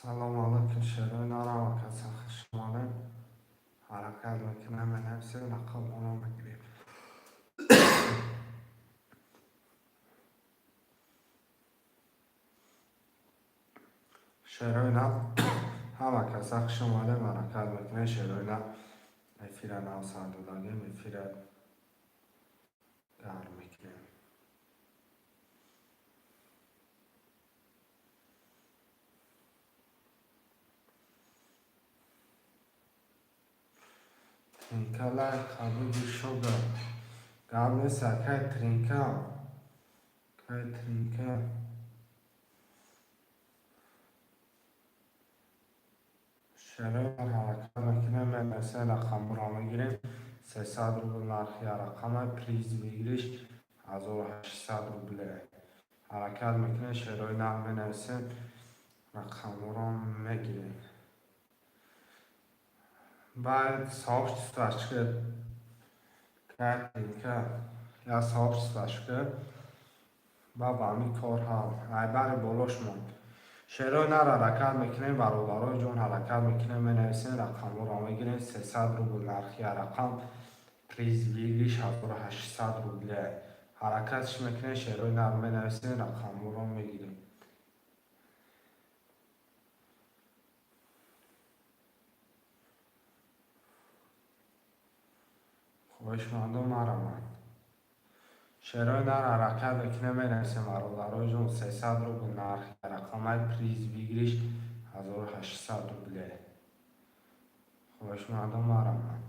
Салому алайкум, шерои нарама каса хуш омадем. Ҳаракат мекунем, менависем, рақамҳоро мегирем. Шерои нав, ҳама каса хуш омадем, ҳаракат мекунем, шерои нав, эфира нав сар додагем, эфира гарм мекунем. Тринка лайк қабули шога. Гап нест, акай Тринка. Кай Тринка. Шерои ҳаракат мекунем, менависем, рақамҳоро мегирем. 300 рубл нархи рақама, приз выигрыш 1800 рубле. Ҳаракат мекунем, шерои нав, менависем, рақамҳоро мегирем. Баъд сообществашка картинка я сообществашка ба ҳамин кор ҳал. Айбари болош монд. Шерои нар ҳаракат мекунем, бародарои ҷон, ҳаракат мекунем, менависем, рақамҳоро мегирем. 300 рубл нархи рақам, приз выигрыш 1800 рубле. Ҳаракатш мекунем, шерои нар, менависем, рақамҳоро мегирем. Хоҳишмандон, мараманд. Шерои нар ҳаракат мекунем, менависем, бародарои ҷон, 300 рубл нархи рақамаи, приз выигрыш 1800 рубле. Хоҳишмандон, мараманд.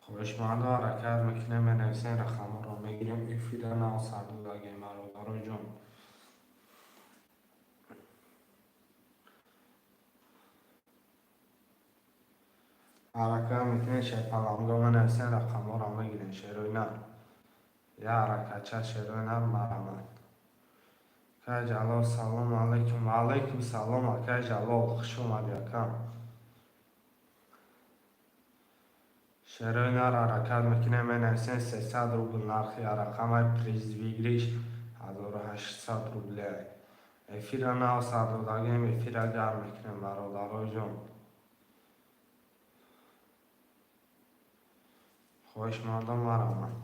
Хоҳишмандон, ҳаракат мекунем, менависем, рақамҳоро мегирем. Эфира нав сар додагем, бародарои ҷон. Ҳаракат мекунем, шерпаланго, менависем, рақамҳоро мегирем, шерои нар. Я ҳаракатча, шерои нар, мараманд. Акай Ҷалол, салому алайкум. Ва алайкум салом, акай Ҷалол, хуш омадӣ, акам. Шерои нар ҳаракат мекунем, менависем, 300 рубл нархи рақамаи, приз выигрыш 1800 рубле. Эфира нав сар додагем, эфира гарм мекунем, бародарои ҷон. Хоҳишмандон, мараманд.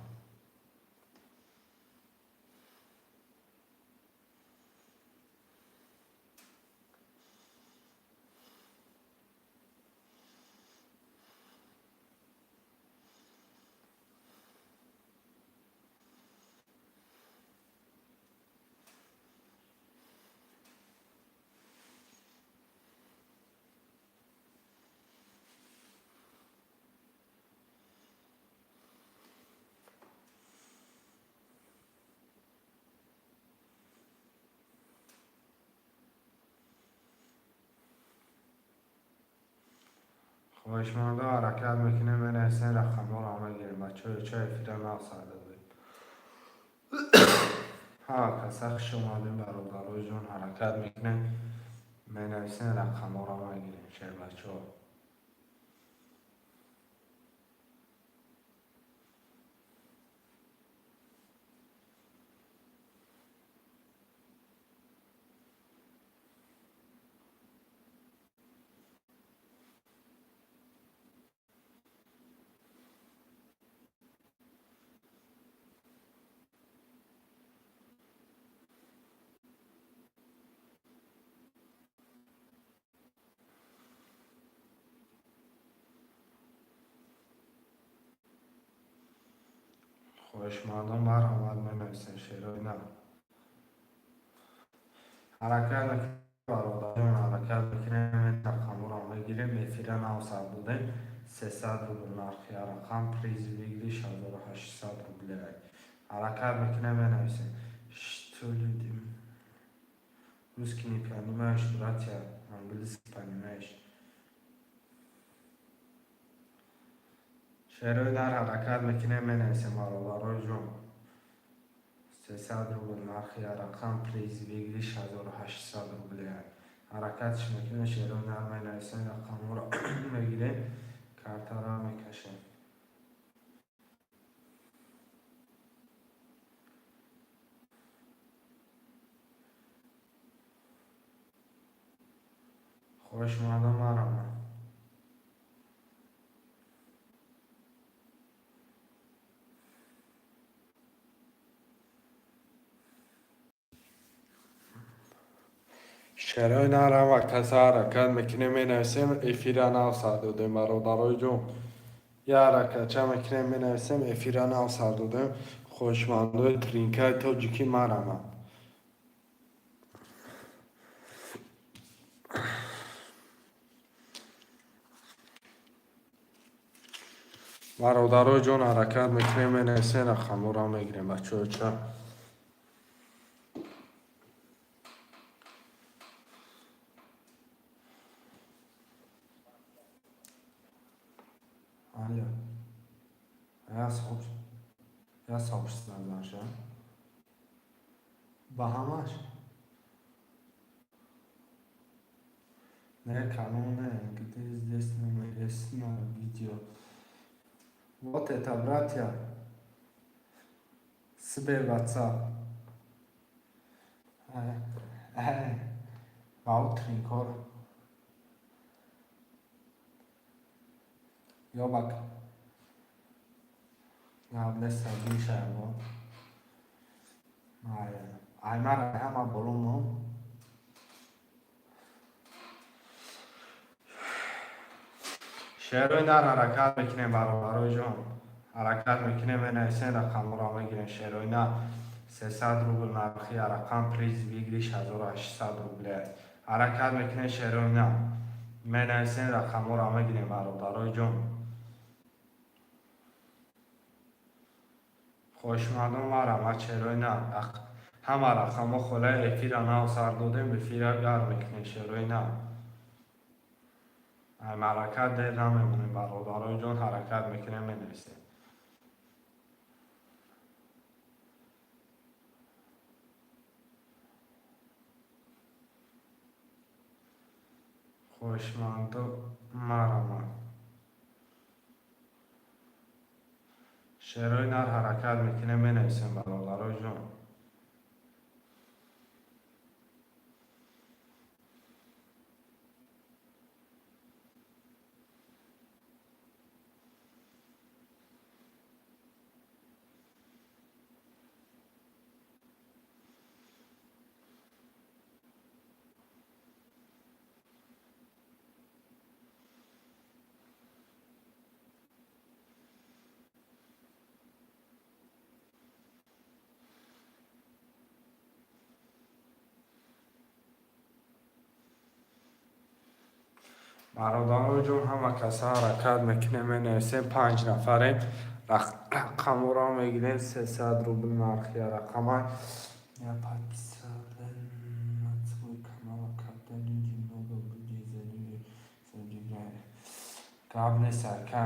Хоҳишмандон, ҳаракат мекунем, менависем, рақамҳоро мегирем. Бачаҳо, ча эфира нав сар додем. Ҳама каса хуш омадем, бародарои ҷон, ҳаракат мекунем, менависем, рақамҳоро мегирем, шербачаҳо. Хоҳишмандон, марҳамат, менависем, шерои нав. Ҳаракат мекунем, бародарон, ҳаракат мекунем, рақамҳоро мегирем. Эфира нав сар додем. 300 рубл нархи рақам, приз выигрыш 1800 рублей. Ҳаракат мекунем, менависем. Что люди русский не понимаешь, братья, английский понимаешь. Шерои нар, ҳаракат мекунем, менависем, бародарои ҷон. 300 рубл нархи рақам, приз выигрыш 1800 рублей. Ҳаракатш мекунем, шерои нар, менависем, рақамҳоро мегирем, картаро мекашем. Хоҳишмандон, марамад. Шерои нарам ва каса ҳаракат мекунем, менависем. Эфира нав сар додем, бародарои ҷон. Я ҳаракатча мекунем, менависем. Эфира нав сар додем. Хоҳишмандои тринкаи тоҷикӣ, марамад. Бародарои ҷон, ҳаракат мекунем, менависем, рақамҳоро мегирем, бачаҳо ча. Алло. Я сообщество наша. Ба ҳамаш? Не, канал не, где здесь номер есть на видео. Вот это, братья. Сбер, WhatsApp. Ба тринкор. Ёбак. Гап нест, бишаемо. Аймара ҳама боло. Шерои нар, ҳаракат мекунем, бародарои ҷон. Ҳаракат мекунем, менависем, рақамҳоро мегирем. Шерои нар, 300 рубл нархи рақам, приз выигрыш 1800 рубле аст. Ҳаракат мекунем, шерои нар. Менависем, рақамҳоро мегирем, бародарои ҷон. Хоҳишмандон, марҳамат, шерои нар. Ҳама рақамҳо холаи. Эфира нав сар додем, эфира гарм мекунем, шерои нар. Ҳаракат дер намемонем, бародарои ҷон, ҳаракат мекунем, менависем. Хоҳишмандо, марҳамат. Шерои нар, ҳаракат мекунем, менависем, бародарои ҷон. Бародарои ҷон, ҳама каса ҳаракат мекунем, менависем. Панҷ нафарем, рақамҳоро мегирем. 300 рубл нархи рақама. Я подписала на свой канал, когда люди много людей забегали. Гап нест, ака.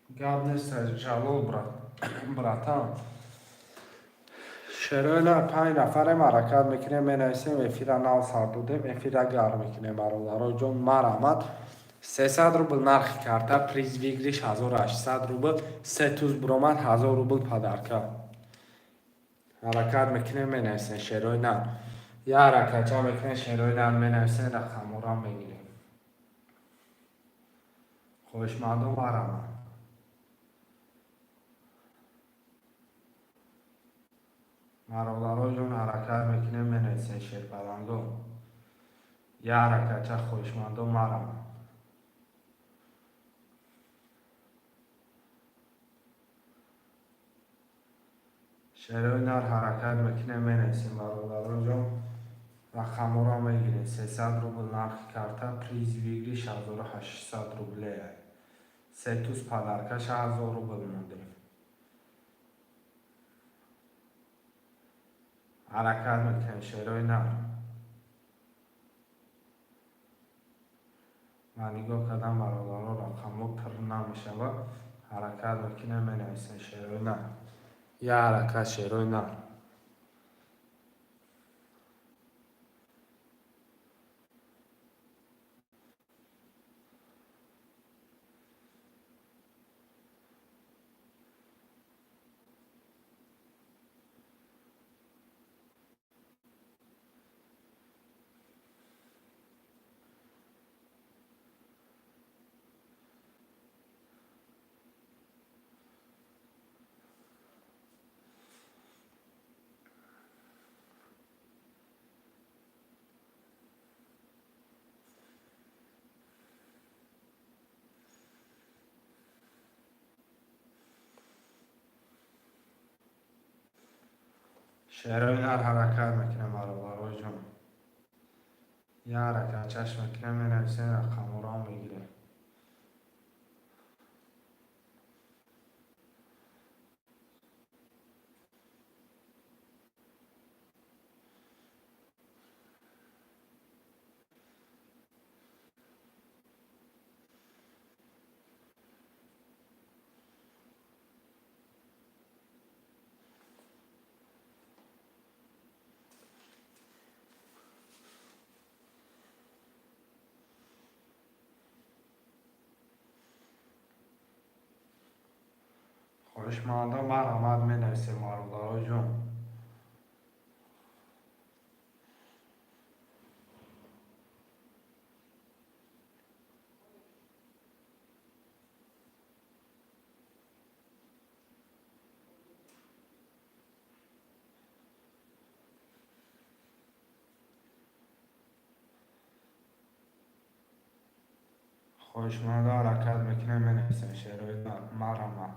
Гап нест, Жалол брат, братан. Шерои нар, панҷ нафарем, ҳаракат мекунем, менависем. Эфира нав сар додем, эфира гарм мекунем, бародарои ҷон, марҳамат. 300 рубл нархи карта, приз выигрыш 1800 рубл. Се туз буромад, 1000 рубл подарка. Ҳаракат мекунем, менависем, шерои нар. Я ҳаракатча мекунем, шерои нар, менависем, рақамҳоро мегирем. Хоҳишмандон, марҳамат. Бародарои ҷон, ҳаракат мекунем, менависем, шербаландо. Я ҳаракатча, хоҳишмандон, марҳамат. Шерои нар ҳаракат мекунем, менависем, бародароҷон, рақамҳоро мегирем. 300 рубл нархи карта, приз выигрыш 1800 рубле. Се туз подаркаш 1000 рубл мондем. Ҳаракат мекунем, шерои нар. Ва нигоҳ кардам, бародаро, рақамҳо пур намешавад. Ҳаракат мекунем, менависем, шерои нар. Я ҳаракат, шерои нар. Шерои нар ҳаракат мекунем, бародароҷон. Я ҳаракат чашм мекунем, менависем, рақамҳоро мегирем. Хоҳишмандон, марҳамат, менависем, бародароҷон. Хоҳишмандон, ҳаракат мекунем, менависем, шерои нар, марҳамат.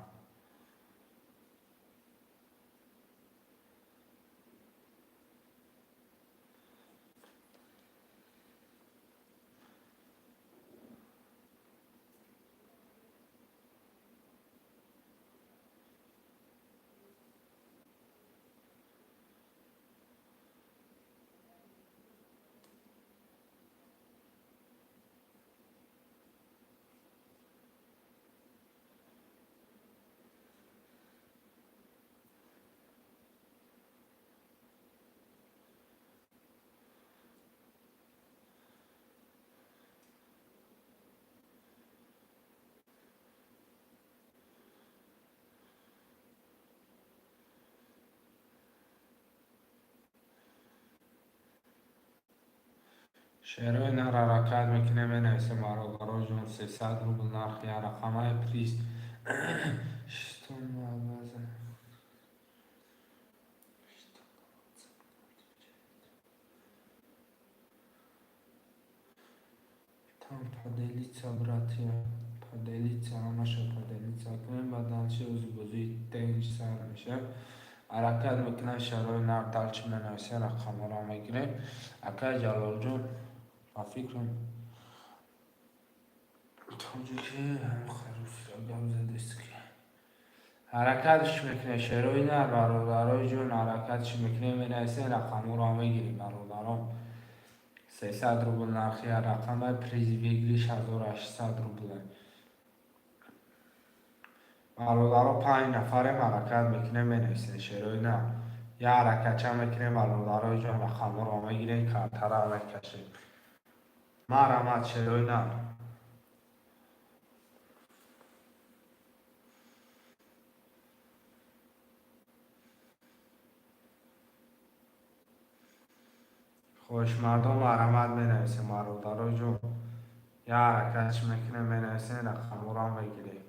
Шерои нар ҳаракат мекунем, менависем, бародароҷон. 300 рубл нархи як рақамаи приз. Что мы обязаны? Что там поделиться, братья, поделиться, ҳамаша поделиться кунем, баъд дальше ӯзи бозии тенҷ сар мешавад. Ҳаракат мекунем, шерои нар, дальше менависем, рақамҳоро мегирем. Акай Ҷалолҷон, ба фикрам, тоҷики гап задест ки ҳаракатш мекунем, шерои нар, бародарои ҷон, ҳаракатш мекунем, менависем, рақамҳоро мегирем, бародарон. 300 рубл нархи як рақама, приз выигрыш 1800 рубле. Бародаро, панҷ нафарем, ҳаракат мекунем, менависем, шерои нар. Я ҳаракатча мекунем, бародарои ҷон, рақамҳоро мегирем, картара мекашем. Марҳамат, шерои нар. Хоҳишмардон, марҳамат, менависем, бародарои ҷон. Я ҳаракатш мекунем, менависем, рақамҳоро мегирем.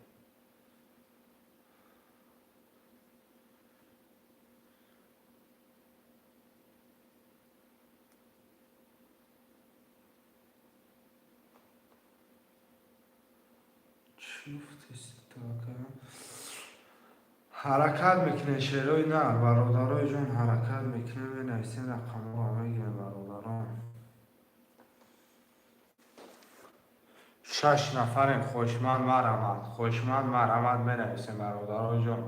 Чӣ гуфтест, ака? Ҳаракат мекунем, шерои нар, бародарои ҷон, ҳаракат мекунем, менависем, рақамҳоро мегирем, бародарон. Шаш нафарем, хоҳишманд марамад, хоҳишманд марамад, менависем, бародарои ҷон.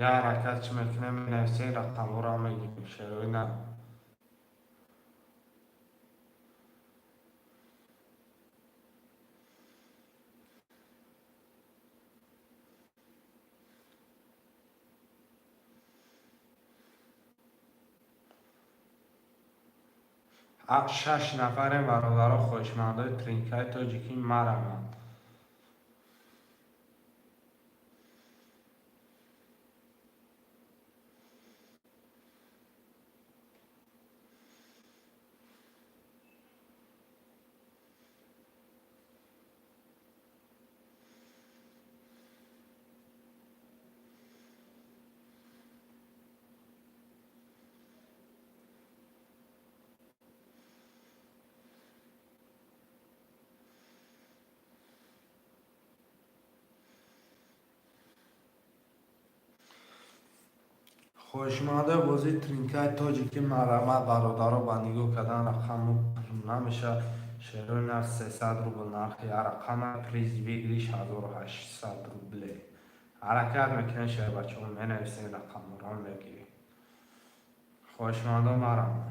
Я ҳаракат чӣ мекунем, менависем, рақамҳоро мегирем, шерои нар. Шаш нафарем, бародаро, хоҳишмандои тринкаи тоҷикӣ марамад. Хоҳишмандои бозии тринкаи тоҷикӣ марамад, бародаро, ба нигоҳ кардан рақаму намешавад. Шерои нар 300 рубл нархи рақама, приз выигрыш 1800 рубле. Ҳаракат мекунем, шербачаҳо, менависем, рақамҳоро мегирем. Хоҳишмандо марамад.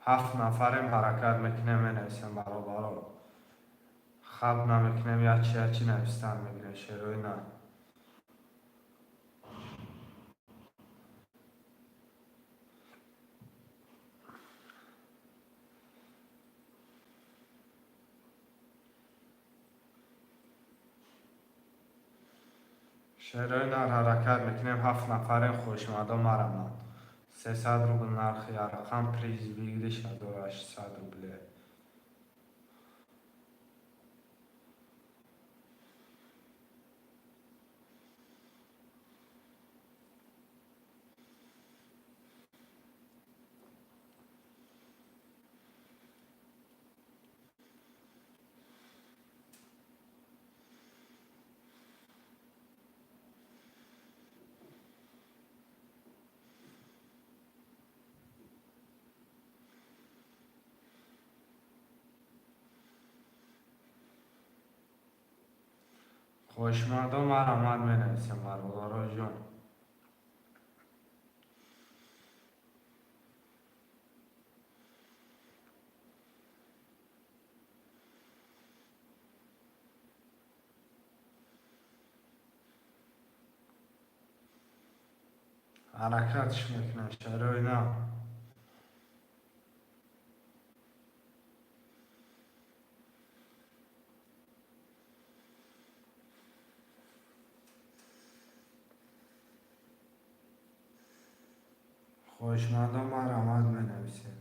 Ҳафт нафарем, ҳаракат мекунем, менависем, бародаро. Хаб намекунем, ячи ячи навистан мегирем, шерои нар. Шерои нар ҳаракат мекунем, ҳафт нафарем, хоҳишмандо марамад. 300 рубл нархи рақам, приз выигрыш 1800 рубле. Хоҳишмандо марамад, менависем, бародарои ҷон. Ҳаракатш мекунем, шерои нар. Хоҳишмандо марамад, менависем.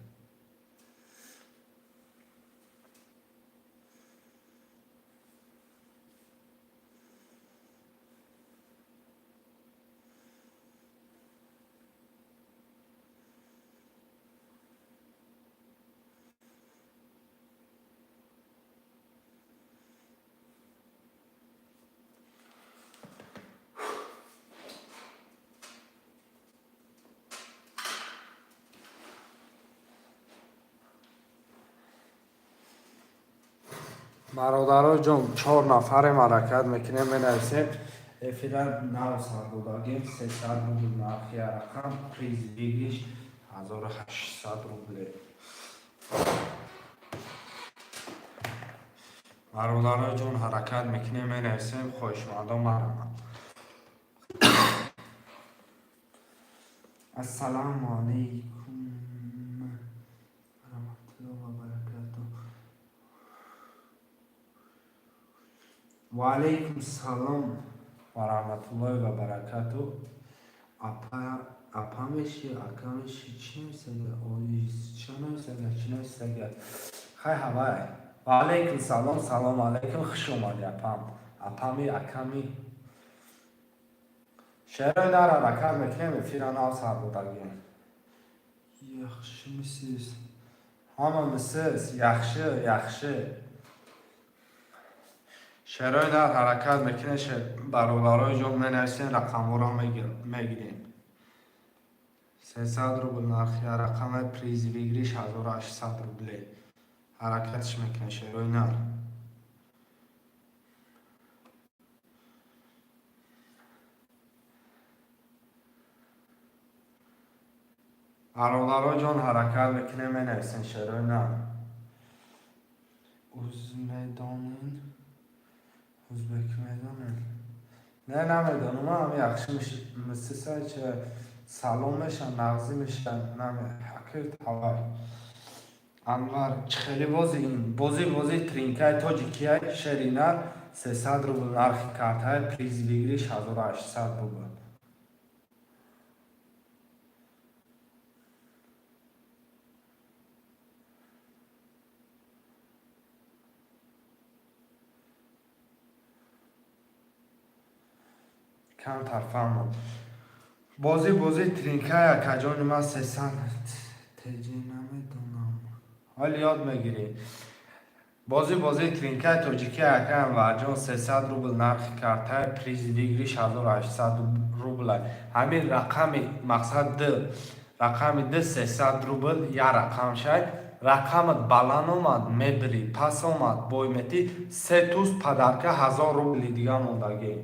Бародаро ҷон, чор нафарем, ҳаракат мекунем, менависем. Эфира нав сардодагем, 300 рубл нархи рақам, приз выигрыш 1800 рубле. Бародаро ҷон, ҳаракат мекунем, менависем, хоҳишмандо марамад. Ассалому алайкум раҳматуллоҳ ва баракатуҳ. Ва алайкум салом ва раҳматуллоҳи ва баракатуҳ. Апа, апа меши, ака меши, чӣ нависага? Чӣ нависага, чӣ нависага? Хай, ҳавай. Ва алайкум салом, салом алайкум, хуш омадӣ, апам. Апами, аками. Шерои нар, ҳаракат мекунем, эфира нав сар додагем. Яхшимисиз? Ҳамамисиз? Яхши, яхши. Шерои нар ҳаракат мекунем, бародарои ҷон, менависем, рақамҳоро мегирем. 300 рубл нархи рақами, приз выигрыш 1800 рубле. Ҳаракатш мекунем, шерои нар. Бародаро ҷон, ҳаракат мекунем, менависем, шерои нар. Уз медонин? Узбек медонем? Не, намедонам, ам яхши мисисай че салом мешан, нағзӣ мешан, ҳакир ҳавай. Анвар, чӣ хеле бози ин? Бозӣ бозии тринкаи тоҷикияй, шери нар, 300 рубл нархи картаи, приз выигрыш 1800 рубл. Камтар фаҳмам. Бозӣ бозии тринкай, акаҷони ман, сесад теҷи намедонам. Ҳоли ёд мегирӣ. Бозӣ бозии тринкаи тоҷикӣ, ака Анварҷон, 300 рубл нархи картаи, приз выигрыш 1800 рубла. Ҳамин рақами мақсад д рақами д 300 рубл як рақам шай. Рақамат баланд омад, мебирӣ, пас омад, бой метӣ, се туз подарка 1000 рубли дига мондагӣ.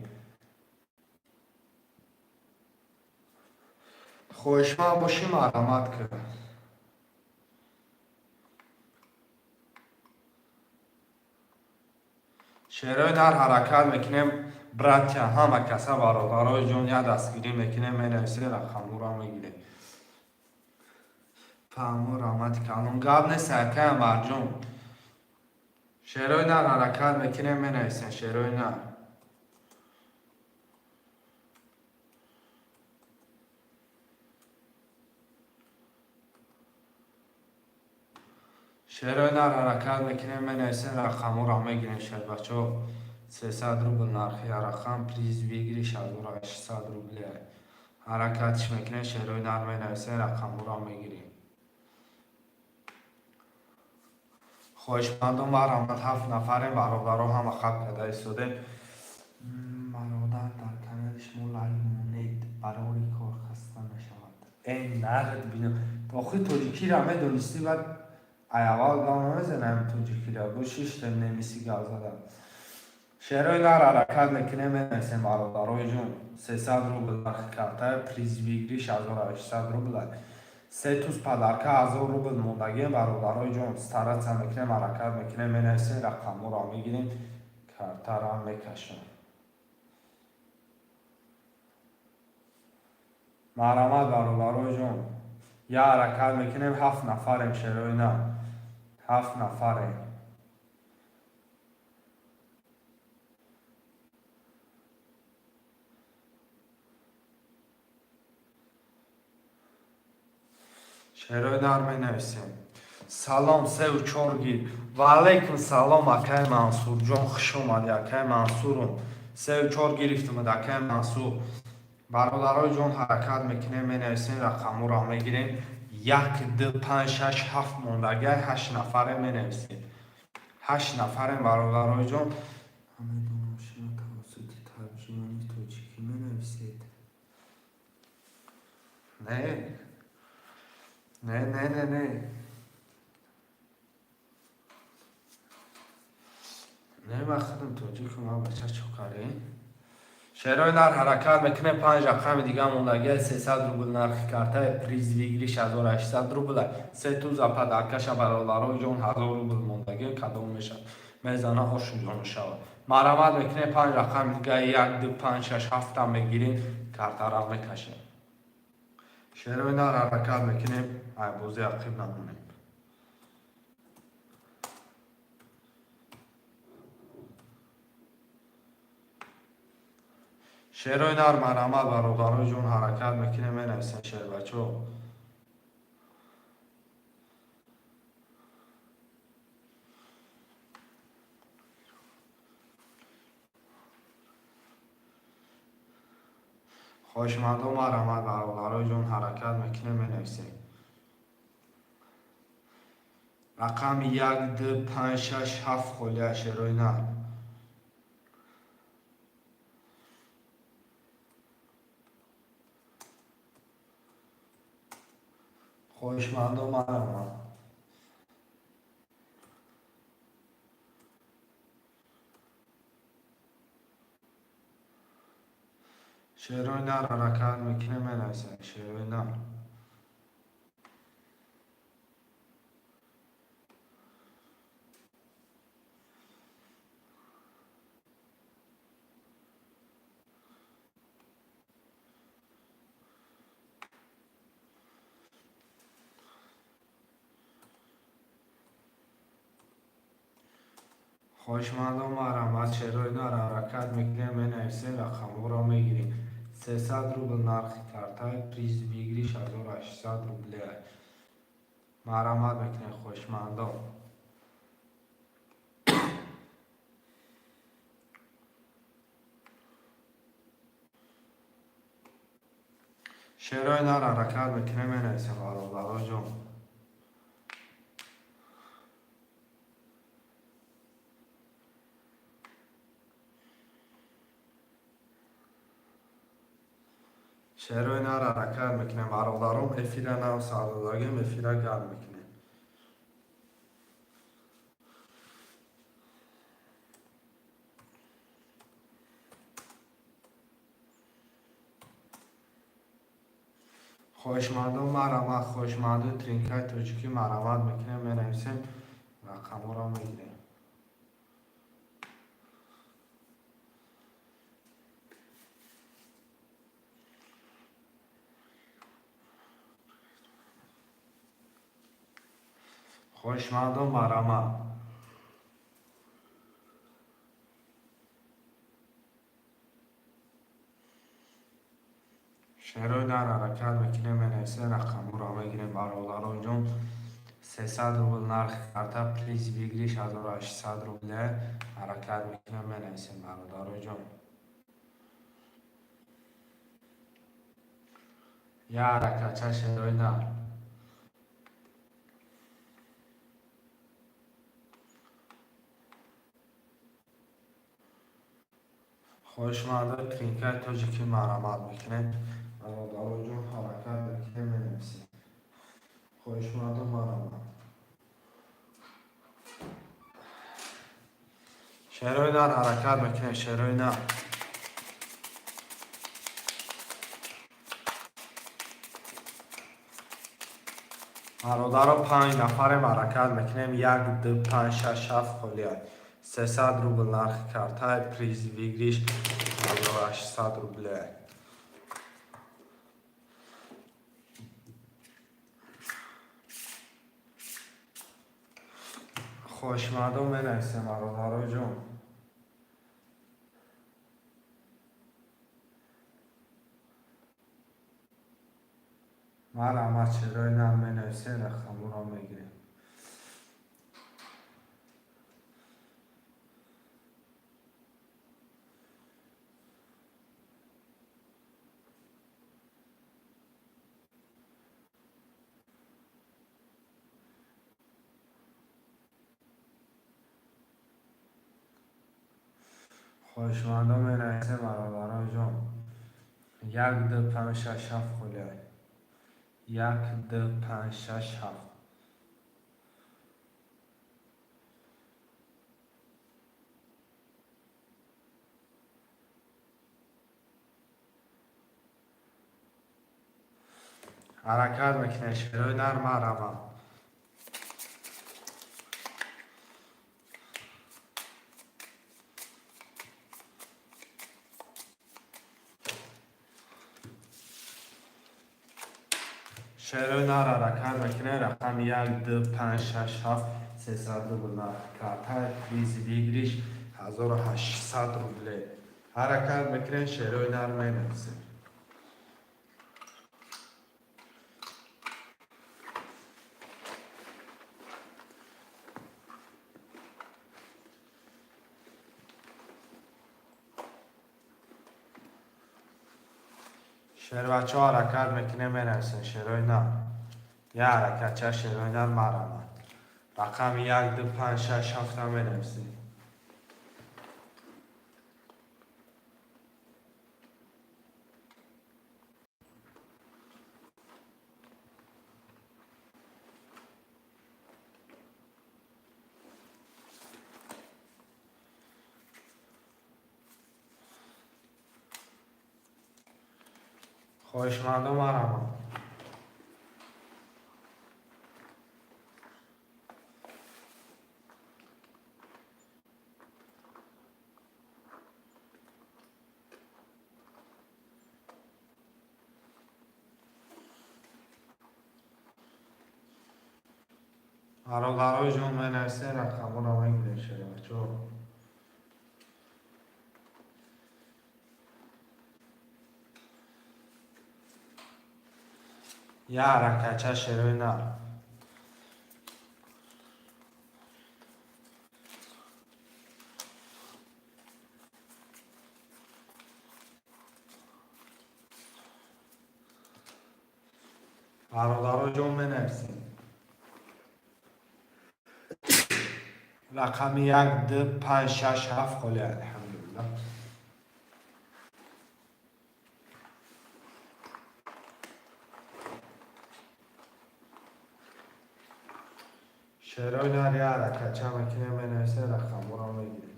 Хоҳишманд бошӣ, марҳамат кун. Шерои нар ҳаракат мекунем, братья, ҳама каса, бародарои ҷон, як дастгирӣ мекунем, менависем, рақамҳоро мегирем. Фаҳмо, раҳмати калон. Гап нест, акай Анварҷон. Шерои нар ҳаракат мекунем, менависем, шерои нар. Шерои нар ҳаракат мекунем, менависем, рақамҳоро мегирем, шербачаҳо. 300 рубл нархи рақам, приз выигрыш 1800 рубле. Ҳаракатш мекунем, шерои нар, менависем, рақамҳоро мегирем. Хоҳишмандон, марҳамат, ҳафт нафарем, бародаро, ҳама хаб карда истодем. Бародар, дар канали шумо лайк монед, барори кор хаста мешавад. Э, нағд бино. Охи тоҷикиро медонистӣ, баъд ай аввал гап намезанам тоҷикиро, бо шиштем немиси гап задам. Шерои нар ҳаракат мекунем, менависем, бародарои ҷон, 300 рубл нархи карта, приз выигрыш 1800 рубл. Се туз подарка 1000 рубл мондагием, бародарои ҷон, стараться мекунем, ҳаракат мекунем, менависем, рақамҳоро мегирем, картаро мекашем. Марҳамат, бародарои ҷон, як ҳаракат мекунем, ҳафт нафарем, шерои нар. Ҳафт нафарем. Шерои нар менависем. Салом, севу чор гир. Ва алайкум салом, акай Мансурҷон, хуш омадӣ, акай Мансурум. Севу чор гирифтумад, акай Мансур. Бародарои ҷон, ҳаракат мекунем, менависем, рақамҳоро мегирем. Як, ду, панҷ, шаш, ҳафт мондагиай, ҳашт нафаре менависем. Ҳашт нафарем, бародарои ҷон. Намедонам, шумо тавассути тарҷумони тоҷикӣ менависед. Не. Не, не, не, не. Не, ман худам тоҷикам, ман бача чӯкарӣ. Шерои нар ҳаракат мекунем, панҷ рақами дига мондагиай, 300 рубл нархи картаи, приз выигрыш 1800 рубл. Се туза подаркаша, бародарои ҷон, 1000 рубл мондагӣ, кадом мешавад. Мезана ошу ҷону шавад. Марҳамат мекунем, панҷ рақами дига, як, ду, панҷ, шаш, ҳафта мегирем, картара мекашем. Шерои нар ҳаракат мекунем, ай бозӣ ақиб намонем. Шерои нар, марҳамат, бародарои ҷон, ҳаракат мекунем, менависем, шербачаҳо. Хоҳишмандон, марҳамат, бародарои ҷон, ҳаракат мекунем, менависем. Рақами як, ду, панҷ, шаш, ҳафт холия, шерои нар. Хоҳишмандо, марҳамат. Шерои нар ҳаракат мекунем, менависем шерои нар. Хоҳишмандо, марҳамат, шерои нар ҳаракат мекунем, менависем, рақамҳоро мегирем. 300 рубл нархи картай, приз выигрыш 1800 рубле. Марҳамат мекунем, хоҳишмандо. Шерои нар ҳаракат мекунем, менависем, бародаро ҷон. Шерои нар ҳаракат мекунем, бародаром, эфира нав сардодагем, эфира гарм мекунем. Хоҳишмандон, марҳамат, хоҳишмандои тринкаи тоҷикӣ, марҳамат мекунем, менависем, рақамҳоро мегирем. Хоҳишмандон, марҳамат. Шерои нар ҳаракат мекунем, менависем, рақамҳоро мегирем, бародарон ҷон. 300 рубл нархи карта, приз выигрыш 1800 рубле. Ҳаракат мекунем, менависем, бародарон ҷон. Я ҳаракатча шерои нар. Хоҳишмандои тринкаи тоҷикӣ, марҳамат мекунем, бародарон ҷон, ҳаракат мекунем, менависем. Хоҳишмандо, марҳамат. Шерои нар ҳаракат мекунем, шерои нар. Бародаро, панҷ нафарем, ҳаракат мекунем. Як, ду, панҷ, шаш, ҳафт холиай. 300 рубл нархи картай, приз выигрыш 1800 рубле. Хоҳишмандон, менависем, бародаро ҷон. Марҳамат, шерои нар менависем, рақамҳоро мегирем. Хоҳишмандон, менависем, бародарон ҷон. Як, ду, панҷ, шаш, ҳафт холиай. Як, ду, панҷ, шаш, ҳафт. Ҳаракат мекунем, шерои нар, марҳамат. Шерои нар ҳаракат мекунем, рақами як, ду, панҷ, шаш, ҳафт, 300 рубл нархи картай, приз выигрыш 1800 рубле. Ҳаракат мекунем, шерои нар менависем. Шербачаҳо, ҳаракат мекунем, менависем, шерои нар. Я ҳаракатча шерои нар, марҳамат. Рақами як, ду, панҷ, шаш, ҳафта менависем. Хоҳишмандо, марамад. Бародарои ҷон, менависен, рақамҳоро мегирем, шербачо. Я ҳаракатча, шерои нар. Бародарои ҷон, менависем рақами як, ду, панҷ, шаш, ҳафт холи, алҳамдулилла. Шерои нар, я ҳаракатча мекунем, менависем, рақамҳоро мегирем.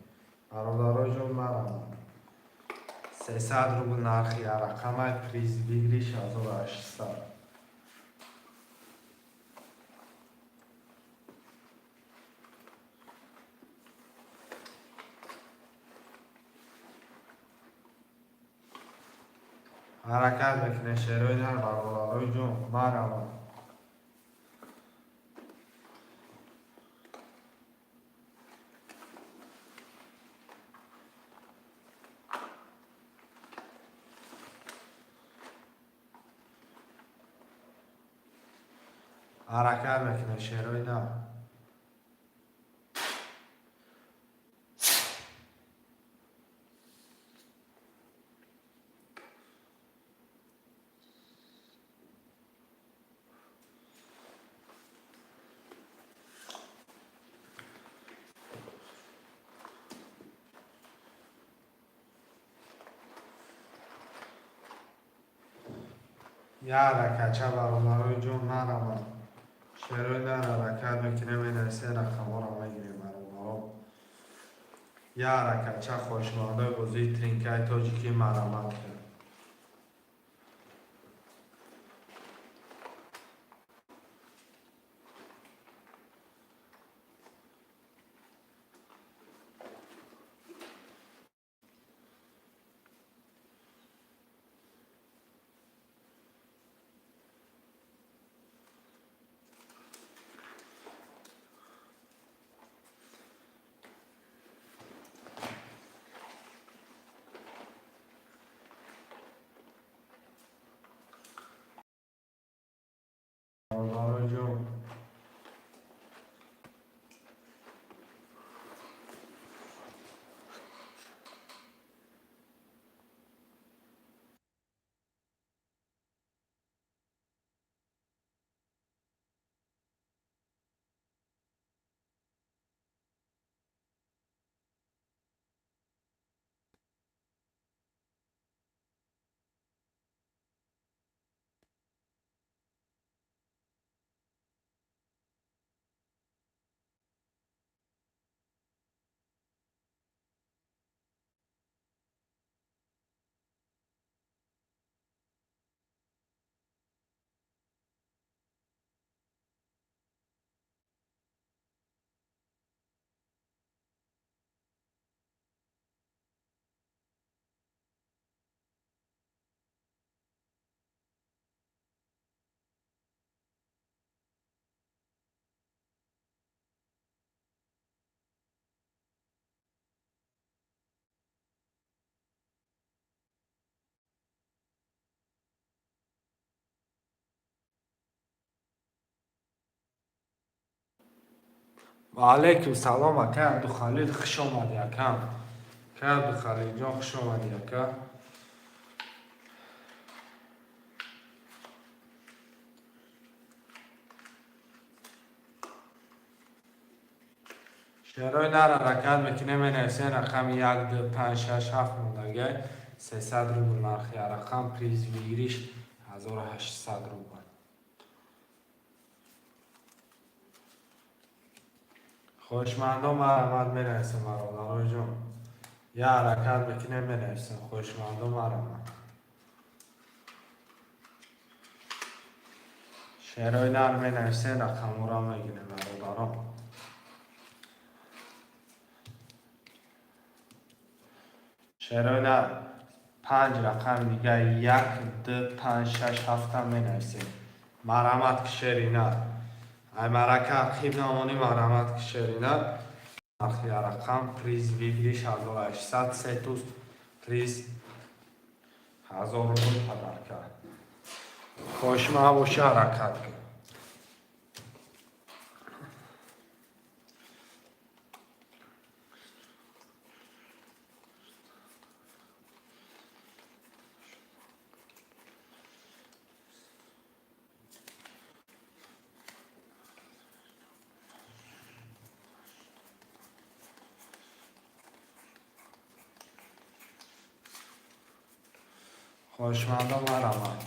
Бародарои ҷон, марамад. 300 рубл нархи я рақамай, приз выигрыш 1800. Ҳаракат мекунем, шерои нар, бародарои ҷон, марамад. Ҳаракат мекунем, шерои нар. Я ҳаракатча, бародарои ҷон, марамад. Шерои нар, ҳаракат мекунем, менависем, рақамҳоро мегирем, бародаро. Я ҳаракатча, хоҳишмандои бозии тринкаи тоҷикӣ, марамад кард. Бародарои ҷон. Ва алайкум салом, ака Абдухалил, хуш омадӣ, акам. Ака Абдухалилҷон, хуш омадӣ, ака. Шерои нар, ҳаракат мекунем, менависем, рақами як, ду, панҷ, шаш, ҳафт мондагай, 300 рубл нархи рақам, приз выигрыш 1800 рубл. Хоҳишмандон, марҳамат, менависем, бародарои ҷон. Я ҳаракат мекунем, менависем, хоҳишмандон, марҳамат. Шерои нар менависен, рақамҳоро мегирем, бародарон. Шерои нар панҷ рақами дига, як, ду, панҷ, шаш, ҳафта менависем. Марҳамат, ки шери нар. Ай марака ақиб намонӣ, марҳамат, ки шери нар. Нархи рақам, приз выигрыш 1800, се туз приз, 1000 рубл подарка. Хоҳишма боша, ҳаракат кун. Хоҳишмандон, марҳамат.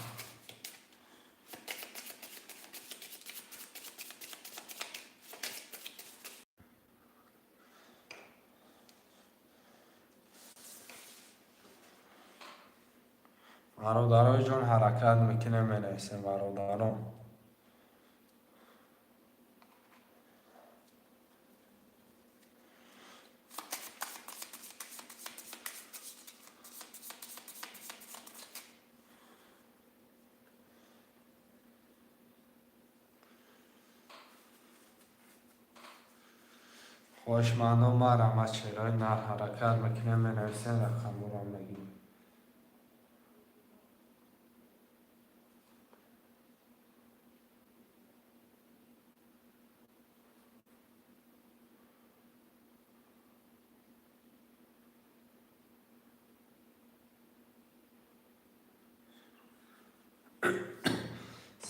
Бародарои ҷон, ҳаракат мекунем, менависем, бародарон. Хоҳишмандон, марҳамат, шерои нар, ҳаракат мекунем, менависем, рақамҳоро мегирем.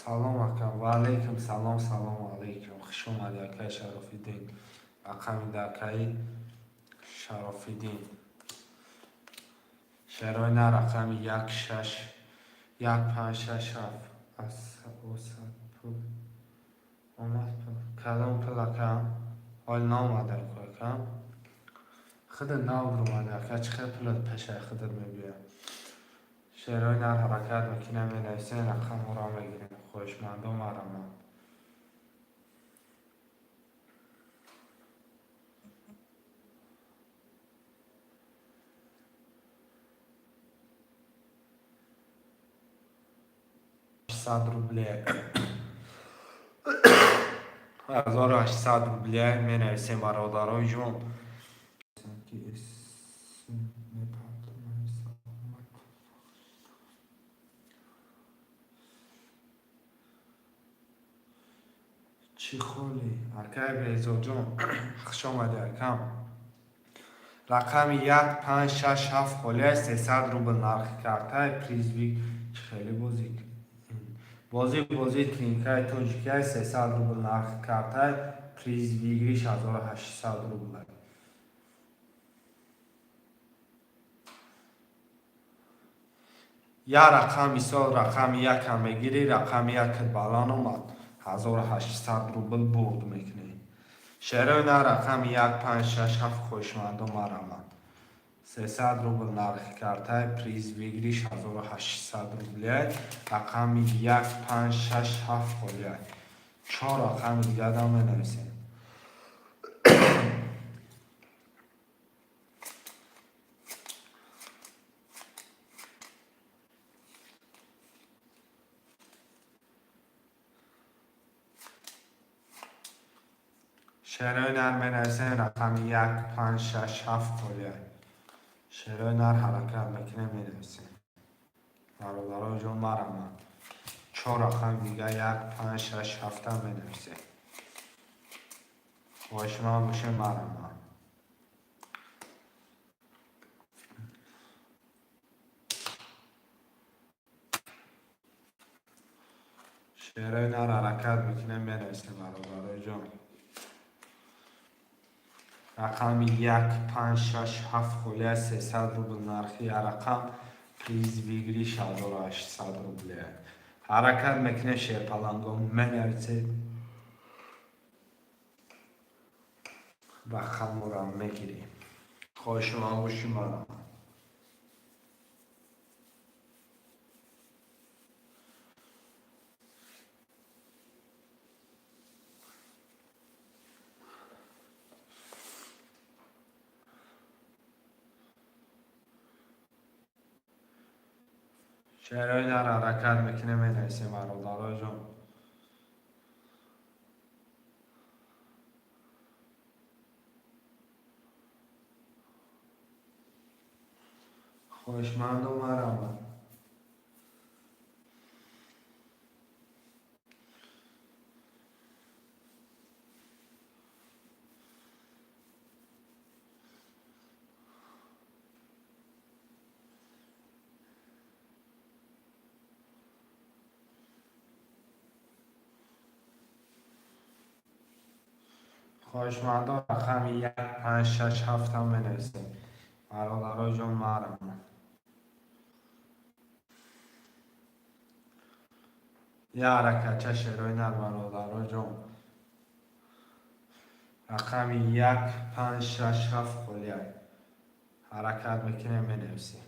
Салом, ака. Ва алайкум салом, салому алайкум. Хуш омадӣ, акаи Шарофиддин. Рақами дакаи Шарофиддин. Шерои на рақами як, шаш, як, панҷ, шаш, ҳафт. Осад пул омад, пул. Кадом пул, ака? Ҳол наомада, ака. Худат наомада, ака. Чӣ хел пулат пешаи худат мебиёяд? Шерои нар, ҳаракат мекунем, менависем, рақамҳоро мегирем. Хоҳишмандон, марҳамат. 100 рубле, 1800 рубле менависем, бародарои ҷон. Ки мепартонай, саломат. Чӣ холӣ, акай Беҳзодҷон? Хуш омадӣ, акам. Рақами як, панҷ, шаш, ҳафт холия, 300 рубл нархи картаи приз чӣ хеле бозӣ, бозӣ, бозии тринкаи тоҷикиай, 300 рубл нархи картай, приз выигрыш 1800 рубл. Як рақам, мисол, рақами якам мегирӣ, рақами якат баланд омад, 1800 рубл бурд мекунӣ. Шерои на рақами як, панҷ, шаш, ҳафт, хоҳишмандон, марҳамат. 300 рубл нархи картай, приз выигрыш 1800 рубле. Рақами як, панҷ, шаш, ҳафт холия. Чор рақами дигарам менависем. Шерои нар менависем, рақами як, панҷ, шаш, ҳафт холия. Шерои нар, ҳаракат мекунем, менависем. Бародарои ҷон, марҳамат. Чор рақами дига, як, панҷ, шаш, ҳафта менависем. Хоҳишманд бошем, марҳамат. Шерои нар, ҳаракат мекунем, менависем, бародарои ҷон. Рақами як, панҷ, шаш, ҳафт холия, 300 рубл нархи як рақам, приз выигрыш 1800 рубле. Ҳаракат мекунем, шерпалангон, менависед, рақамҳоро мегирем. Хоҳишманд бошӣ, марҳамат. Шерои нар ҳаракат мекунем, менависем, бародарои ҷон. Хоҳишманду марамад. Хоҳишмандон рақами 1, 5, 6, 7-ам менависем. Бародарои ҷон, марамад. Як ҳаракатча шерои нар, бародарои ҷон. Рақами 1, 5, 6, 7 холия. Ҳаракат мекунем, менависем.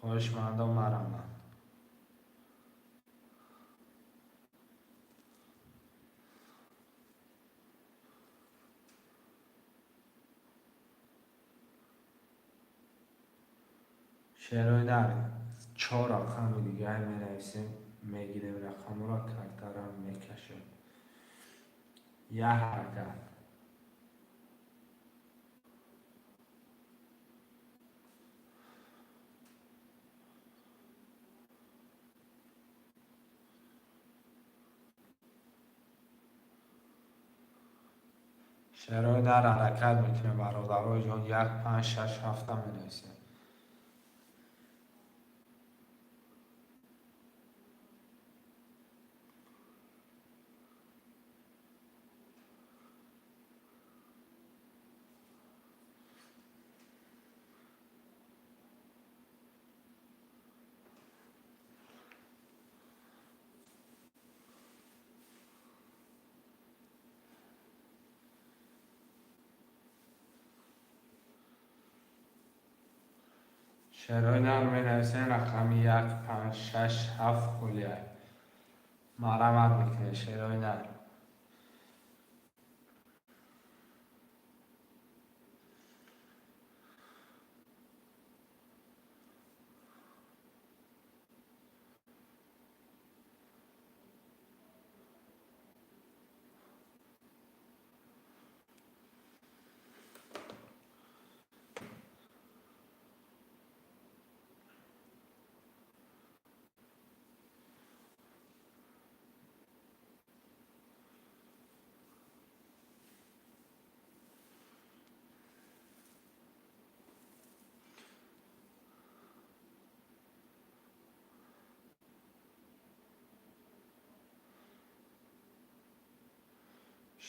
Хоҳишмандон марамад. Шерои нар чор рақами дигаре менависем, мегирем рақамҳоро, картаро мекашем. Як ҳаракат. Шерои нар ҳаракат мекунем, бародарои ҷон, 1, 5, 6, 7 менависем. Шерои нар менависем рақами 1, 5, 6, 7 холия. Марамат мекунем шерои нар.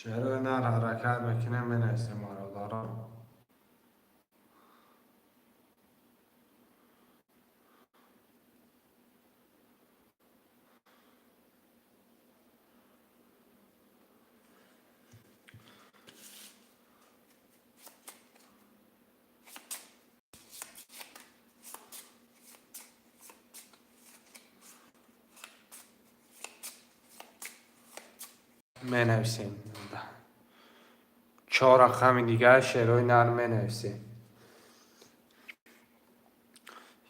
Шерои нар ҳаракат мекунем, менависем, бародарон. Менависем. Чор рақами дигар шерои нар менависем.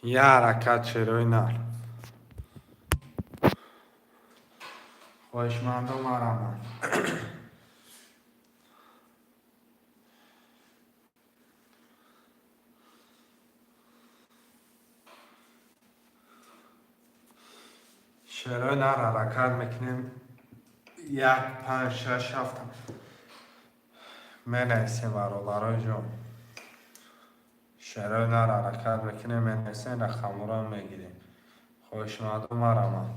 Як ҳаракат шерои нар. Хоҳишмандон марамад. Шерои нар ҳаракат мекунем. 1, 5, 6, 7 менависем, бародарои ҷон. Шерои нар ҳаракат мекунем, менависем, рақамҳоро мегирем. Хоҳишмандон марамад.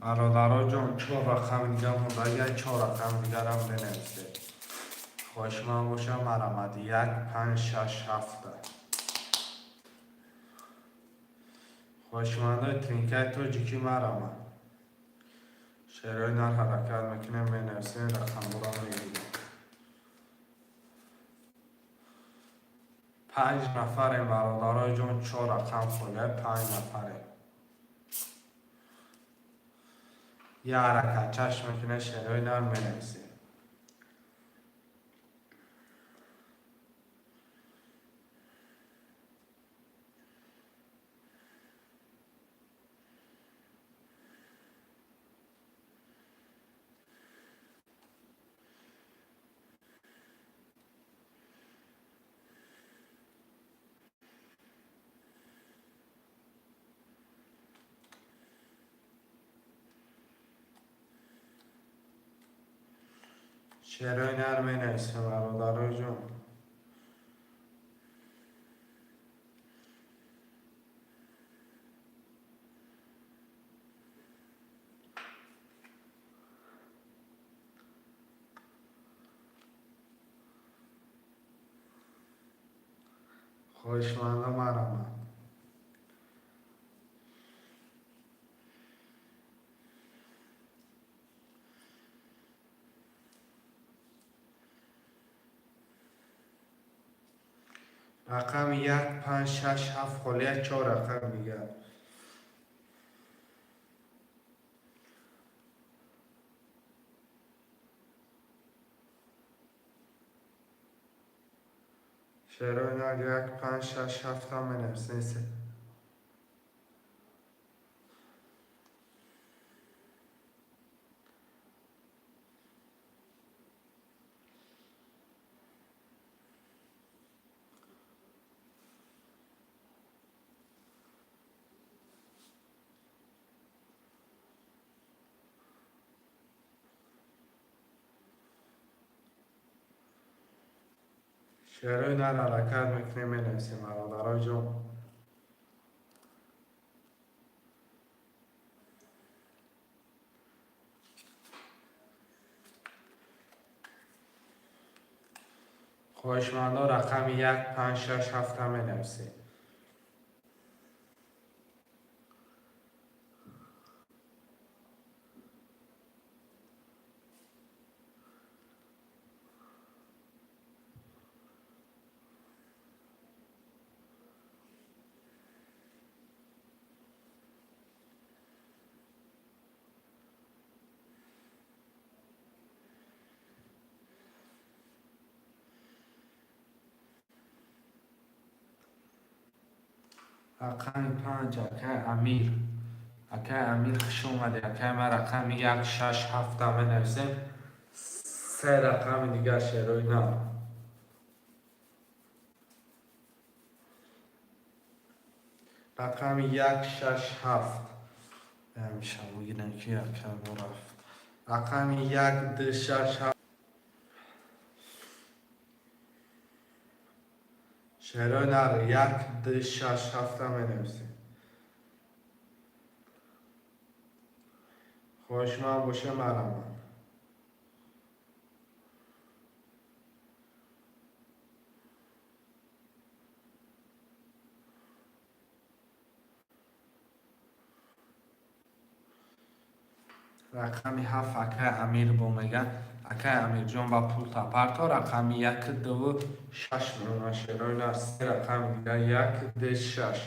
Бародарои ҷон, чор рақами дигар монда, як чор рақами дигарам бинависед. Хоҳишманд бошам, марамад. 1, 5, 6, 7. Хоҳишмандои тринкаи тоҷикӣ марамад. Шерои нар ҳаракат мекунем, менависем, рақамҳоро мегирем. Панҷ нафарем, бародарои ҷон, чор рақам холия, панҷ нафарем. Я ҳаракат чашм мекунед, шерои нар менависед. Шерои нар менависем, бародарои ҷон. Хоҳишмандо, марамад. Рақами як, панҷ, шаш, ҳафт холия, чор рақам дигар. Шерои нар як, панҷ, шаш, ҳафтам менависем. Шерои нар ҳаракат мекунем, менависем, бародарои ҷон. Хоҳишмандо, рақами як, панҷ, шаш, ҳафтам менависед. Рақами панҷ, акай Амир. Акай Амир, хуш омадӣ. Акай ман, рақами як, шаш, ҳафтам менависем. Се рақами дигар, шерои нар. Рақами як, шаш, ҳафт. Ҳамеша бигирем, ки акай мо рафт. Рақами як, ду, шаш, ҳафт. Шерои нар як, ду, шаш, ҳафтам менависем. Хоҳишманд боша, марамад. Рақами ҳафт, акай Амир бо меган. Акай Амирҷон, ба пулта парто, рақами як, дуву шаш мемонад, шерои нар. Се рақами дигар, як, ду, шаш.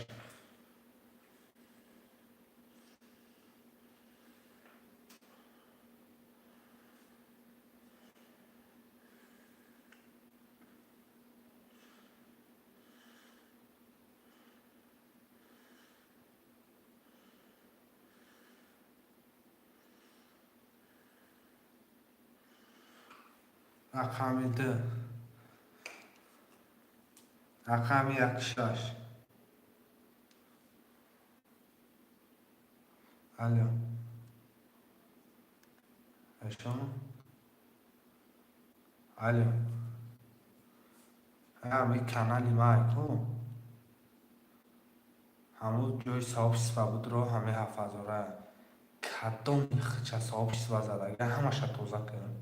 Рақами ду, рақами як, шаш. Алло, шумо, алло, ҳами канали ман ку, ҳамун ҷои сообщество будро, ҳами ҳафтҳазора кадоми хича сообщество задага, ҳамаша тоза кун.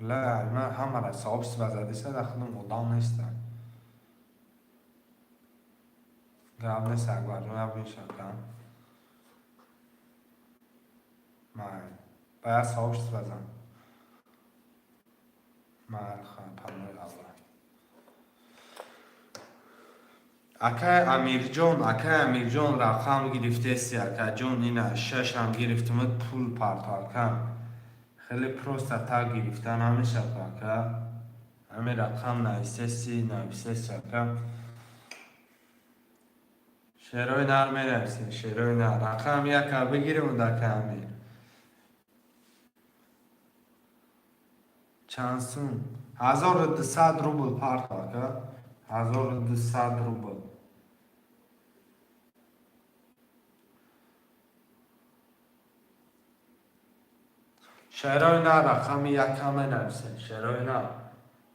Ла, ман ҳамара сообщество задиса, дар худам одам нестам. Гап нест, Акбарҷон, гап мешавам. Майли, бояд сообщество зан. Майли, панои Аллоҳ. Акай Амирҷон, акай Амирҷон, рақам гирифтеси, акаҷон, ина шашам гирифтимуд, пул парто, ака. Хеле просто так гирифта намешавад, ака. Ҳамин рақам нависеси, нависеси, ака. Шерои нар менависем, шерои нар. Рақам яка бигирем, ака Амир. Чанд сум? 1200 рубл парто, ака. 1200 рубл. Шерои нар рақами яка менависем, шерои нар.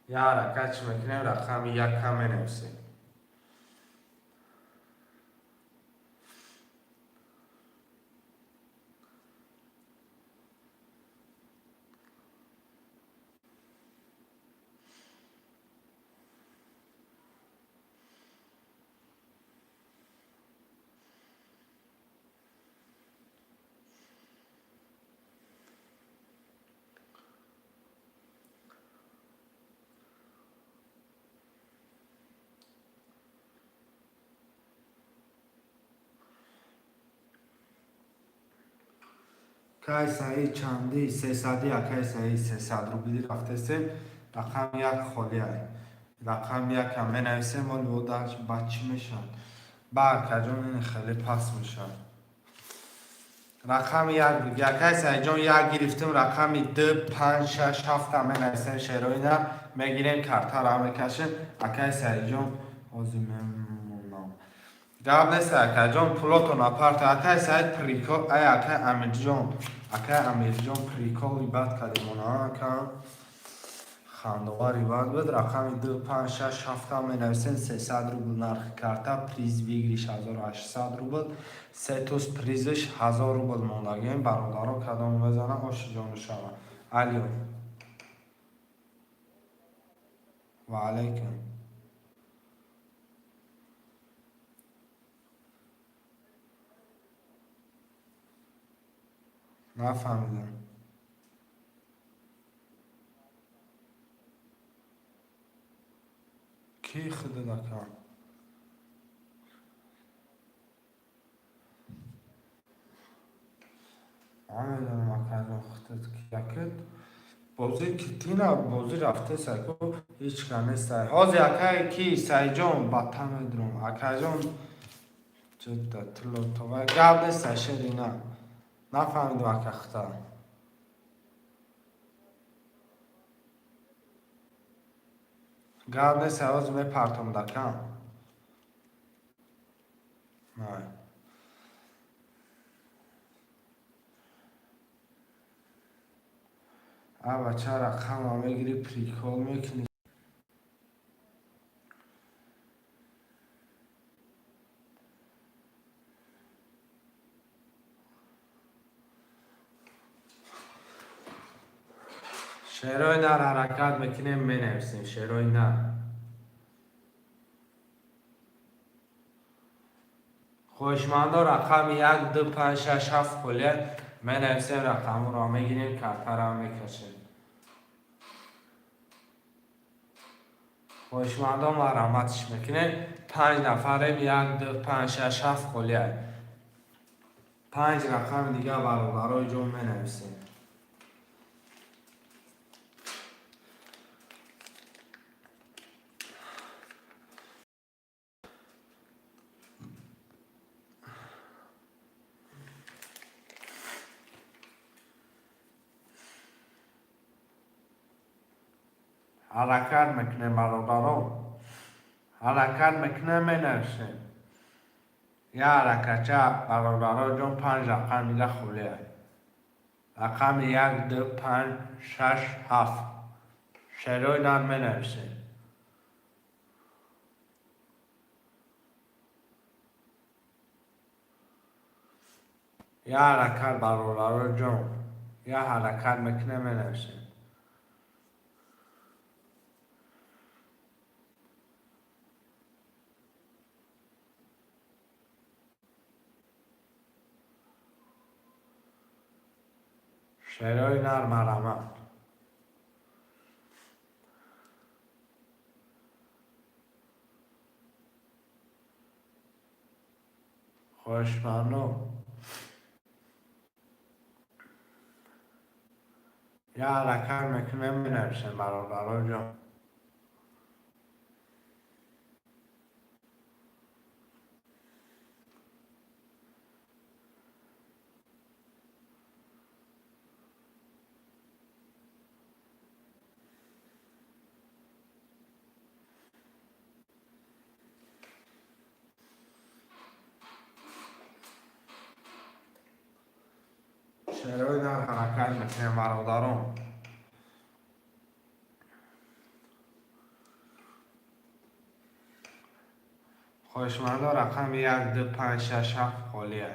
Я ҳаракат чӣ мекунем, рақами яка менависем. Кай Саид чанди? Сесади, акай Саид, 300 рубли рафтесем. Рақами як холиай. Рақами якам менависем, оли одач ба чӣ мешавад? Ба акаҷон, ин хеле паст мешавад. Рақами як биги. Акай Саидҷон, як гирифтем, рақами ду, панҷ, шаш, ҳафтам менависем, шероина мегирем, картара мекашем. Акай Саидҷон, ҳозир мемонам. Гап нест, акаҷон, пулотон апарта. Акай Саид прикол, ай акай Амирҷон, акай Амирҷон приколи бад кардем, ака. Хандовари бад буд. Рақами ду, панҷ, шаш, ҳафтам менависем, 300 рубл нархи карта, приз выигрыш 1800 рубл, се туз призш 1000 рубл мондагем. Бародаро, кадом мезана, оши ҷону шава. Алё. Ва алайкум. Нафаҳмидам. Кӣ худат, ака? Намедонам, акаҷон, худат киякид. Бозӣ ки тина бозӣ рафтеса ку ҳеҷ ка нестай. Ҳозир акай ки Саидҷон ба та медурам. Акаҷон ҷидда тилло това гап нестай, шерина. Нафаҳмидам, ака, хута. Гап нестай, ҳозир мепартом дакам. Най. А бача рақама мегирӣ, прикол мекунӣ. Шерои нар ҳаракат мекунем, менависем шерои нар. Хоҳишмандо рақами як, ду, панҷ, шаш, ҳафт холия менависем, рақамро мегирем, картаро мекашем. Хоҳишмандо марҳаматш мекунем. Панҷ нафарем, як, ду, панҷ, шаш, ҳафт холия. Панҷ рақами дигар бародарои ҷон менависем. Ҳаракат мекунем, бародарон. Ҳаракат мекунем, менависем. Я ҳаракатча, бародаро ҷон, панҷ рақам дига холия. Рақами як, ду, панҷ, шаш, ҳафт. Шерои нар менависем. Я ҳаракат, бародаро ҷон. Я ҳаракат мекунем, менависем. Шерои нар марҳамат. Хоҳишмандо, я ҳаракат мекунем, менависем, бародаро ҷон. Шерои нар ҳаракат мекунем, бародарон. Хоҳишмандо, рақами як, ду, панҷ, шаш, ҳафт холия.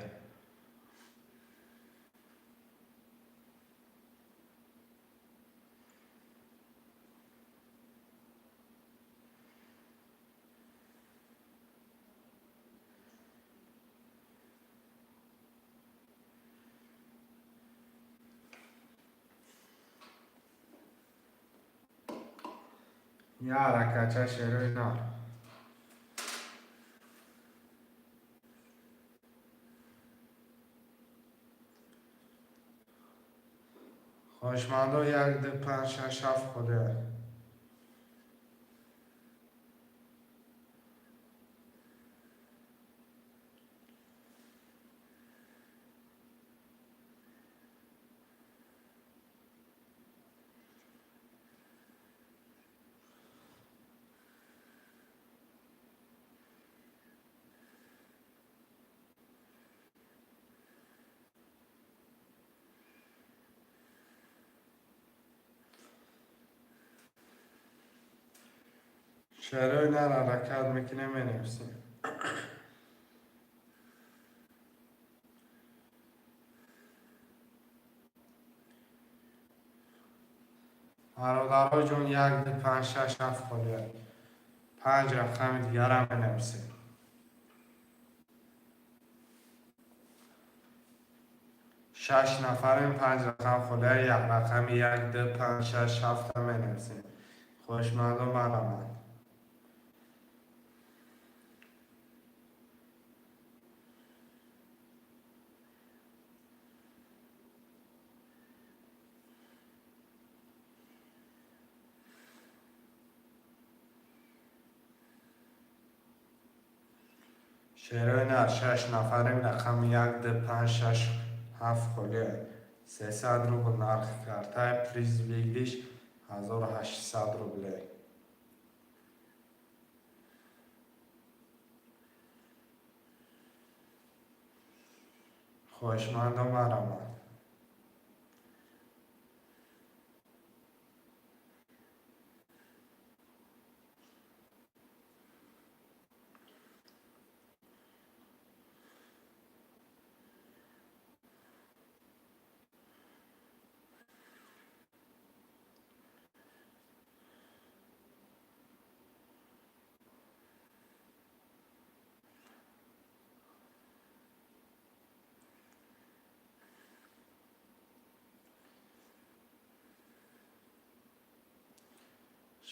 Я ҳаракатча, шерои нар. Хоҳишмандо, як, ду, панҷ, шаш, ҳафт холия. Шерои нар ҳаракат мекунем, менависем. Бародаро ҷон, як, ду, панҷ, шаш, ҳафт холия. Панҷ рақами дигарам менависем. Шаш нафарем, панҷ рақам холия, як рақами як, ду, панҷ, шаш, ҳафта менависем. Хоҳишмандо, марҳамат. Шерои нар, шаш нафарем, рақами як, ду, панҷ, шаш, ҳафт холия. 300 рубл нархи картай, приз выигрыш 1800 рублей. Хоҳишмандо, марҳамат.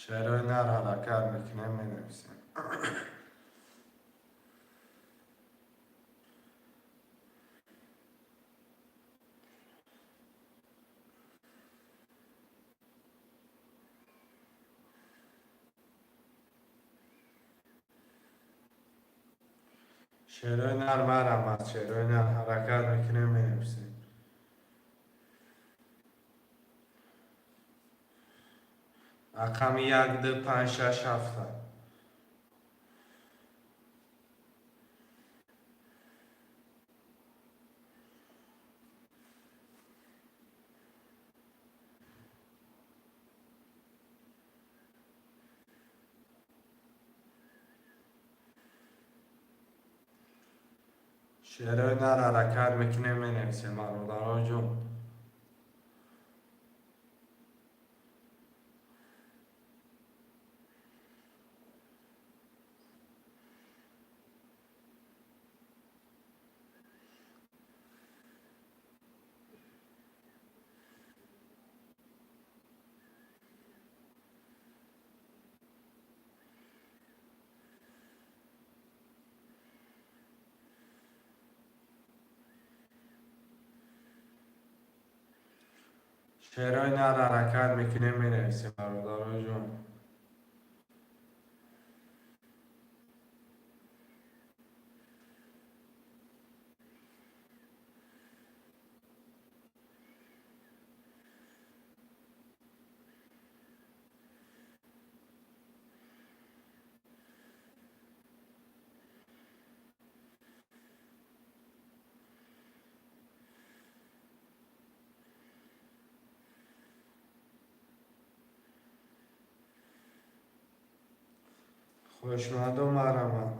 Шерои нар ҳаракат мекунем, менависем. Шерои нар, марҳамат, шерои нар ҳаракат мекунем, менависем. Рақами як, ду, панҷ, шаш, ҳафта. Шерои нар ҳаракат мекунем, менависем, бародаро ҷон. Шерои нар ҳаракат мекунем, менависем, бародарои ҷон. Хоҳишмандо, марҳамат.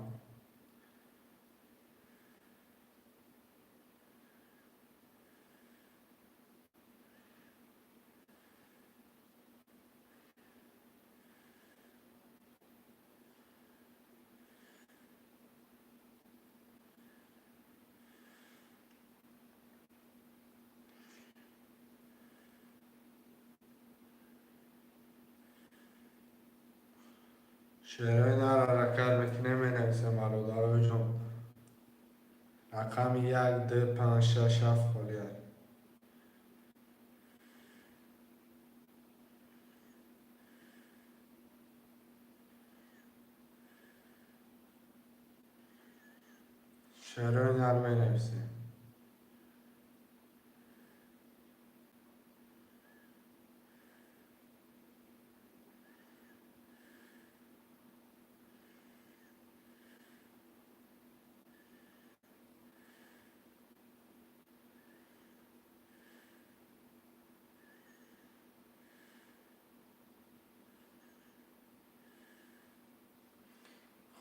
Шерои нар ҳаракат мекунем, менависем, бародарои ҷон. Рақами як, ду, панҷ, шаш, ҳафт холианд. Шерои нар менависем.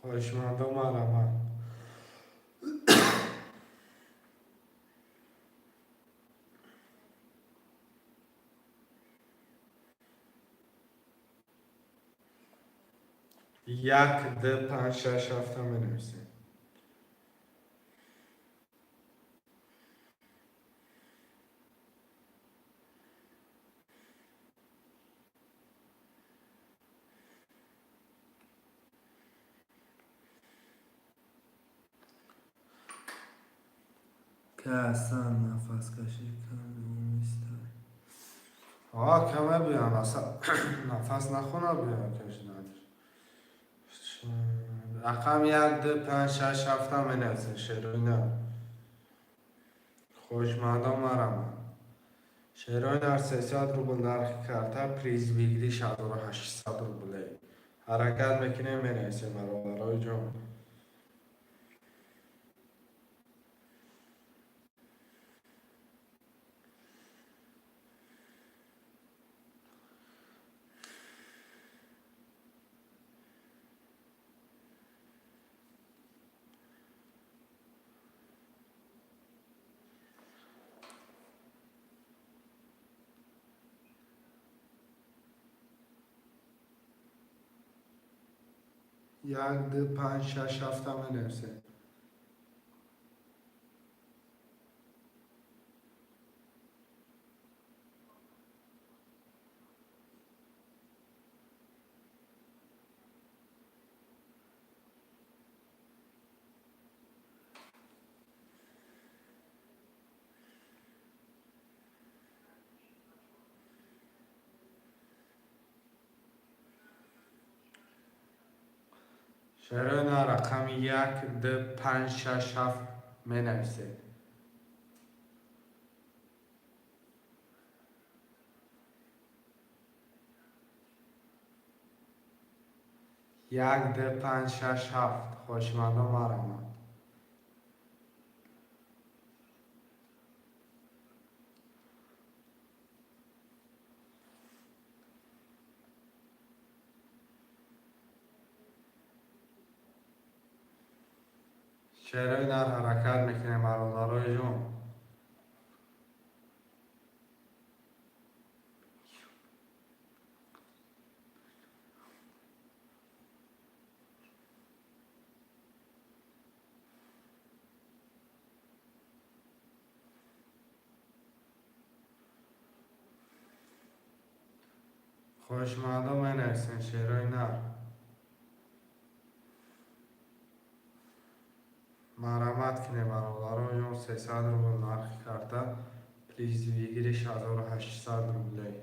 Хоҳишмандо, марҳамат. Як, ду, панҷ, шаш, ҳафта менависем. Касан нафаскашӣ кам. А кама биям, нафас нахона биям, кашидан. Рақам як, ду, панҷ, шаш, ҳафта менависем, шерои нар. Хоҳишмандо, марҳамат. Шерои нар, 300 рубл нархи карта, приз выигрыш 1800 рублей. Ҳаракат мекунем, менависем, бародарои ҷон. Як, ду, панҷ, шаш, ҳафта менависем. Шерои нар, рақами як, ду, панҷ, шаш, ҳафт менависед. Як, ду, панҷ, шаш, ҳафт. Хоҳишмандо, марҳамат. Шерои нар ҳаракат мекунем, бародарои ҷон. Хоҳишмандо, менависем, шерои нар. Марҳамат кунем, бародарон ҷон. 300 рубл нархи карта, Приз выигрыш 1800 рублей.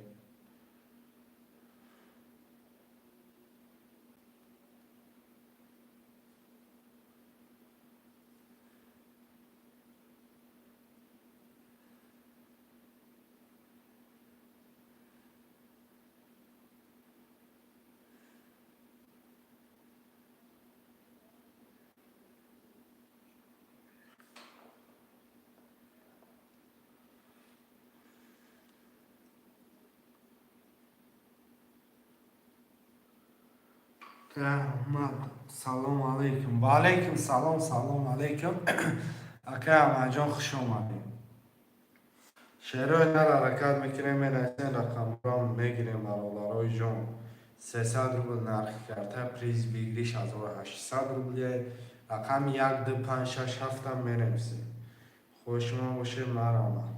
Аҳмад, салом алейкум. Ва алейкум салом, салом алейкум. Акай Аҳмадҷон, хуш омадем. Шерои нар ҳаракат мекунем, менависем, рақамро мегирем, бародарои ҷон. 300 рубл нархи карта, приз выигрыш 1800 рубле. Рақами 1, 2, 5, 6, 7 менависем. Хушмон бошед, марҳамат.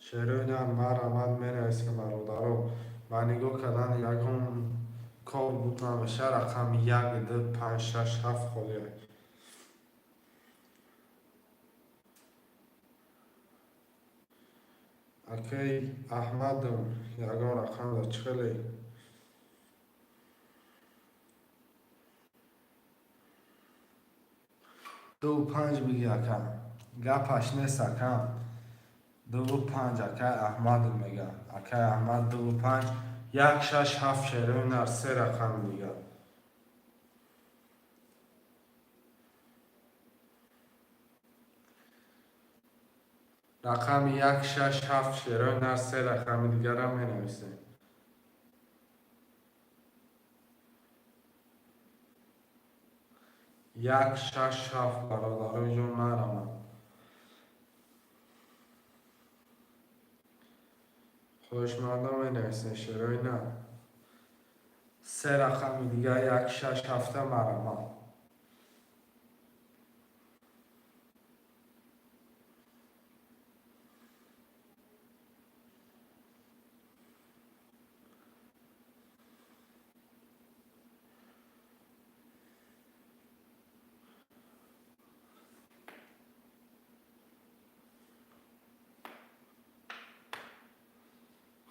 Шерои нар, марҳамат, менависем, бародаро. Ба нигоҳ кардан ягон кор буд намеша. Рақами 1, 2, 5, 6, 7 холия. Акай Аҳмадов, ягон рақам да чӣ хеле? Ду панҷ биги, ака. Гапаш нест, ака. Дуву панҷ акай Аҳмадов мега. Акай Аҳмад, дуву панҷ. Як, шаш, ҳафт, шерои нар, се рақами дигар. Рақами як, шаш, ҳафт, шерои нар, се рақами дигарам менависем. Як, шаш, ҳафт, бародарои ҷон, нарамад. Хоҳишмандон, менависем, шерои нар. Се рақами дигар, як, шаш, ҳафта, марҳамат.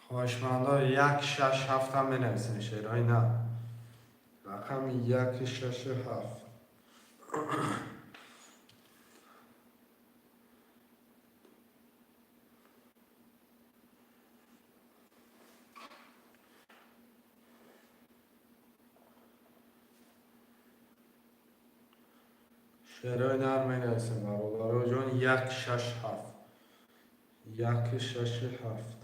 Хоҳишмандо, як, шаш, ҳафта менависем, шерои нар. Рақами як, шашу ҳафт. Шерои нар менависем, бародаро ҷон, як, шаш, ҳафт. Як, шашу ҳафт.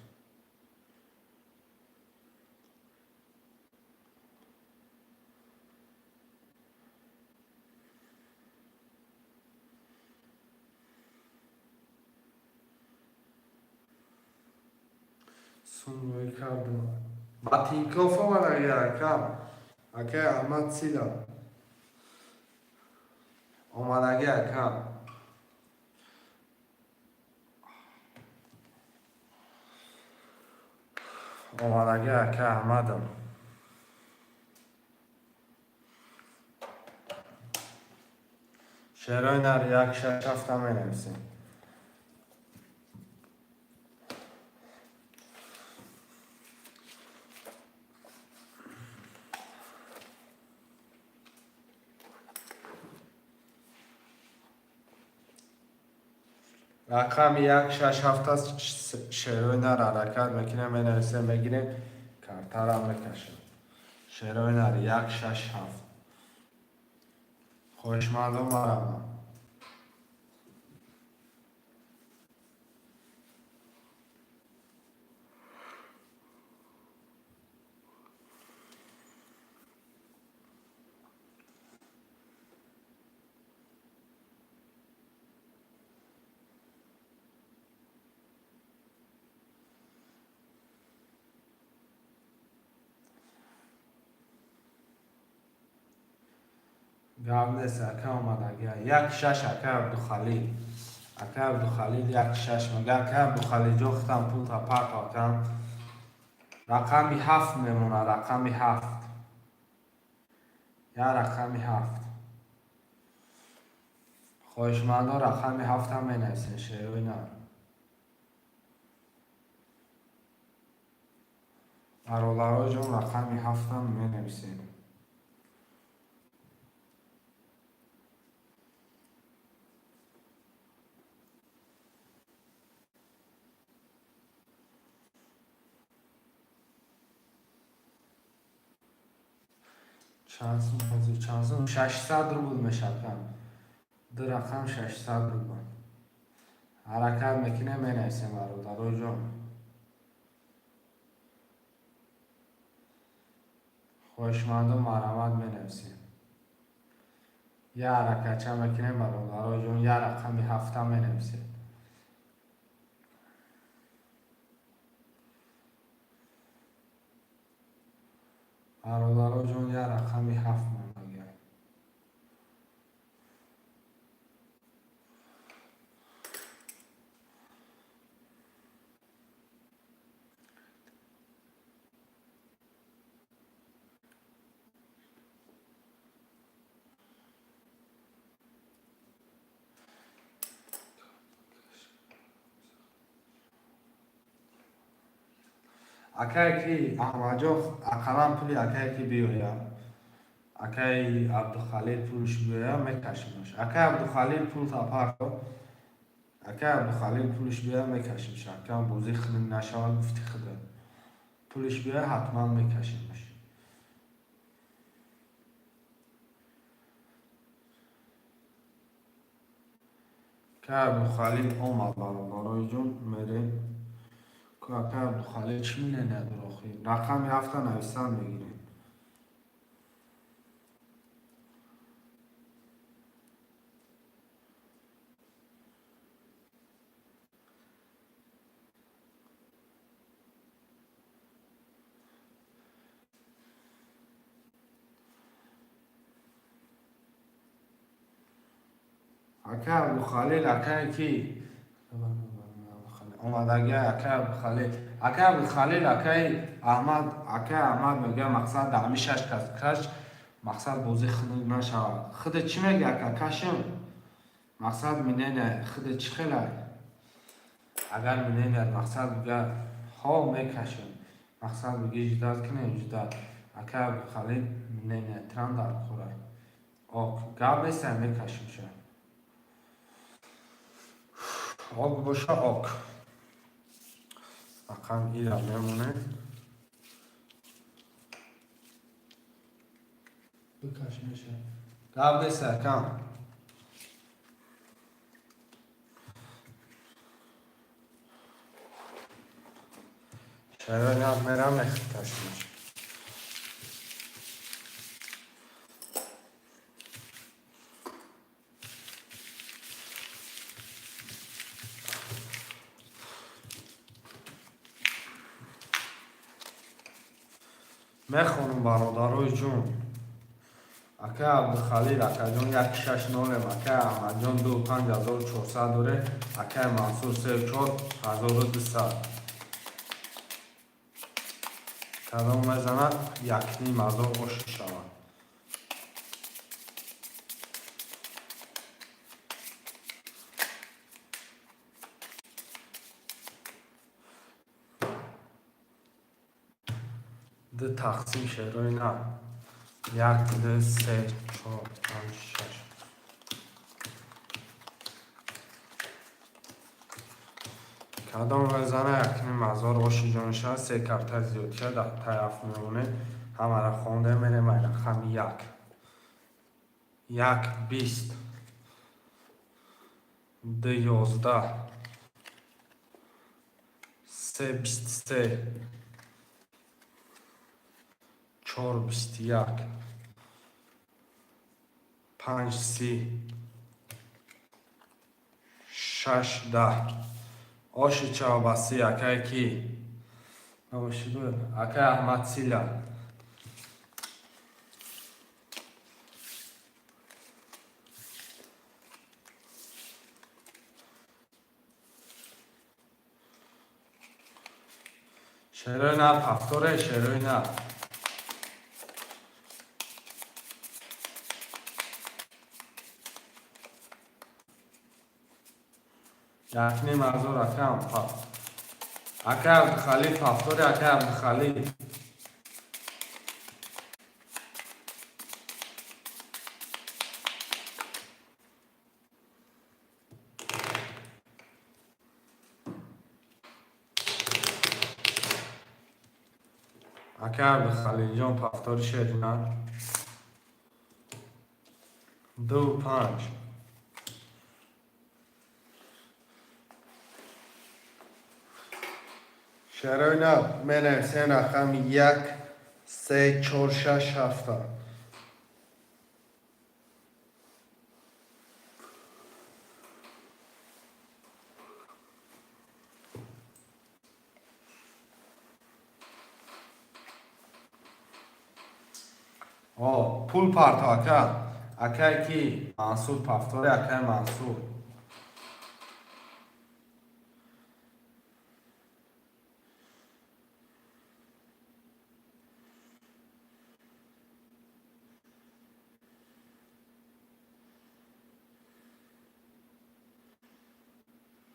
Сумрӯй кардам. Ба Тинькофф омадаги, ака. Акай Аҳмад Сила. Омадаги, ака. Омадаги, ака Аҳмадам. Шерои нар, як, шаш, ҳафта менависем. Рақами як, шаш, ҳафта, шерои нар, ҳаракат мекунем, менависем, мегирем, картарам мекашем. Шерои нар, як, шаш, ҳафт. Хоҳишмандон, марҳамат. Гап нест, ака, омадаги. Як, шаш, ака Абдухалил. Ака Абдухалил як, шаш мега. Ака Абдухалилҷон, худам пулта парто, ака. Рақами ҳафт мемонад, рақами ҳафт. Я рақами ҳафт. Хоҳишмандон, рақами ҳафтам менависем, шерои нар. Бародарои ҷон, рақами ҳафтам менависем. Чанд сум ҳозир, чанд сум? 600 рубл мешавад. Ду рақам 600 рубл. Ҳаракат мекунем, менависем, бародарои ҷон. Хоҳишмандон, марҳамат, менависем. Я ҳаракатча мекунем, бародарои ҷон, я рақами ҳафта менависем. Бародарои ҷон, я рақами ҳафт мондагиам. Акае ки Аҳмадҷон, ақаллан пули акае ки биёяд, акаи Абдухалил пулш биёяд, мекашимаш. Акаи Абдухалил, пул тапардо. Акаи Абдухалил пулш биёяд, мекашимш. Акам бозӣ хунук нашавад, гуфти худа. Пулиш биёяд, ҳатман мекашимаш. Акаи Абдухалил омад, бародарои ҷон, мерем. Акаи Абдухалил чӣ мнение дор охир? Рақами ҳафта нависан мегирем. Акаи Абдухалил, акае ки омадагия, акаи Абдухалил, акаи Абдухалил, акаи Аҳмад, акаи Аҳмад мегӯяд, мақсад дар ҳамин шаш кас каш, мақсад бозӣ хунук нашавад. Худе чӣ мегӯяд, ака, кашем? Мақсад, мнение худе чӣ хелай? Агар мнение мақсад бигӯяд, ҳо, мекашем. Мақсад бигӯи, ждать кунем, ждать. Акаи Абдухалил, мнение тран дар корай. Ок, гап нестай, мекашимша. Ок боша, ок. Рақам ира мемонем. Бикаш, меша. Гап нестай, акам. Чаро мерам, мекашимаш. Мехонам, бародарои ҷон. Акаи Абдухалил, акаҷон, як шаш нолем, акаи Аҳмадҷон ду 5400 доре, акаи Мансур се 4200. Кадом мезанад, 1500 ош шавад. Ду тақсим шерои на. Як, ду, се, чор, панҷ, шаш. Кадом мезана, 1500 оши ҷон шавад. Се карта зиёдтия дар тараф мемонем. Ҳамаро хонда мерем. Ай рақами як. Як 20, ду 11, се 23, чор 21, панҷ 30, шаш 10. Оши чавбаси, акае ки акай Аҳмад Сила. Шерои нар ҳафторе, шерои нар. 1500, акам. Акай Абдухалил ҳафтори, акай Абдухалил. Ака Абдухалилҷон, повтори шерина. 2 5. Шарои нав, менависем рақами як, се, чор, шаш, ҳафта. О, пул парто, ака. Акай ки? Мансур, повтори, акай Мансур.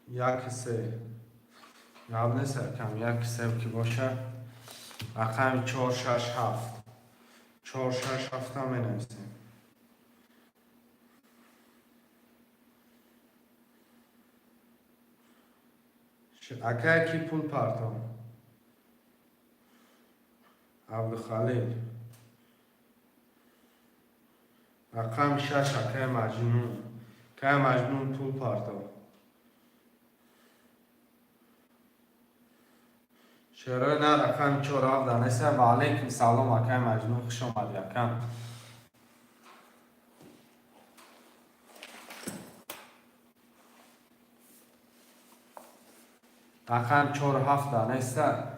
1 3. Гап нест, акам, 1 3 ки боша. Рақами чор, шаш, ҳафт. Чор, шаш, ҳафта менависем. Акай ки пул парто? Абдухалил. Рақами шаш, акай Маҷнун. Акай Маҷнун, пул парто. Шерои на, рақами чор, ҳафт данеса. Ва алейкум салом, акай Маҷнун, хуш омадӣ, акам. Рақами чор, ҳафт данеса.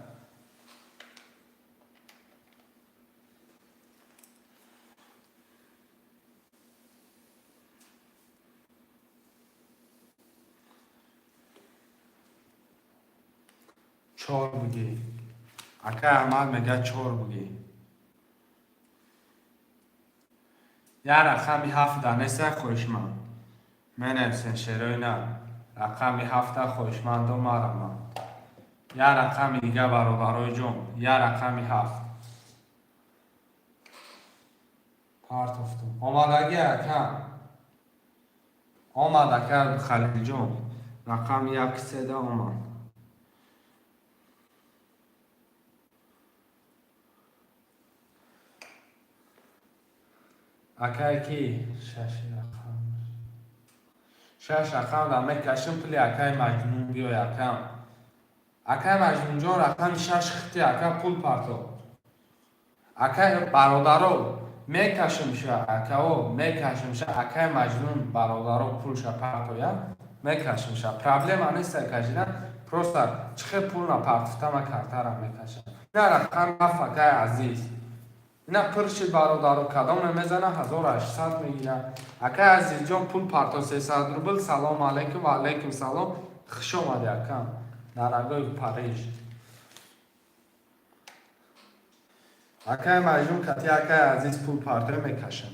Чор бугӣ. Акай Аҳмад мега, чор бугӣ. Як рақами ҳафт данеса, хоҳишманд. Менависен, шерои на. Рақами ҳафта, хоҳишмандо, мараманд. Як рақами дига, бародарои ҷон, як рақами ҳафт. Партофтум. Омадагӣ, ака. Омад, ака Халилҷон. Рақами 1 3-да омад. Акай ки? Шаш рақам. Шаш рақам да мекашим, пули акай Маҷнун биёй, акам. Акай Маҷнунҷон, рақами шаш хити, ака, пул парто. Акай, бародаро, мекашимша, акао, мекашимша, акай Маҷнун, бародаро, пулша партоя, мекашимша. Проблема нест кашидан, просто чихе пул напартофта, ма картара мекашам. Ина рақами ҳафт, акай Азиз. Ина пур шид, бародаро, кадоме мезана, 1800 мегира. Акай Азизҷон, пул парто, 300 рубл. Салом алейкум, ва алейкум салом. Хуш омадӣ, акам. Дорогой Париж. Акай Маҷнун кати акай Азиз пул партоя, мекашам.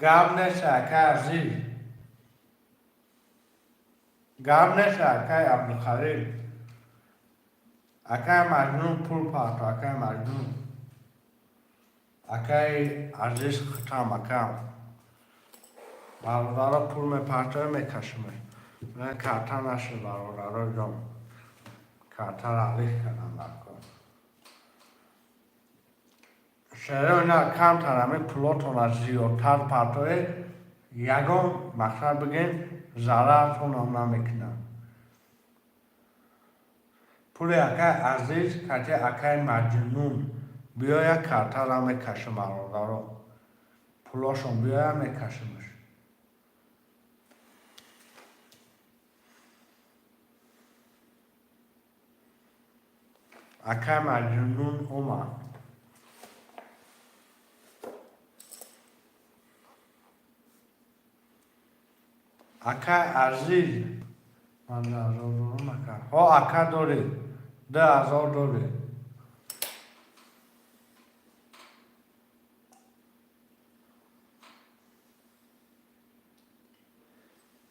Гап нест, акай Азиз. Гап нест, акай Абдухалил. Акай Маҷнун, пул парто, акай Маҷнун. Акай Азиз, хитам, акам. Бародаро, пул мепартоя, мекашимеш. Ман карта нашид, бародаро ҷон. Картаро алих кардам дар кор. Шеро ина камтар ҳамин пулотонро зиёдтар партоед, ягон мақсад бигем, зарартонам намекунад. Пули акай Азиз кати акай Маҷнун биёяд, картара мекашем, бародаро. Пулошон биёяд, мекашемш. Акай Маҷнун омад. Акай Азиз, ман дорам, ака. Ҳо, ака, доред. 2000 дорӣ.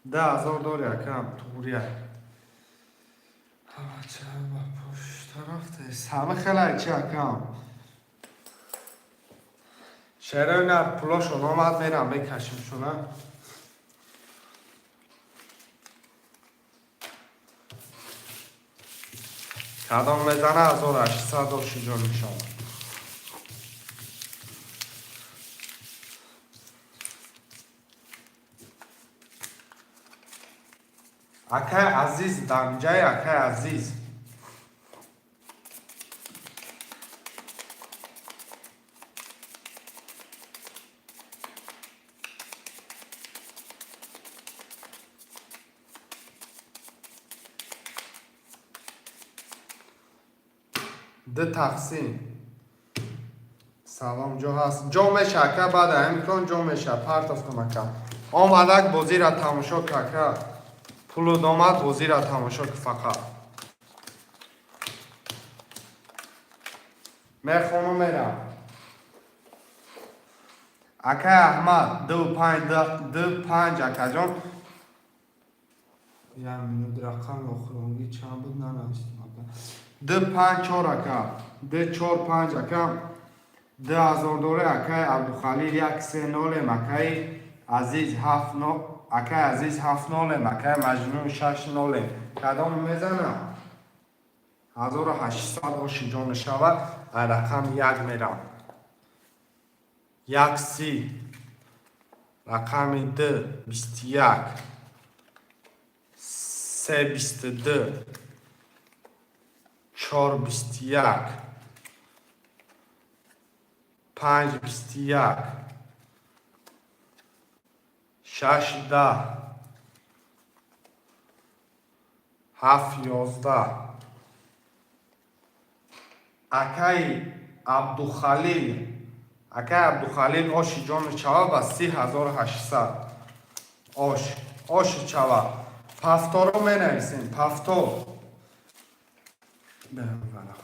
2000 дорӣ, акам, туғрия. Ба пушта рафтес. Ҳама хелай чи, акам? Шерои нар пулошон омад, мерам мекашимшона. Кадом мезана, 1800 оши ҷон мешавад. Акай Азиз, дамҷаи акай Азиз. Д тақсим. Салом, ҷо ҳаст? Ҷо меша, ака, баъд амикрон ҷо меша. Партофтам, ака. Омадак бозира тамошо ка, ака. Пулу омад, бозира тамошо ка фақат. Мехону мерам. Акай Аҳмад, ду панҷ, ду панҷ, акаҷон. Як минут, рақами охиронги чанд буд, нанавистам, ака. Ду панҷ чор, ака. Ду чор панҷ, ака. 2000 дорӣ, акай Абдухалил, як се нолем, акаи Азиз ҳафт но, акай Азиз ҳафт нолем, акай Маҷнун шаш нолем. Кадом мезанам? 1800 оши ҷон мешавад, рақам як мерам. Як си. Рақами д 21. Се 22. Чор 21. Панҷ 21. Шаш 10. Ҳафт 11. Акаи Абдухалил, акаи Абдухалил, оши ҷони чава ба 30 800. Ош, оши чава. Пафторо менависем, пафтор. Берам варақ.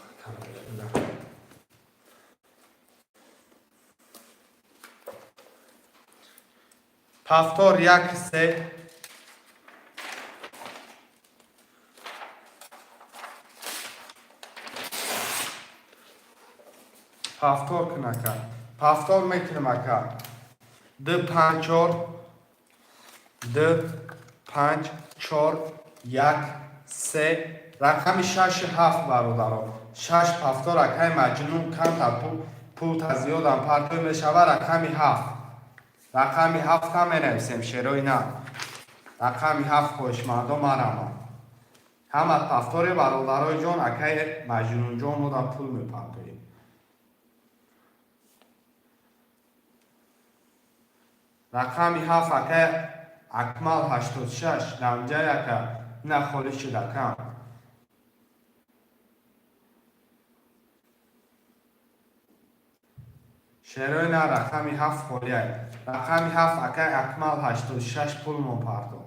Пафтор як се. Пафтор кун, ака. Пафтор мекунем, ака. Д панҷ чор. Д панҷ чор як се. Рақами шаши ҳафт, бародаро. Шаш пафтор, акаи Маҷнун, камтар пулта зиёдам партой мешава, рақами ҳафт. Рақами ҳафтам менависем, шерои на. Рақами ҳафт, хоҳишмандо, марама. Ҳама пафтори, бародарои ҷон, акаи Маҷнунҷон мода пул мепартоем. Рақами ҳафт, акаи Акмал 86, рамҷай, ака, ина холӣ шуд, акам. Шерои на, рақами ҳафт холиай. Рақами ҳафт, акаи Акмал 86, пулмон парто.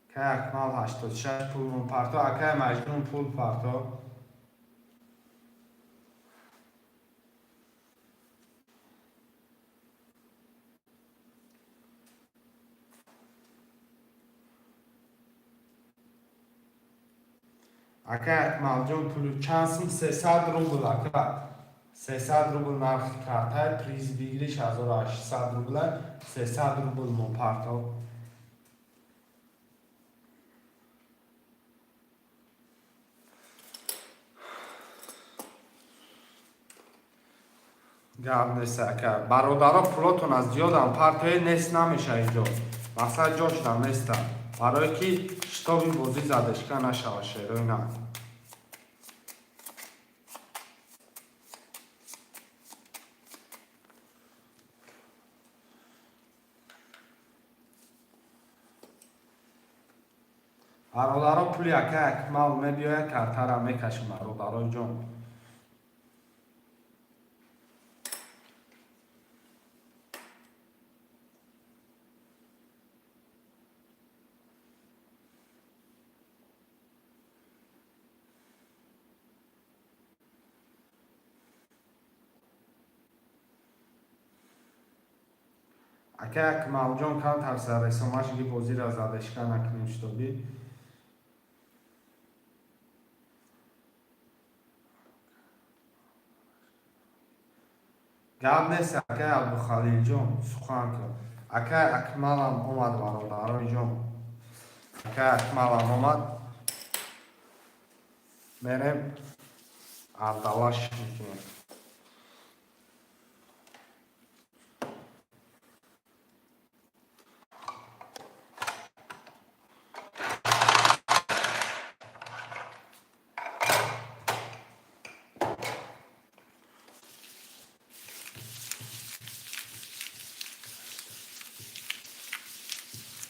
Акаи Акмал 86, пулмон парто. Акаи Маҷнун, пул парто. Акай Акмалҷон, пулу чанд сум? 300 рубл, ака. 300 рубл нархи картай, приз выигрыш 1800 рубла, 300 рубл мо парто. Гап нест, ака. Бародаро, пулотон аз зиёдам партои, нест намеша инҷо. Мақсад ҷошдам неста. Барое ки шитоби бозӣ задешка нашава, шерои на. Бародаро, пули акай Акмал мебиёяд, картара мекашем, бародарои ҷон. Ака Акмалҷон, камтар сарресомашги бозиро задешка накунем, шитобӣ. Гап нест, акай Абдухалилҷон, сухан кун. Акай Акмалам омад, бародарои ҷон. Акай Акмалам омад. Мерем ардалаш мекунем.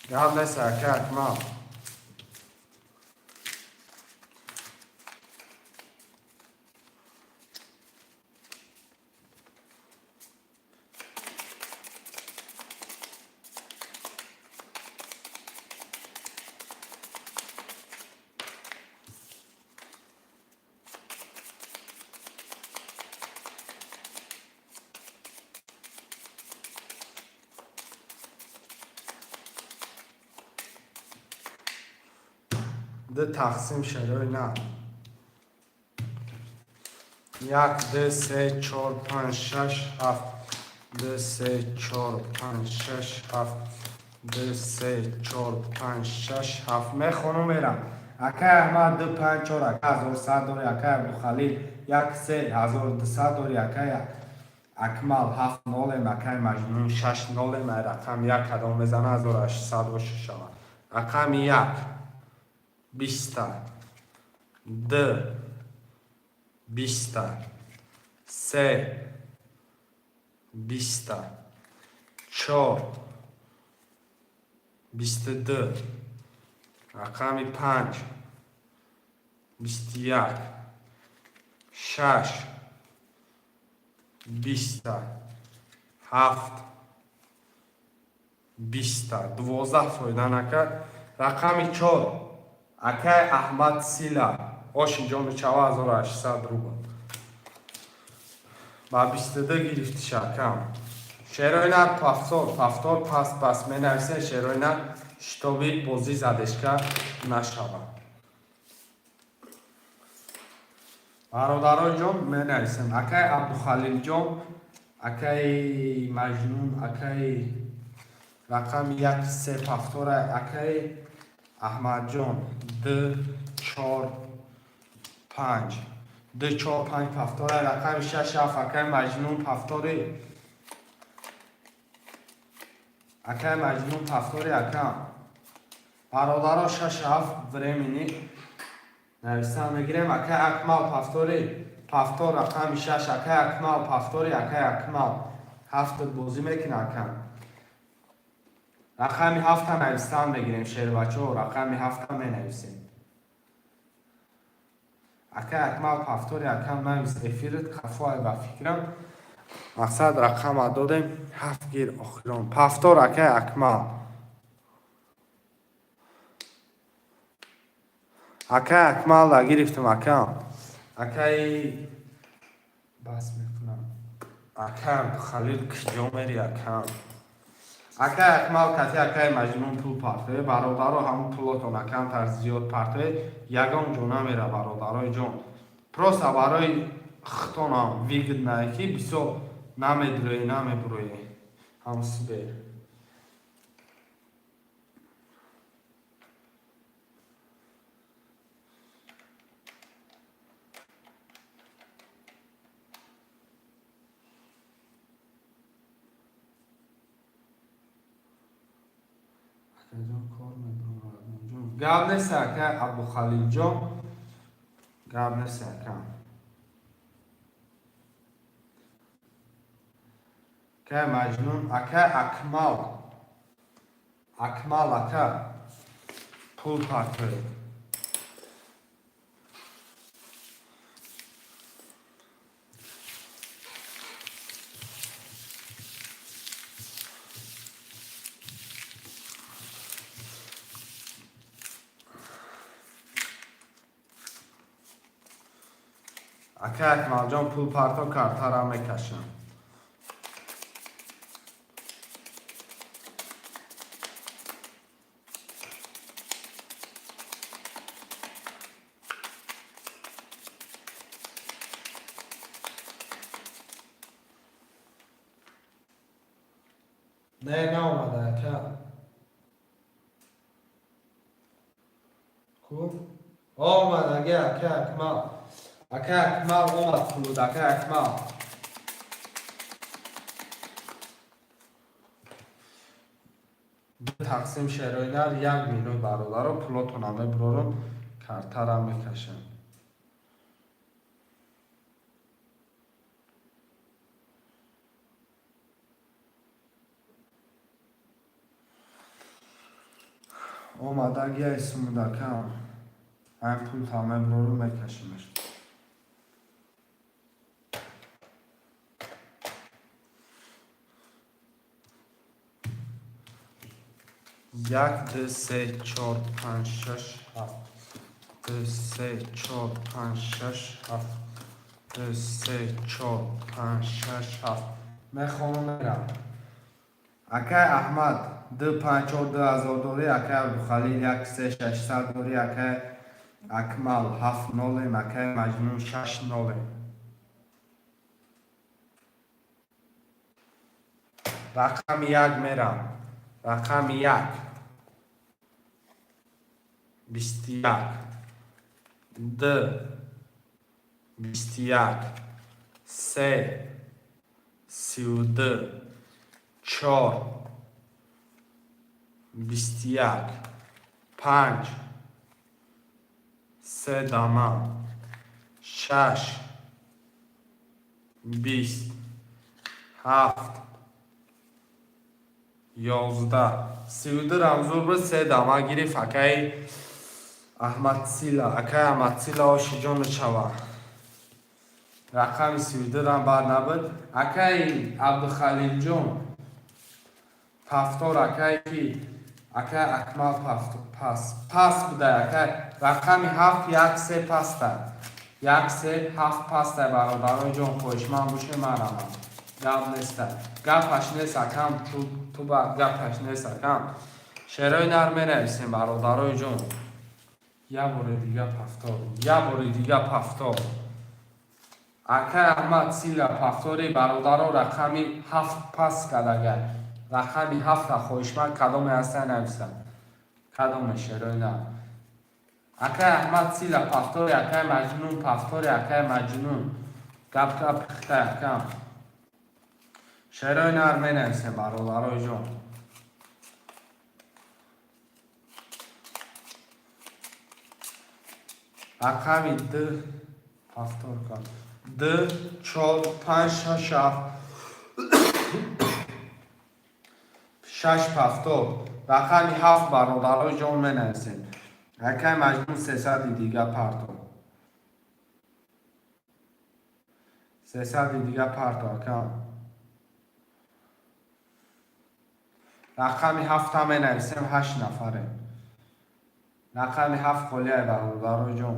Гап нест, ака Акмал. Ду тақсим шарои на. Як, ду, се, чор, панҷ, шаш, ҳафт. Ду, се, чор, панҷ, шаш, ҳафт. Ду, се, чор, панҷ, шаш, ҳафт. Мехонум, мерам. Акай Аҳмад, ду, панҷ, чор, ака 1100 дори, акай Абдухалил, як, се, 1200 дори, акай Акмал, ҳафт нолем, акай Маҷнун, шаш нолем, ай рақам як кадом мезана, 1800 шавад. Рақами як биста, д биста, се биста, чор 22, рақами панҷ 21, шаш биста, ҳафт биста, 12 фоида накард. Рақами чор, акай Аҳмад Сила, оши ҷону чава, 1800 рубл. Ба 22 гирифтиш, акам. Шерои нар повтор, повтор, пас пас менависе шерои нар, шитоби бозӣ задешка нашавад. Бародарои ҷон, менависем. Акай Абдухалилҷон, акай Маҷнун, акай рақами як се повтора, акай Аҳмадҷон, ду, чор, панҷ. Ду, чор, панҷ повтора, рақами шаш, ҳафт, акай Маҷнун повтори. Акай Маҷнун повтори, акам. Бародаро, шаш, ҳафт времени нависан мегирем. Акай Акмал повтори, повтор рақами шаш, акай Акмал повтори, акай Акмал. Ҳафт бозӣ мекунад, акам. Рақами ҳафта навистан мегирем, шербачаҳо, рақами ҳафта менависем. Акай Акмал повтори, акам навис, эфирит қафоай ба фикрам. Мақсад рақама додем, ҳафт гир охирон. Повтор, акай Акмал. Акай Акмалда гирифтам, акам. Акай бас мекунам. Акам Халил, киҷо мери, акам? Акай Акмал кати акай Маҷнун пул партое. Бародаро, ҳамун пулотон акамтар зиёд партое, ягон ҷо намера, бародарои ҷон. Просто барои хитонам выгодное, ки бисёр намедурӯе, намебурӯе. Ҳамун сбер. Акаҷон, кор мебурам. Гап нест, ака Абдухалилҷон. Гап нест, ака. Акай Маҷнун, акай Акмал. Акмал ака пул партоед. Акай Акмалҷон, пул парто, картара мекашам. Не, наомада, ака. Ку? Омад, ага, ака Акмал. Ака Акмал омад пулуд, ака Акмал. Ду тақсим шерои нар, як минут, бародаро, пулотона мебурорум, картара мекашам. Омадагия сумудакам. Ҳам пулта мебурорум, мекашимаш. Як, ду, се, чор, панҷ, шаш, ҳафт. Ду, се, чор, панҷ, шаш, ҳафт. Ду, се, чор, панҷ, шаш, ҳафт. Мехонам, мерам. Акай Аҳмад, ду, панҷ, чор, 2000 дорӣ, акай Абдухалил, як, се, 600 дорӣ, акай Акмал, ҳафт нолем, акай Маҷнун, шаш нолем. Рақами як мерам. Рақами як. 21. Д. 21. Се. 32. Чор. 21. Панҷ. Се дама. Шаш. 20. Ҳафт. 11. 32 рамзур буд, се дама гирифт акаи Аҳмадсила. Акаи Аҳмадсила, оши ҷону шава. Рақами 32 рам бад набуд. Акаи Абдухалилҷон, повтор, акае ки акай Акмал пас пас буда, акай рақами ҳафт, як, се паста. Як, се, ҳафт паста, бародарои ҷон, хоҳишманд боше, марамам. Гап неста. Гапаш нест, акам, ту ба гапаш нест, акам. Шерои нар менависем, бародарои ҷон. Як бори дига повтор. Як бори дига повтор. Акай Аҳмад Сила повтори, бародаро, рақами ҳафт пас кардагай. Рақами ҳафта хоҳишманд кадоме ҳаста, нависад. Кадоме, шерои нар. Акай Аҳмад Сила повтори, акай Маҷнун повтори, акай Маҷнун. Гап гап пихта, акам. Шерои нар менависем, бародарои ҷон. Рақами д повтор кар. Д, чор, панҷ, шаш, ҳафт. Шаш повтор. Рақами ҳафт, бародарои ҷон, менависем. Акай Маҷнун, 300-и дига парто. 300-и дига парто, акам. Рақами ҳафта менависем, ҳашт нафарем. Рақами ҳафт холиай, бародарои ҷон.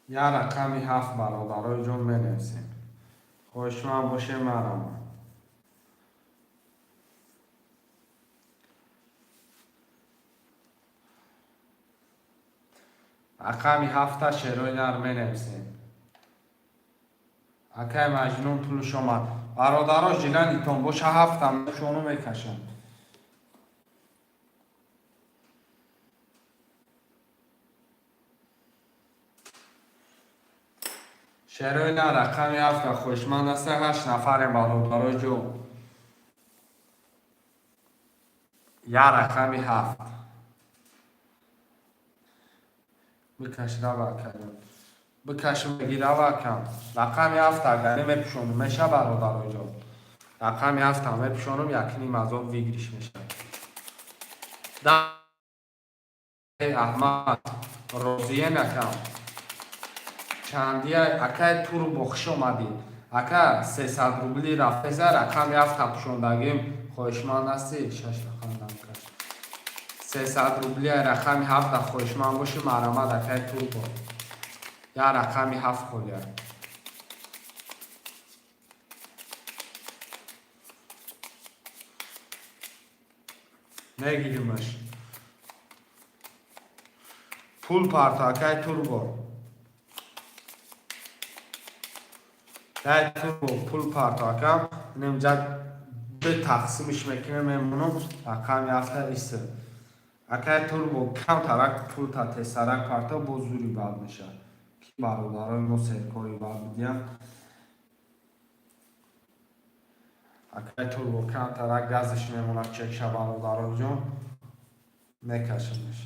Як рақами ҳафт, бародарои ҷон, менависем. Хоҳишманд боше, марама. Рақами ҳафта шерои нар менависем. Акай Маҷнун пулш омад. Бародаро, жиланитон боша, ҳафта шону мекашам. Шерои нар рақами ҳафта хоҳишманд аста, ҳашт нафарем, бародарои ҷон. Як рақами ҳафт. Бикаш, рава, акаҷон. Бикаш, бигирава, акам. Рақами ҳафта агари мепӯшонум, меша, бародарои ҷон. Рақами ҳафта мепӯшонум, якним азоб выигрыш мешавад. Аҳмад розиен, акам. Чандия, акай Турбо, хуш омадӣ. Ака, 300 рубли рафтеса, рақами ҳафта пӯшондагим, хоҳишманд ҳастӣ? Шаш рақам намкаш. 300 рубли рақами ҳафта хоҳишманд бошӣ, марҳамат, акай Турбо. Як рақами ҳафт холия. Мегиримаш. Пул парто, акай Турбо. Акай Турбо, пул парто, акам. Инамҷа ду тақсимиш мекунем, мемонам, рақами ҳафта ист. Акай Турбо, камтарак пулта тезтарак парто, бо зури бад мешавад. Ки бародарои мо серкори бад бидиҳанд. Акай Турбо камтарак газиш мемонад, чекша, бародароҷон. Мекашамаш.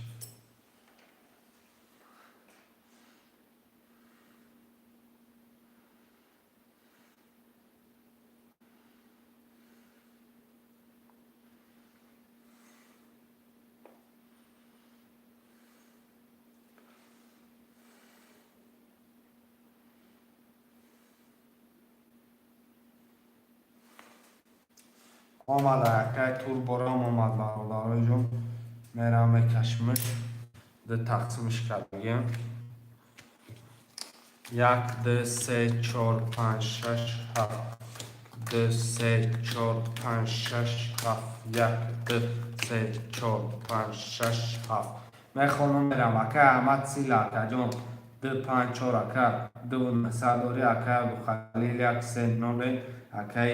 Омада, акай Турборам омад, бародароҷон. Мерам, мекашмаш. Ду тақсимиш кардагем. Як, ду, се, чор, панҷ, шаш, ҳафт. Ду, се, чор, панҷ, шаш, ҳафт. Як, ду, се, чор, панҷ, шаш, ҳафт. Мехонам, мерам. Акай Аҳмад Сила, акаҷон. Ду, панҷ, чор, ака. Ду насад дорӣ, акай Абдухалил, як, се, ноле. Акай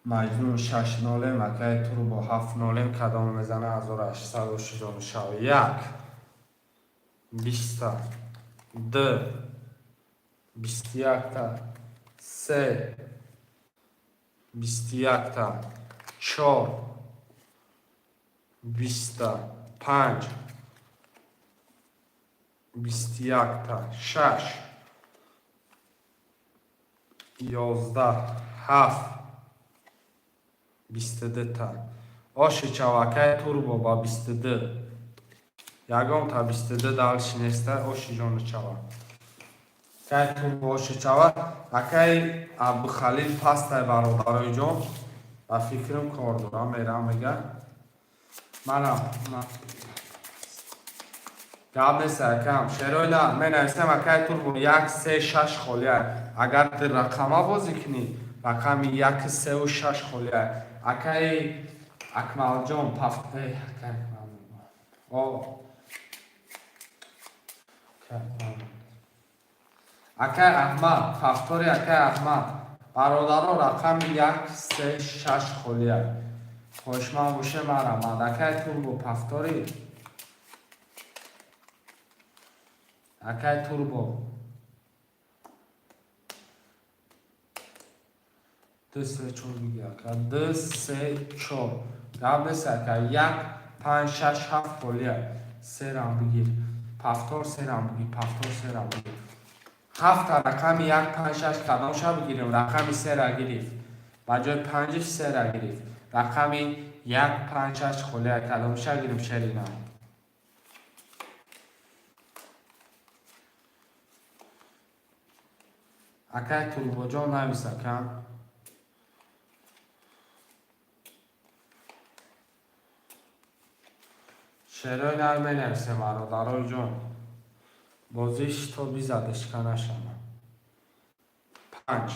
Маҷнун, шаш нолем, акай Турбо, ҳафт нолем. Кадом мезана, 1800 шав. Як, 20-та, ду, 21-та, се, 21-та, чор, 20-та, панҷ, 21-та, шаш, 11, ҳафт, 22-та. Оши чавакай Турбо ба 22. Ягонта 22 дальше неста, оши ҷону чава. Акай Турбо, оши чава. Акай Абдухалил пастай, бародарои ҷон. Ба фикрам, кор дорам, мерам, мега. Манам гап нест, акам. Шерои на, менависам, акай Турбо, як, се, шаш холия. Агар ду рақама бозӣ кунӣ, рақами як, сеу шаш холия. Акай Акмалҷон, акай Акмал. О. Акай Аҳмад, повтори, акай Аҳмад. Бародаро, рақами як, се, шаш холия. Хоҳишманд боше, марамад. Акай Турбо, повтори. Акай Турбо. Ду, се, чор биги, ака. Ду, се, чор. Гап нест, ака. Як, панҷ, шаш, ҳафт холия. Серам бигир. Повтор, серам бигир. Повтор, серам бигир. Ҳафта рақами як, панҷ, шаш кадомша бигирем? Рақами сера гирифт. Ба ҷои панҷиш сера гирифт. Рақами як, панҷ, шаш холия. Кадомша гирим, шерина? Акай Турбоҷон, навис, ака. Шерои нар менависем, бародарои ҷон. Бозиш то бизадешка нашава. Панҷ.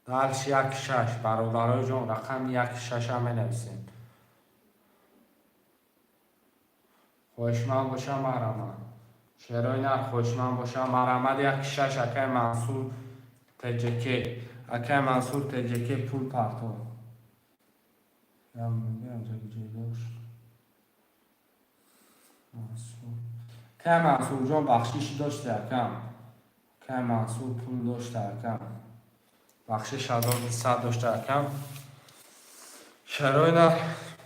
Дальше як, шаш, бародарои ҷон, рақами як, шаша менависем. Хоҳишманд боша, маҳрамад. Шерои нар, хоҳишманд боша, маҳрамад, як, шаш, акай Мансур ТҶК. Акай Мансур ТҶК, пул парто. Ҷой дошт. Мансур. Акай Мансурҷон, бахшиш доште, акам. Акай Мансур пул дошта, акам. Бахшиш 1200 дошта, акам. Шерои нар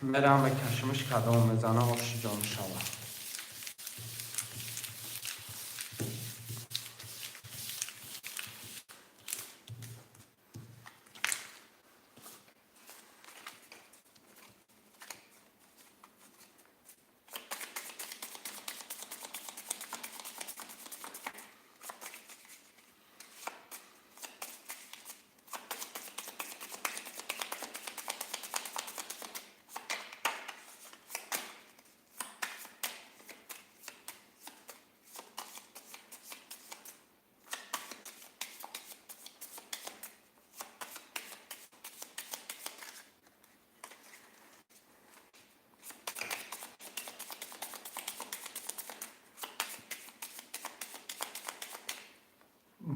мерам, мекашимиш, кадом мезана, оши ҷон шава.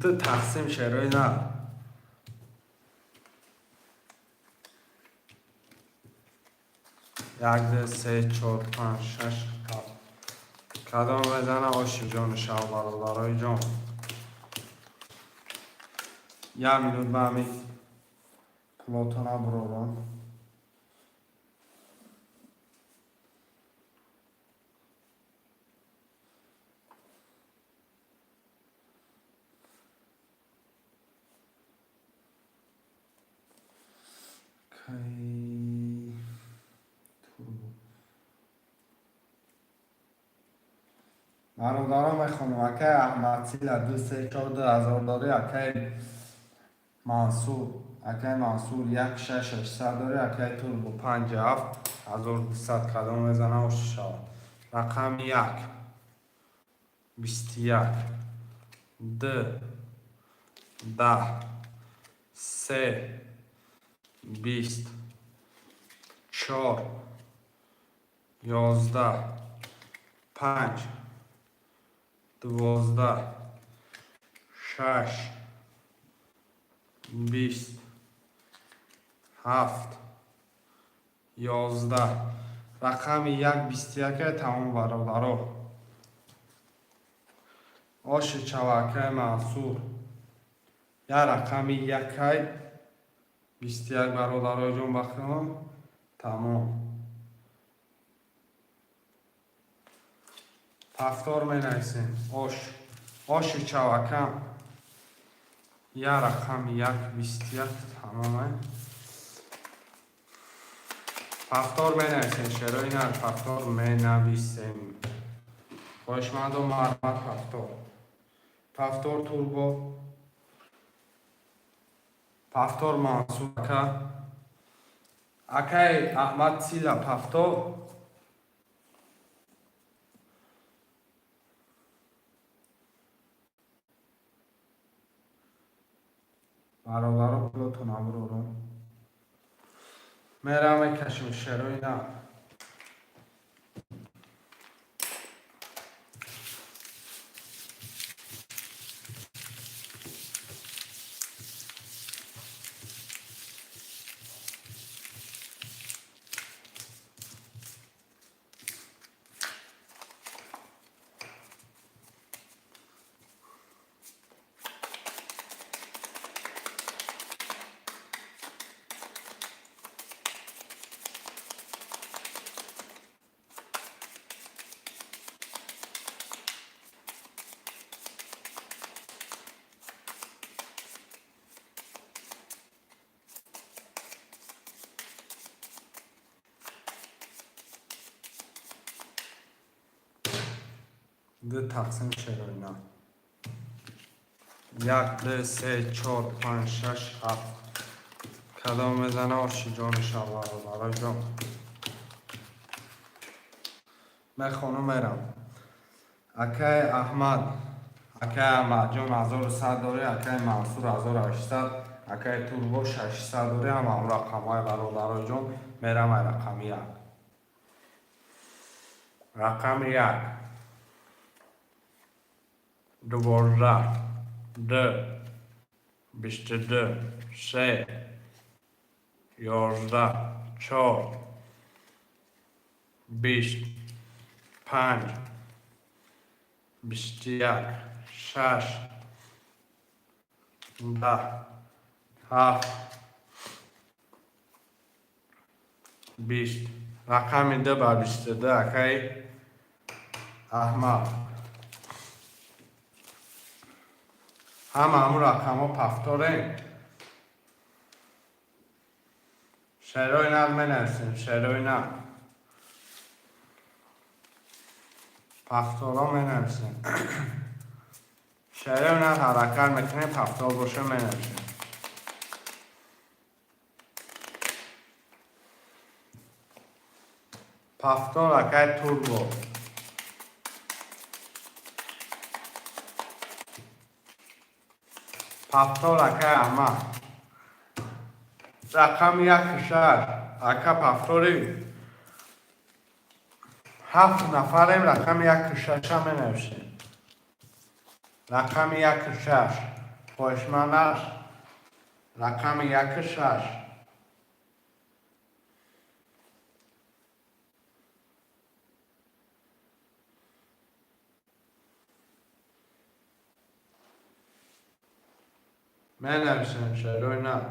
Ду тақсим, шерои нар. Як, ду, се, чор, панҷ, шаш, ҳафт. Кадом мезана, оши ҷону шав, бародарои ҷон? Як минут, ба ҳамин пулотона бурорам. Кай турбо, бародарон, мехонам. Акай Аҳмадсила, ду, се, чор, 2000 дорӣ. Акай Мансур, акай Мансур, як, шаш, 600 дорӣ. Акай Турбо, панҷ, ҳафт, 1200. Кадом мезана, оши шавад? Рақами як, 21, д, 10, се, 20, чор, 11, панҷ, 12, шаш, 20, ҳафт, 11. Рақами як, 21-е. Тамом, бародаро, оши чавакаи Мансур. Як рақами якай, 21, бародарои ҷон, бахилам. Тамом, повтор менависем. Ош, оши чавакам. Як рақами як, 21. Тамоме, повтор менависем, шерои нар, повтор менависем. Хоҳишмандо, марҳамат, повтор, повтор. Турбо, повтор. Мансур ака, акай Аҳмад Сила, повтор. Бародаро, пулотон аброрум, мерам, мекашем, шерои на. Ду тақсим, шерои на. Як, ду, се, чор, панҷ, шаш, ҳафт. Кадом мезана, оши ҷони шав, бародарои ҷон? Мехонум, мерам. Акай Аҳмад, акай Аҳмадҷон, 1100 дорӣ. Акай Мансур, 1800. Акай Турбо, 600 дорӣ. Ҳама он рақамҳои, бародарои ҷон. Мерам ай рақами як. Рақами як, 12, д, 22, се, 11, чор, 20, панҷ, 21, шаш, 10, ҳафт, 20. Рақами д ба 22, акай Аҳмад. Ҳама ҳамун рақамҳо повторем. Шерои нар менависем, шерои нар, повторо менависем. Шерои нар ҳаракат мекунем, повтор боша, менависем. Повтор, акай Турбо. Повтор, акай Аҳмад. Рақами як, шаш, ака, повтори. Ҳафт нафарем, рақами як, шаша менависем. Рақами як, шаш. Хоҳишмандаш рақами яку шаш. Менависем, шерои нар.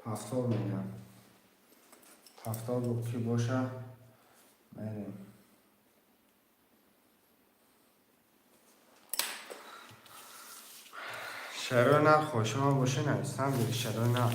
Повтор мегӯям, повтор ки боша, мерем. Шерои нар хоҳишманд боша, нависам, шерои нар.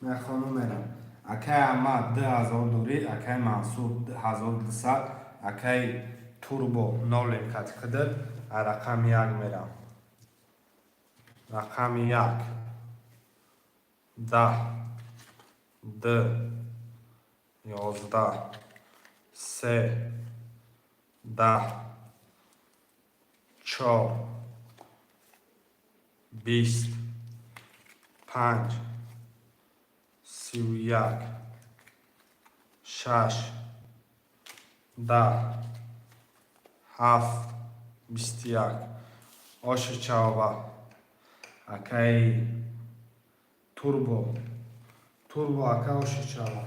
Мехону мерам. Акай Аҳмад, 2000 дорӣ, акай Мансур, 1200, акай Турбо нолем кати хидр, рақами як мерам. Рақами як, 10, д, 11, се, 10, чор, 20, панҷ, 31, шаш, 10, ҳафт, 21. Оши чавба, акаи Турбо, Турбо ака, оши чава.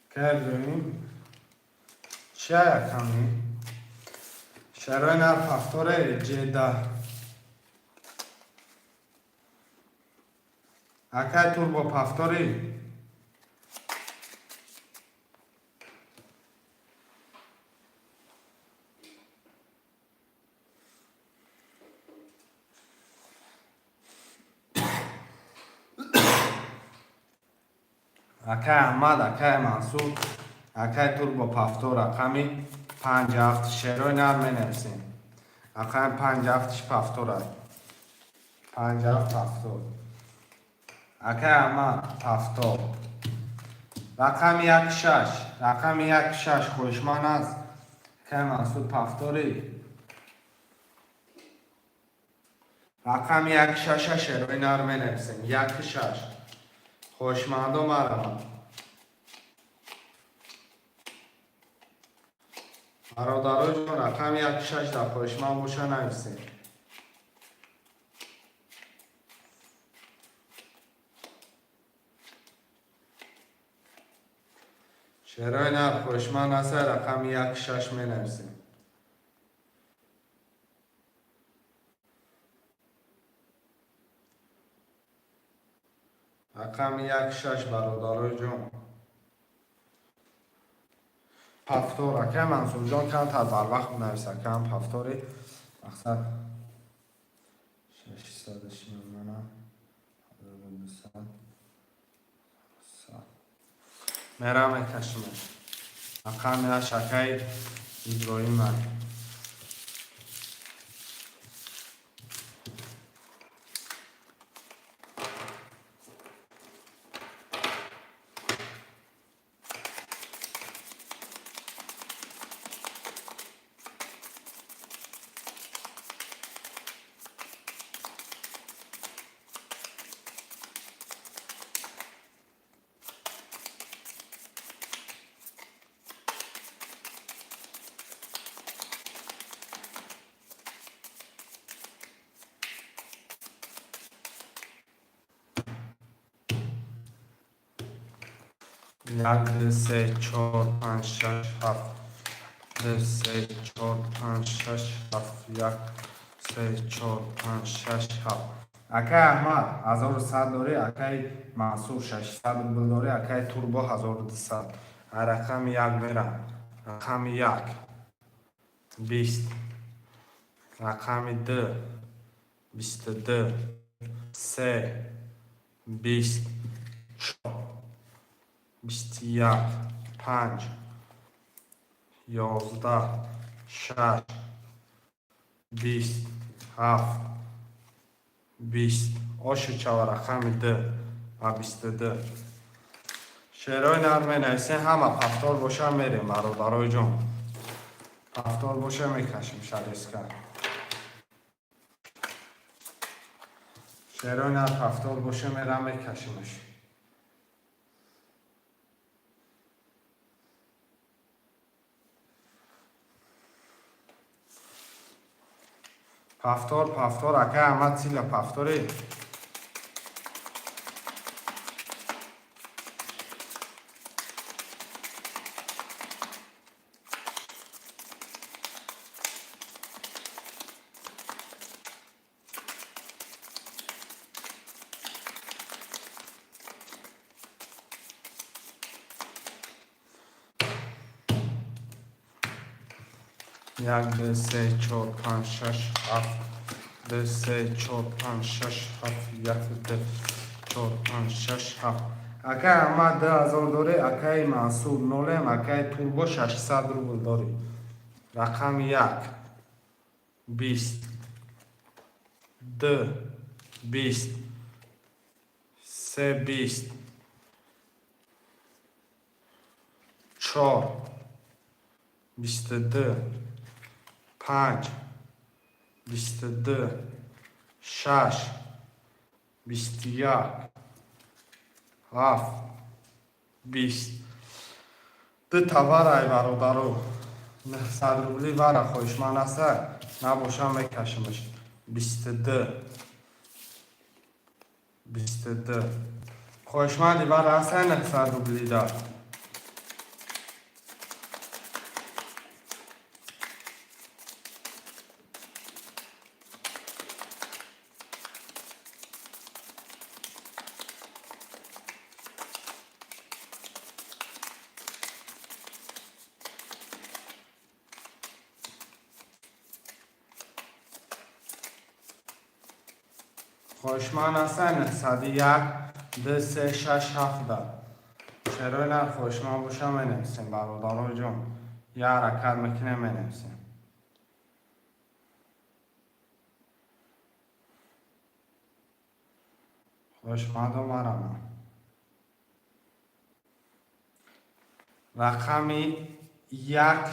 Акаи Иброҳим, чия яками шарои нар повторе ҷеда. Акай Турбо, повторӣ. Акай Аҳмад, акай Мансур, акай Турбо, повтор, рақами панҷ ҳафт, шерои нар менависем. Рақами панҷ ҳафтиш повтор аст. Панҷ ҳафт повтор. Акай Аҳмад, повтор. Рақами як шаш, рақами як шаш хоҳишманд аст. Акай Мансур, повторӣ. Рақами як шаша шерои нар менависем. Як шаш. Хоҳишмандо марамад. Бародарои ҷон, рақами як шаш дар хоҳишманд боша, нависем. Шерои нар хоҳишманд аст, рақами як шаш менависем. Рақами як шаш, бародарои ҷон. Повтор, акай Мансурҷон, камтар барвақт бинавис, акам, повтори. Мақсад шашсаду шимана 1200. Мерам, мекашимеш. Рақами ҳашт, акаи Иброҳима. Як, ду, се, чор, панҷ, шаш, ҳафт. Ду, се, чор, панҷ, шаш, ҳафт, як, се, чор, панҷ, шаш, ҳафт. Акай Аҳмад 1100 дорӣ, акай Мансур 600 рубл дорӣ, акай Турбо 1200. Рақами як мерам. Рақами як 20, рақами ду 22, се 20, чор 21, панҷ 11, шаш 20, ҳафт 20. Оши чава, рақами ду ва 22. Шерои нар менависем, ҳама повтор боша, мерем, бародарои ҷон. Повтор боша, мекашем шалеска. Шерои нар повтор боша, мерам, мекашимаш. Повтор, повтор, акай Аҳмад, сила повтори. Як, ду, се, чор, панҷ, шаш, ҳафт, ду, се, чор, панҷ, шаш, ҳафт, як, ду, чор, панҷ, шаш, ҳафт. Акай Аҳмад 2000 дорӣ, акай Мансур нолем, акай Турбо 600 рубл дорӣ. Рақами як 20, ду 20, се 20, чор 22, панҷ 22, шаш 21, ҳафт 20. Ду таварай, бародару, 900 рубли вара хоҳишманд аста, набошам, мекашимаш. 22, 22. Хоҳишманди вара аста 900 рублида? Хоҳишманд ҳастан 901, ду, се, шаш, ҳафт да. Чаро на хоҳишманд боша, менависем, бародарои ҷон. Як ҳаракат мекунем, менависем. Хоҳишмандо, марама. Рақами як,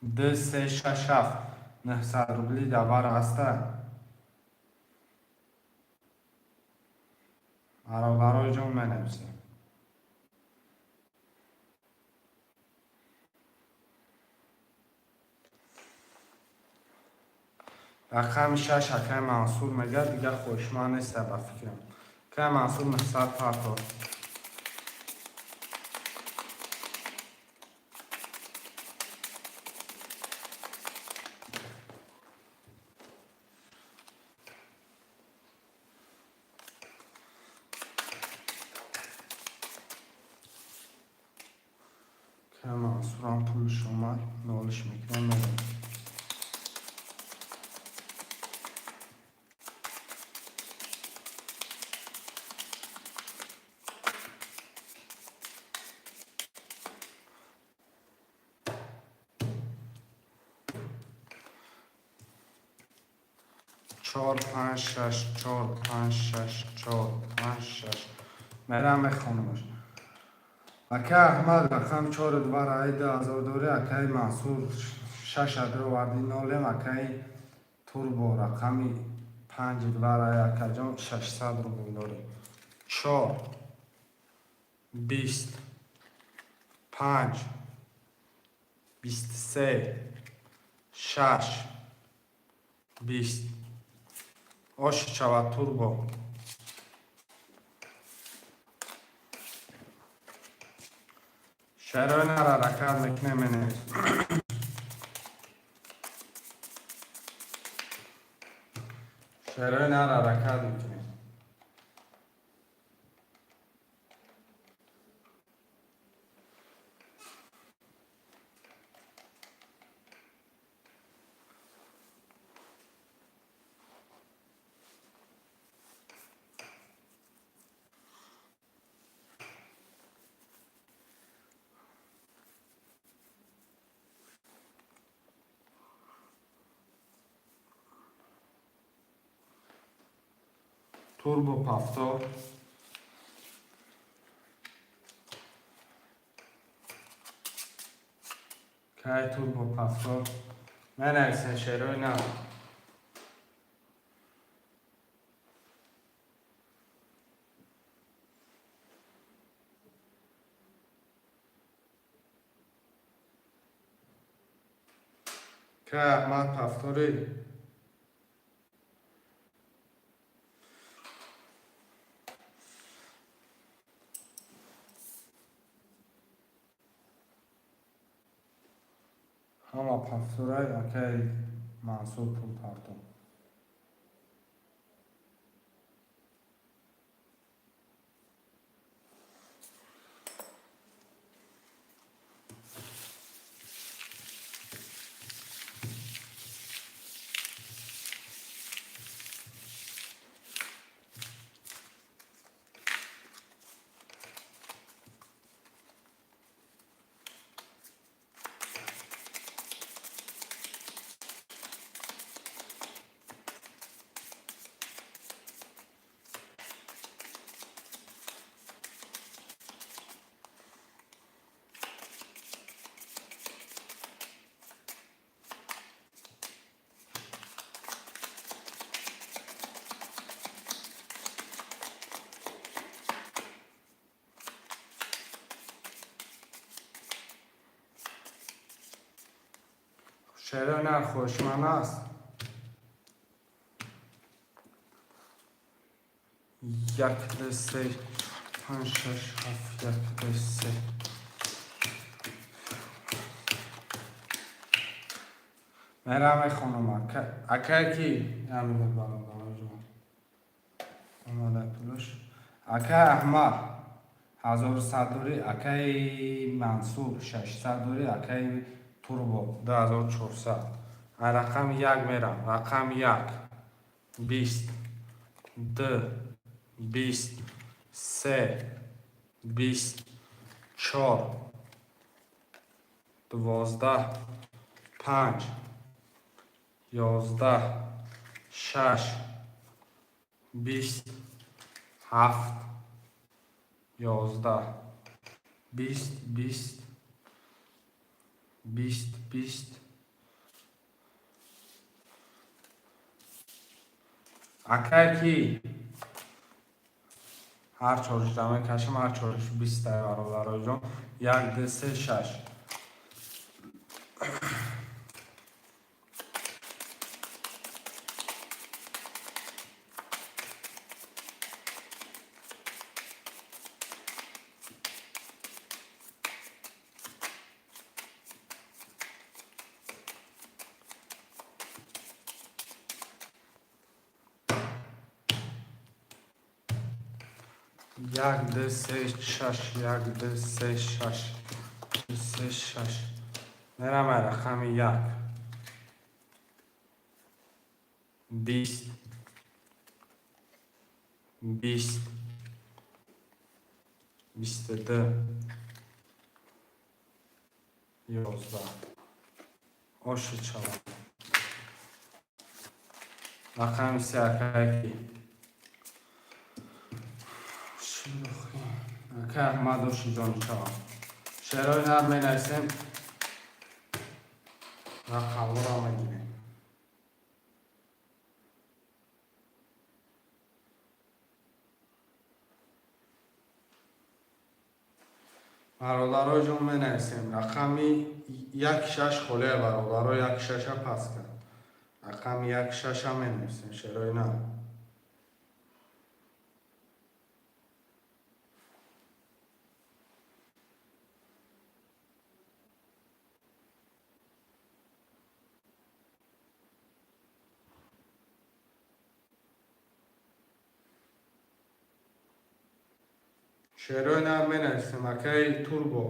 ду, се, шаш, ҳафт, 900 рубли давар ҳаста? Бародарои ҷон, менависем. Рақами шаш, акай Мансур мегӯяд, дигар хоҳишманд неста, ба фикрам. Акай Мансур, 900 партор. Акай Мансурам пулш омад, нолиш мекунем, мерем. Чор, панҷ, шаш, чор, панҷ, шаш, чор, панҷ, шаш. Мерам, мехонамаш. Акай Аҳмад, рақам чору два раи 2000 дорӣ, акай Мансур шаш адроварди, нолем, акай Турбо рақами панҷ два раи, акаҷон, 600 рубл дорӣ. Чор 20, панҷ 23, шаш 20. Оши шавад, Турбо. Шарои нара ҳаракат мекунем, менависем. Шерои нар ҳаракат мекунем. Турбо повтор. Кай турбо повтор? Менависен, шерои нар. Кай, Аҳмад, повторӣ? Ҳама повторай. Акай Мансур пул партон. Шерои нар хоҳишманд аст? Як, ду, се, панҷ, шаш, ҳафт. Як, ду, се. Мерам, мехонам. Акай ки амида, бародароҷон, омада пулуш. Акай Аҳмад, 1100 дорӣ. Акаи Мансур, 600 дорӣ. Акаи Турбо, 2400. Рақами як мерам. Рақами як: 20, ду, 20, се, 20, чор, 12, панҷ, 11, шаш, 20, ҳафт, 11, 20, 20, 20, 20. Акай ки ҳар чориш мекашам, ҳар чориш 20-тай, бародароҷон. Як, ду, се, шаш. Як, ду, се, шаш. Як, ду, се, шаш. Ду, се, шаш. Мерам рақами як: 20, 20, 22, 11. Оши чава. Рақами се, акайки ака Аҳмад, оши ҷони чава. Шерои нар менависем, рақамҳоро мегирем. Бародаро ҷон, менависем. Рақами як шаш холия, бародаро, як шаша пас кард. Рақами як шаша менависем, шерои нар. Шерои нар менависем, акаи Турбо.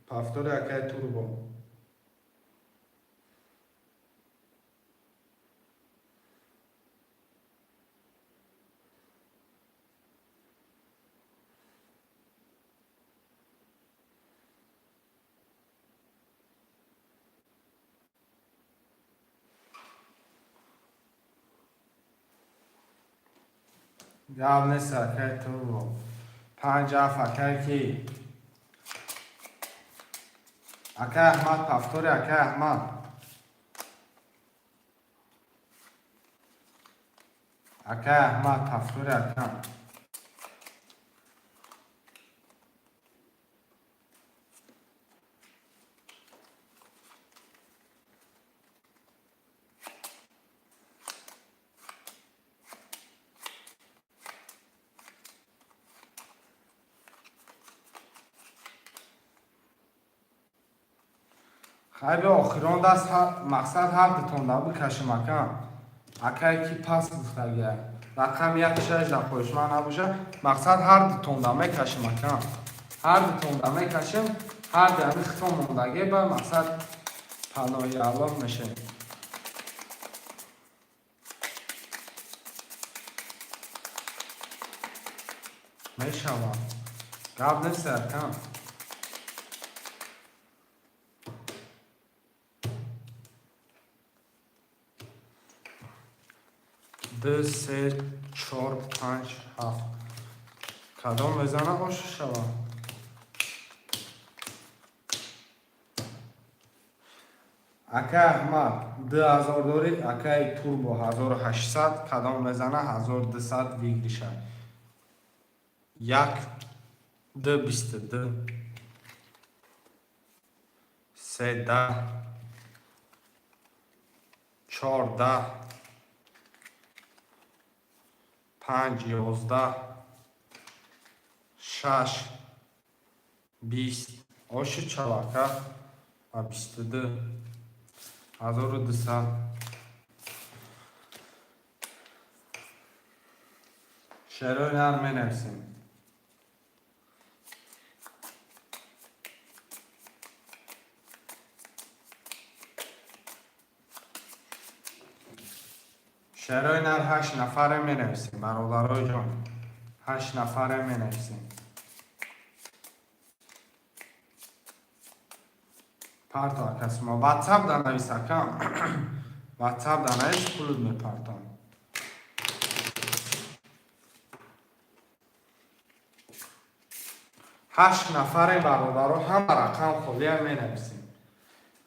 Повтори, акаи Турбо. Гап нест, акаи Турбо. Панҷ ҳафт, акаи ки? Акаи Аҳмад, повтори, акаи Аҳмад. Акаи Аҳмад, повтори, ака. Хайли охирон даст, мақсад ҳардутонда бикашем, ака. Акае ки пас гуфтагия. Рақами як шаш дар хоҳишманд набоша, мақсад ҳардутонда мекашем, ака. Ҳардутонда мекашем, ҳарди ҳами хито мондагӣ ба мақсад паноҳи Аллоҳ мешавем. Мешавад. Гап нест, ака. Ду, се, чор, панҷ, ҳафт. Кадом мезана, ошу шавад. Акаи Аҳмад, 2000 дорӣ, акаи Турбо 1800, кадом мезана, 1200 выигрыша. Як, ду, 22. Се, 10. Чор, 10. Панҷ, 11. Шаш, 20. Оши чалака ва 22. 1200. Шерои нар менависем. Шерои нар ҳашт нафаре менависем, бародарои ҷон. Ҳашт нафаре менависем. Парто, акасума. WhatsApp да навис, ака. WhatsApp да навис, пулут мепартам. Ҳашт нафаре, бародаро, ҳама рақам холия менависем.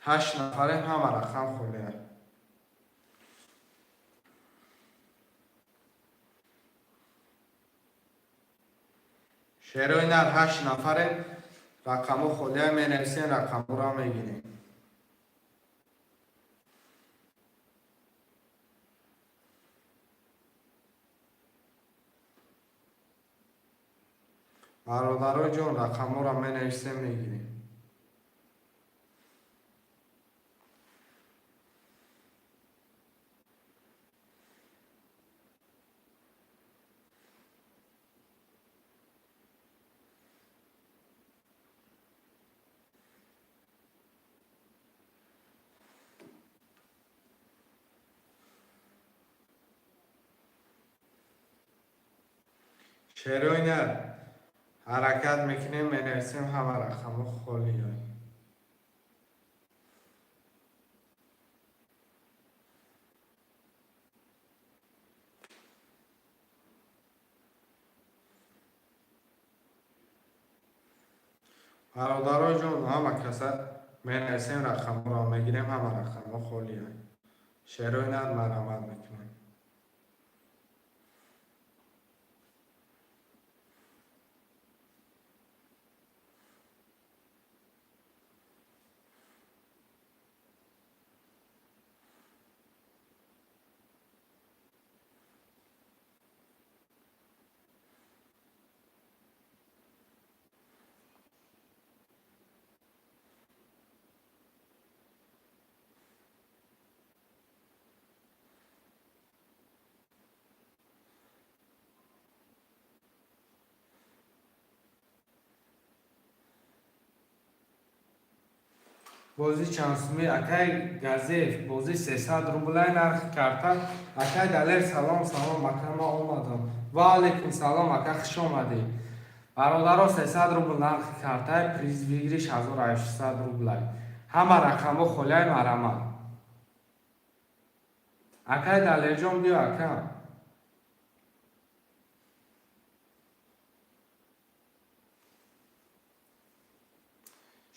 Ҳашт нафарем, ҳама рақам холия. Шерои нар ҳашт нафарем, рақамҳо холия менависем, рақамҳоро мегирем. Бародарои ҷон, рақамҳоро менависем, мегирем. Шерои нар ҳаракат мекунем, менависем, ҳама рақамҳо холиёй. Бародарои ҷон, ҳама каса менависем, рақамҳоро мегирем, ҳама рақамҳо холиёй. Шерои нар марҳамат мекунем. Бозӣ чанд сумӣ, акай Газев? Бозӣ 300 рублай нархи карта. Акай Далер, салом, салом, ака, ман омадам. Ва алейкум салом, ака, хуш омадӣ. Бародаро, 300 рубл нархи картай, приз выигрыш 1800 рублай. Ҳама рақамҳо холиай, марҳамат. Акай Далерҷон, биё, ака.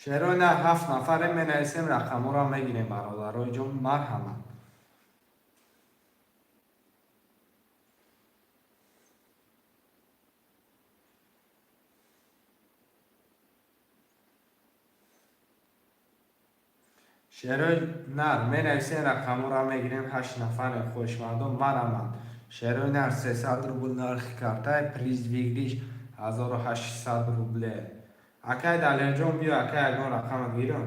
Шерои нар, ҳафт нафаре менависем, рақамҳоро мегирем. Бародарои ҷон, марҳамат. Шерои нар, менависем, рақамҳоро мегирем. Ҳашт нафаре, хоҳишмандон, марҳамат. Шерои нар, 300 рубл нархи картай, приз выигрыш 1800 рубле. Акай Далерҷон, биё, акай, ягон рақамат гирам.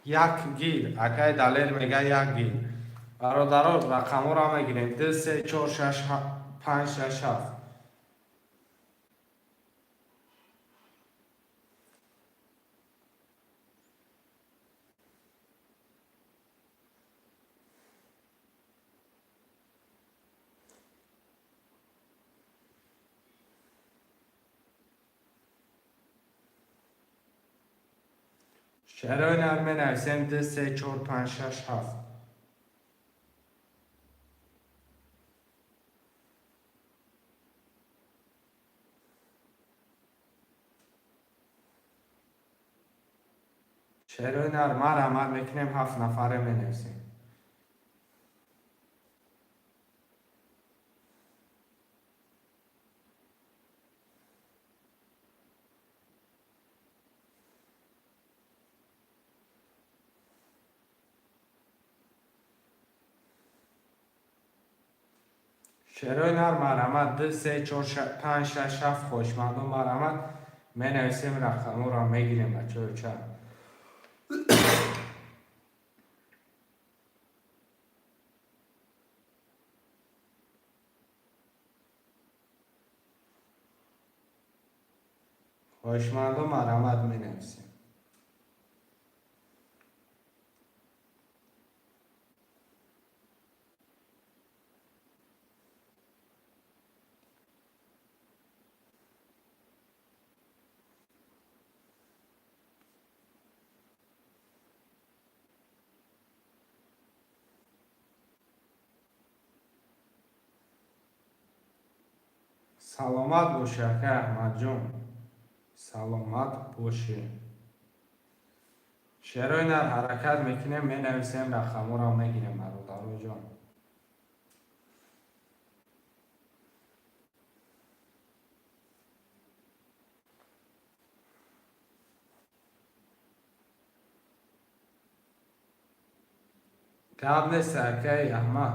Як гир, акай Далер мега, як гир. Бародаро, рақамҳоро мегирем: ду, се, чор, шаш, панҷ, шаш, ҳафт. Шерои нар, менависем: ду, се, чор, панҷ, шаш, ҳафт. Шерои нар, марҳамат мекунем, ҳафт нафаре менависем. Шерои нар, марҳамат: ду, се, чор, панҷ, шаш, ҳафт. Хоҳишмандон, марҳамат, менависем, рақамҳоро мегирем, бачаҳои ча. Хоҳишмандон, марҳамат, менависем. Саломат бошӣ, акай Аҳмадҷон, саломат бошӣ. Шерои нар, ҳаракат мекунем, менависем, рақамҳоро мегирем, бародароҷон. Гап нест, акай Аҳмад.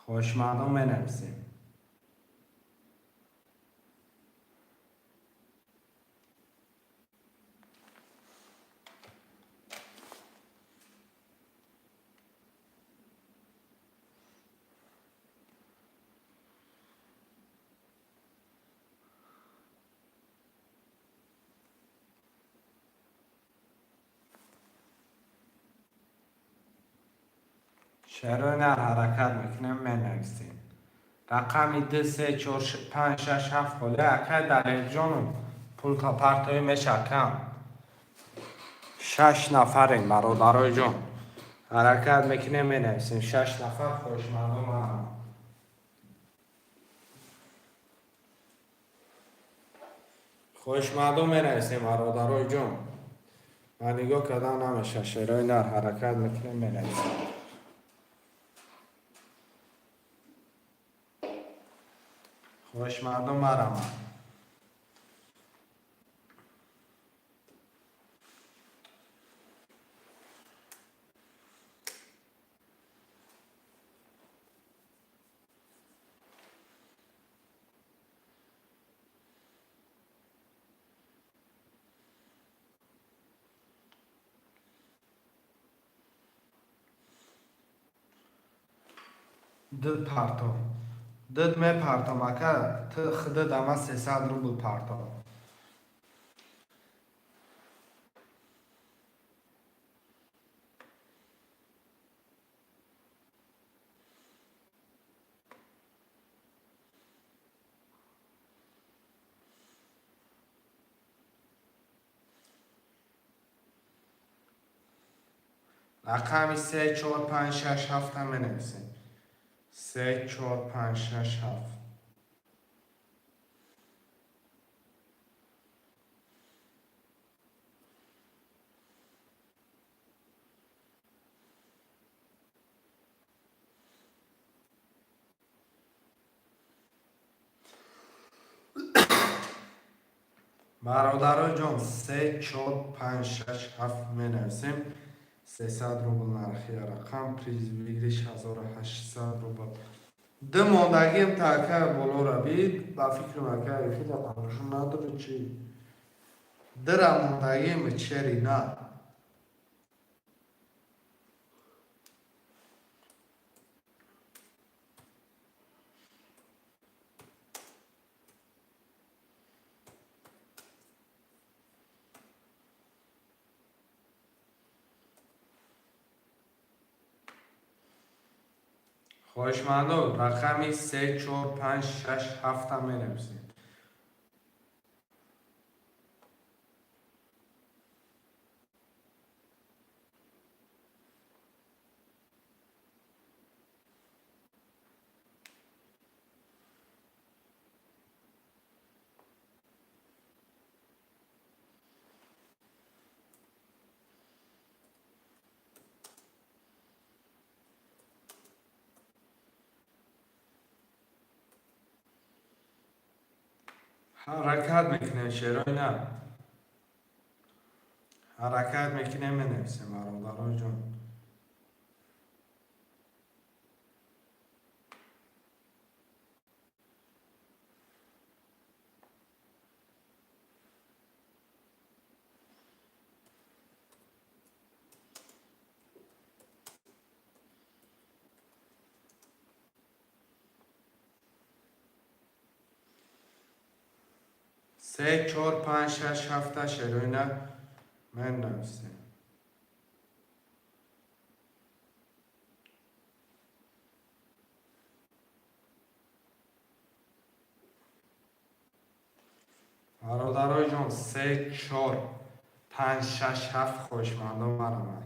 Хоҳишмандон, менависем. Шерои нар, ҳаракат мекунем, менависем. Рақами ду, се, чор, панҷ, шаш, ҳафт холӣ. Акай Далерҷону, пулта партоӣ мешакам. Шаш нафарем, бародарои ҷон, ҳаракат мекунем, менависем. Шаш нафар, хоҳишмандон, марҳамат. Хоҳишмандон, менависем, бародарои ҷон. Ба нигоҳ кардан намеша. Шерои нар, ҳаракат мекунем, менависем. Хоҳишмандон, марҳамат. Дид парто. Дид мепартом, ака, ту худит ама 300 рубл парто. Рақами се, чор, панҷ, шаш, ҳафтам менависем. Се, чор, панҷ, шаш, ҳафт. Бародарои ҷон, се, чор, панҷ, шаш, ҳафт менависем. 300 рубл нархи рақам, приз выигрыш 1800 рубл. Ду мондагим та, ака, боло равид. Ба фикрам, ака, эфира тамошо надори чӣ? Дира мондагим, чери на. Хоҳишмандо, рақами се, чор, панҷ, шаш, ҳафтам менависем. Ҳаракат мекунем, шерои на, ҳаракат мекунем, менависем, бародарои ҷон. Се, чор, панҷ, шаш, ҳафта, шерои на, менависем. Бародарои ҷон, се, чор, панҷ, шаш, ҳафт. Хоҳишмандон, марамад.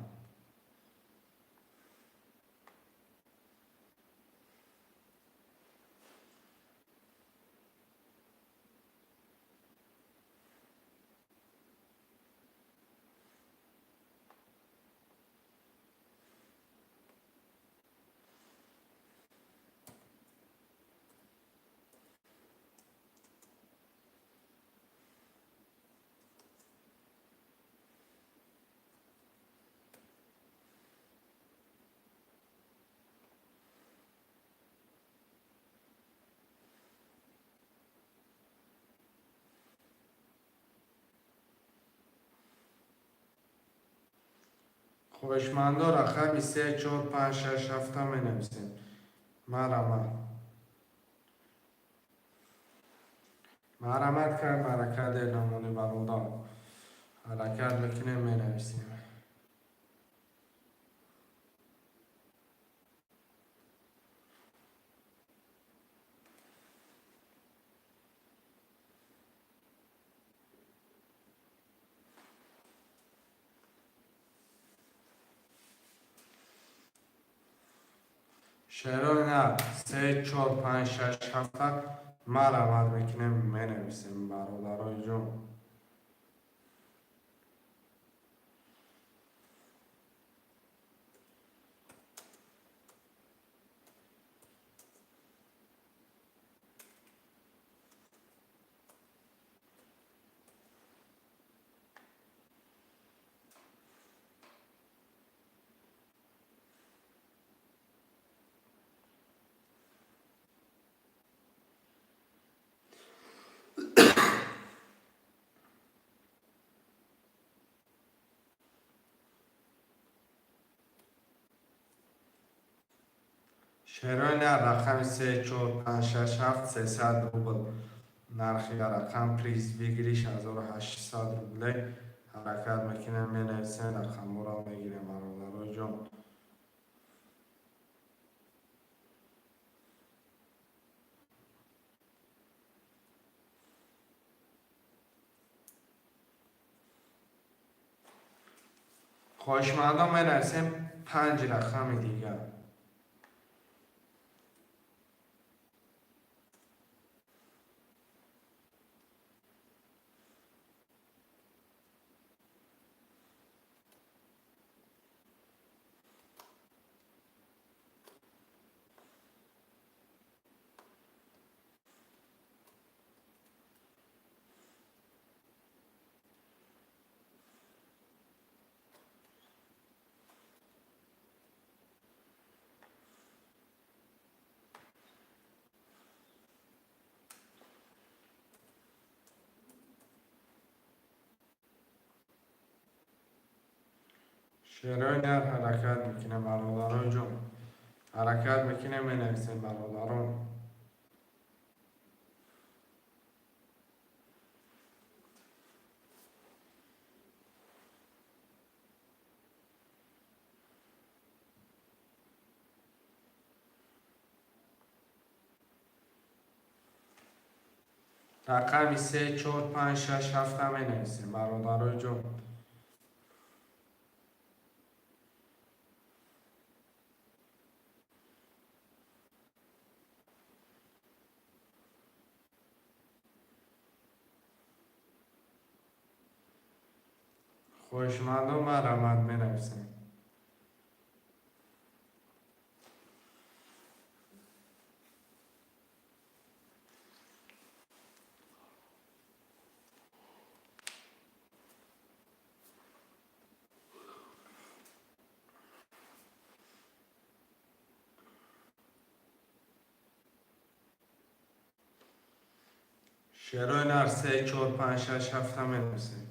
Хоҳишмандо, рақами се, чор, панҷ, шаш, ҳафта менависем. Марамад, марамад кард, баракат намони, бародар. Ҳаракат мекунем, менависем. Шерои на, се, чор, панҷ, шаш, ҳафта марамад мекунем, менависем, бародарои ҷон. Шерои нар, рақами се, чор, панҷ, шаш, ҳафт, 300 рубл нархи рақам, приз выигрыш 1800 рубле. Ҳаракат мекунем, менависем, рақамҳоро мегирем, бародарои ҷон. Хоҳишмандон, менависем панҷ рақами дигар. Шерои нар ҳаракат мекунем, бародарон ҷон, ҳаракат мекунем, менависем, бародарон. Рақами се, чор, панҷ, шаш, ҳафта менависем, бародарои ҷон. Хоҳишмандон, марҳамат, менависем. Шерои нар, се, чор, панҷ, шаш, ҳафта менависем.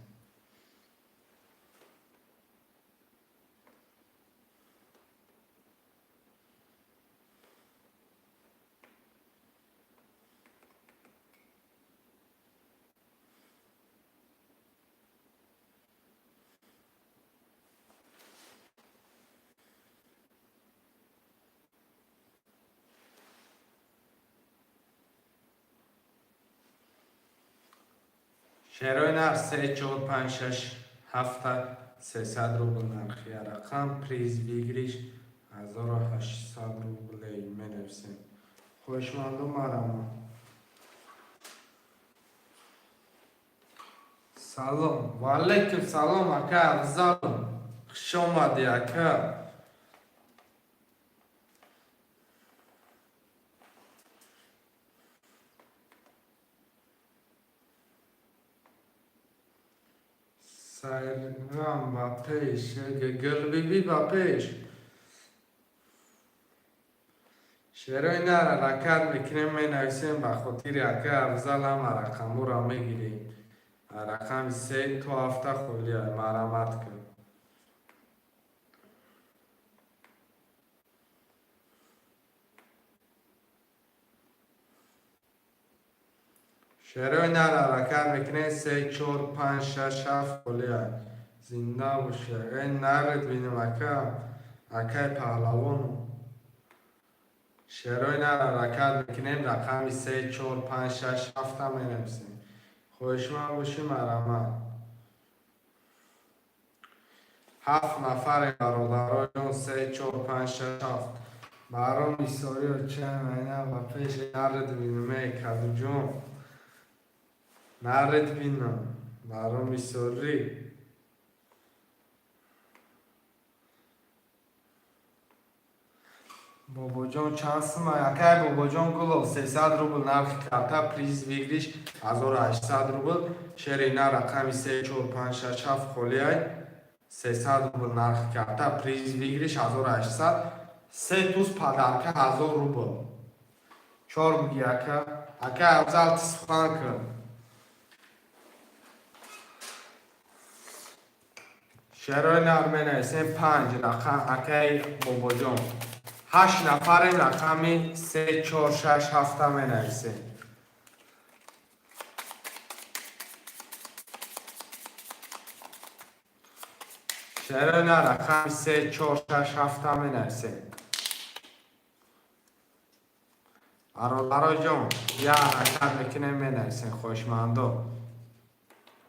Шерои нар, се, чор, панҷ, шаш, ҳафта, 300 рубл нархи рақам, приз выигрыш 1800 рублей. Менависем, хоҳишмандон, марҳамат. Салом. Ваалайкум салом, ака Афзал, хуш омадӣ, ака. Сайрам ба пеш, Гулбибӣ ба пеш. Шерои нар ҳаракат мекунем, менависем. Ба хотири ака Афзал ҳама рақамҳоро мегирем. Рақами се то ҳафта холия, марҳамат кун. Шерои нар ҳаракат мекунем, се, чор, панҷ, шаш, ҳафт холия. Зинда бошӣ, ай наред бинем, ака, акай паҳлавону. Шерои нар ҳаракат мекунем, рақами се, чор, панҷ, шаш, ҳафта менависем. Хоҳишманд бошӣ, марҳамат. Ҳафт нафаре, бародароён, се, чор, панҷ, шаш, ҳафт. Баҳром Исоиё чанд айна ба пеш. Наред бинем, эй кадуҷон, наред бинам, Баҳром Исорӣ. Бобоҷон, чанд сума, акай Бобоҷон Гулов? 300 рубл нархи карта, приз выигрыш 1800 рубл. Шери на, рақами се, чор, панҷ, шаш, ҳафт холиай. 300 рубл нархи карта, приз выигрыш 1800, се туз подарка 1000 рубл. Чор буги, ака. Ака Афзал, ти сухан кун. Шерои нар менависем, панҷ рақам, акай Бобоҷон. Ҳашт нафарем, рақами се, чор, шаш, ҳафта менависем. Чаро на, рақами се, чор, шаш, ҳафта менависем. Бародаро ҷон, як ҳаракат мекунем, менависем, хоҳишмандо.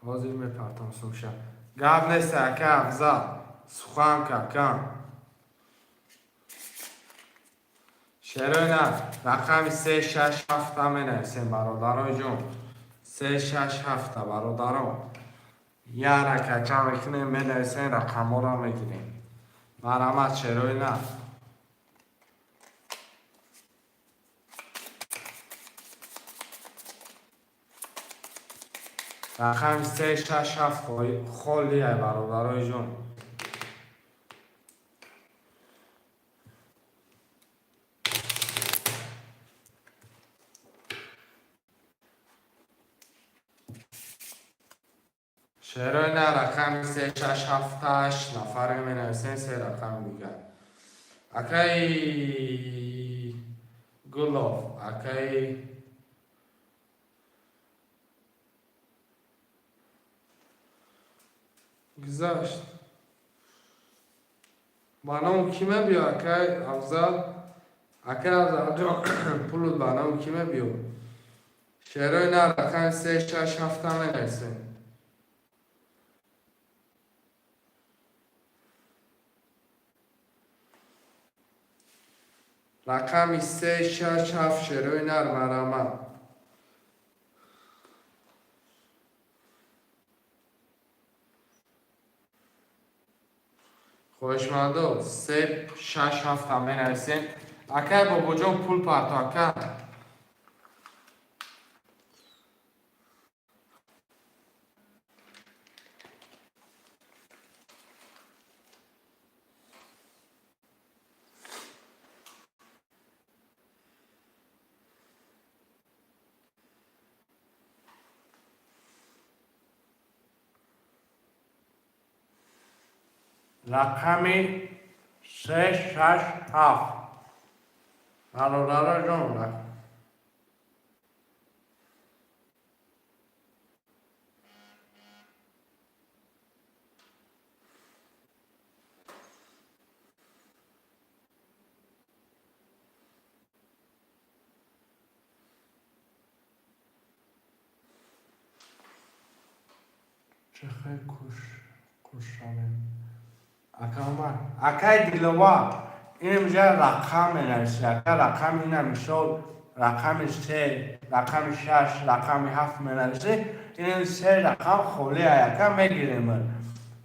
Ҳозир мепартам сумша. Гап нест, ака Афзал, сухан какам. Шерои на, рақами се, шаш, ҳафта менависем, бародарои ҷон. Се, шаш, ҳафта, бародаро. Як ҳаракатча мекунем, менависем, рақамҳоро мегирем. Марҳамат, шерои на. Рақами се, шаш, ҳафт холия, бародарои ҷон. Шерои на, рақами се, шаш, ҳафт, ҳашт нафаре менависем, се рақами дигар. Акаи Гулов, акаи гузашт. Ба номи кӣ мебиё, акай Афзал? Акай Афзалҷон, пулут ба номи кӣ мебиё? Шерои на, рақами се, шаш, ҳафта менависем. Рақами се, шаш, ҳафт, шерои нар, марҳамат. Хоҳишмандо, се, шаш, ҳафта менависем. Акай Бобоҷон, пул парто, ака. Рақами се, шаш, ҳафт. Бародаро ҷон, чӣ хел кушавем? Ака Умар, акай Диловар, инамҷа рақам менависи, ака, рақами ина, мисол, рақами се, рақами шаш, рақами ҳафт менависи, ин се рақам холия, ака, мегирем.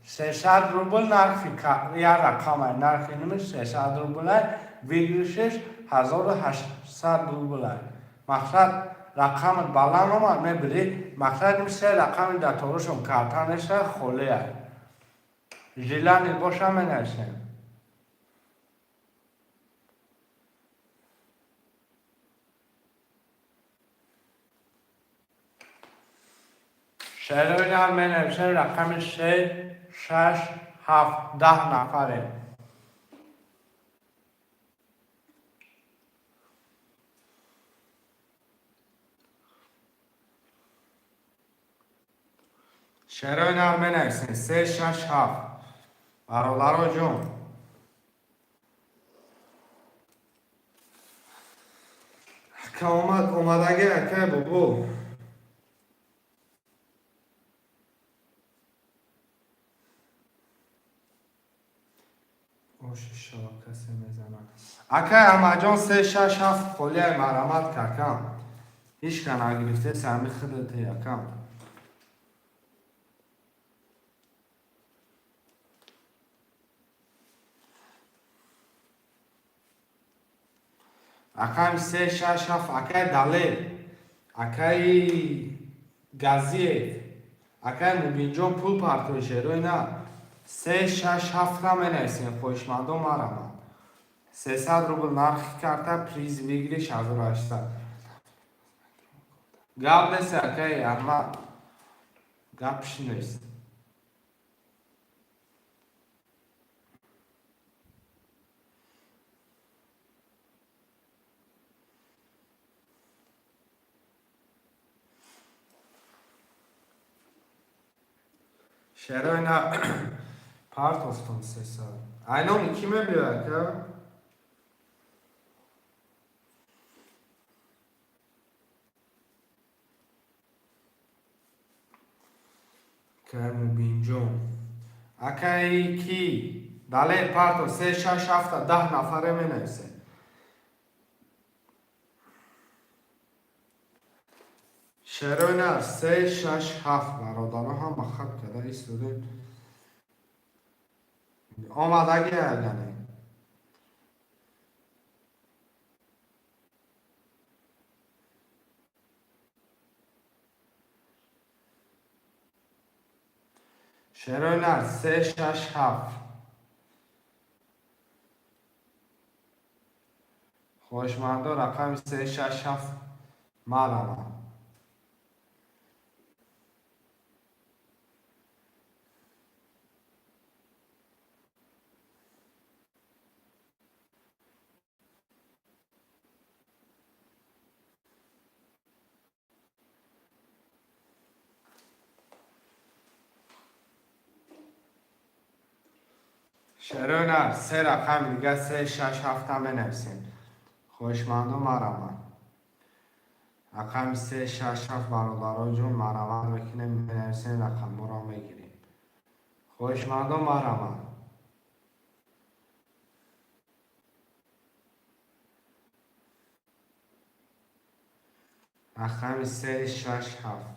300 рубл нархи як рақам, нархи инами 300 рублай, выигрыш еш 1800 рублай. Мақсад, рақамат баланд омад, мебирӣ. Мақсад, ин се рақами дар торушон карта неста, холия. Желание боша, менависем. Шерои нар менависем, рақами се, шаш, ҳафт, 10 нафаре. Шерои нар менависем, се, шаш, ҳафт, бародаро ҷон. Ака омад, омадаги, акай бобо. Оши шава, касе мезанад. Акай Аҳмадҷон, се, шаш, ҳафт холияй, марҳамат, какам. Ҳеҷ ка нагирифтеси, ҳами худате, акам. Рақами се, шаш, ҳафт, акай Далер, акаи Газиев, акаи Мубинҷон, пул партои, шерои на. Се, шаш, ҳафта менависем, хоҳишмандо, марҳамат. 300 рубл нархи карта, приз выигрыш 1800. Гап нест, акаи Аҳмад, гапш нест. Шерои на партофтум 3 соат. Айноми кӣ мебиёяд, ка? Акай Мубинҷон. Акаи кӣ? Далер, парто, се, шаш, ҳафта, 10 нафаре менависед. Шерои нар, се, шаш, ҳафт, бародаро, ҳама хат када истодем. Омадаги агане. Шерои нар, се, шаш, ҳафт. Хоҳишмандо, рақами се, шаш, ҳафт марамам. Шерои нар, се рақами дига, се, шаш, ҳафта менависем. Хоҳишмандо, марамам. Рақами се, шаш, ҳафт, бародаро ҷон, марамат мекунем, менависем, рақамҳоро мегирем. Хоҳишмандо, марамам. Рақами се, шаш, ҳафт.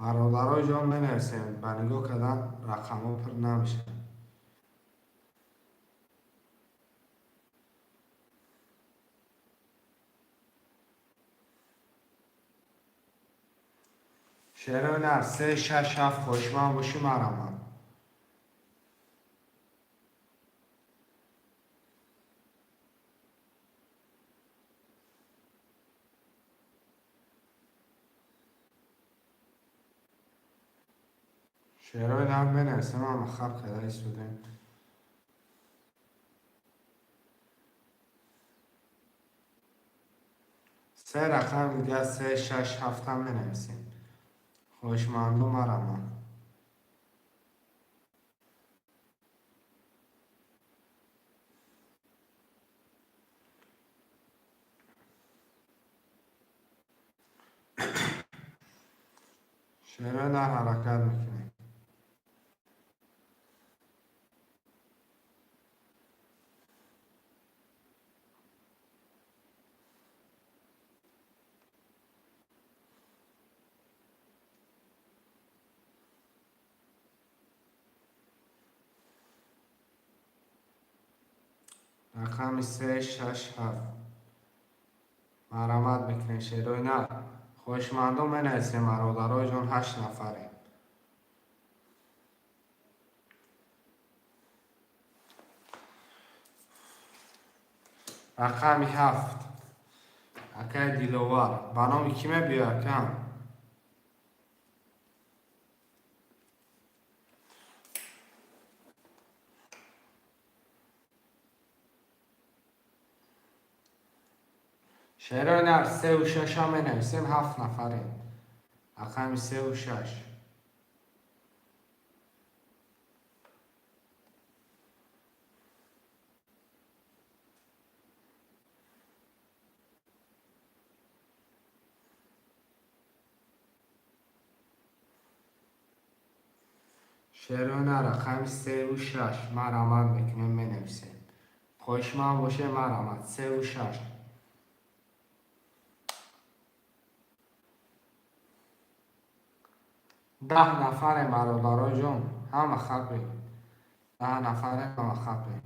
Бародарои ҷон, менависем, ба нигоҳ кардан рақамҳо пур намешавад. Шерои нар, се, шаш, ҳафт, хоҳишманд бошӣ, марамам. Шерои нар менависем, ҳама хаб карда истодем. Се рақами дига, се, шаш, ҳафта менависем. Хоҳишмандо, марамам. Шерои нар, ҳаракат мекунем. Рақами се, шаш, ҳафт. Марамат мекунем, шерои нар. Хоҳишмандо, менависем, бародарои ҷон, ҳашт нафарем. Рақами ҳафт. Акаи Диловар. Ба номи кӣ мебиёяд, акам? Шерои нар, сеу шаша менависем, ҳафт нафарем. Рақами сеу шаш. Шерои нар, рақами сеу шаш. Марамат мекунем, менависем. Хоҳишманд боше, марамат, сеу шаш. 10 нафарем, бародарои ҷон, ҳама хапем. 10 нафарем, ҳама хапем.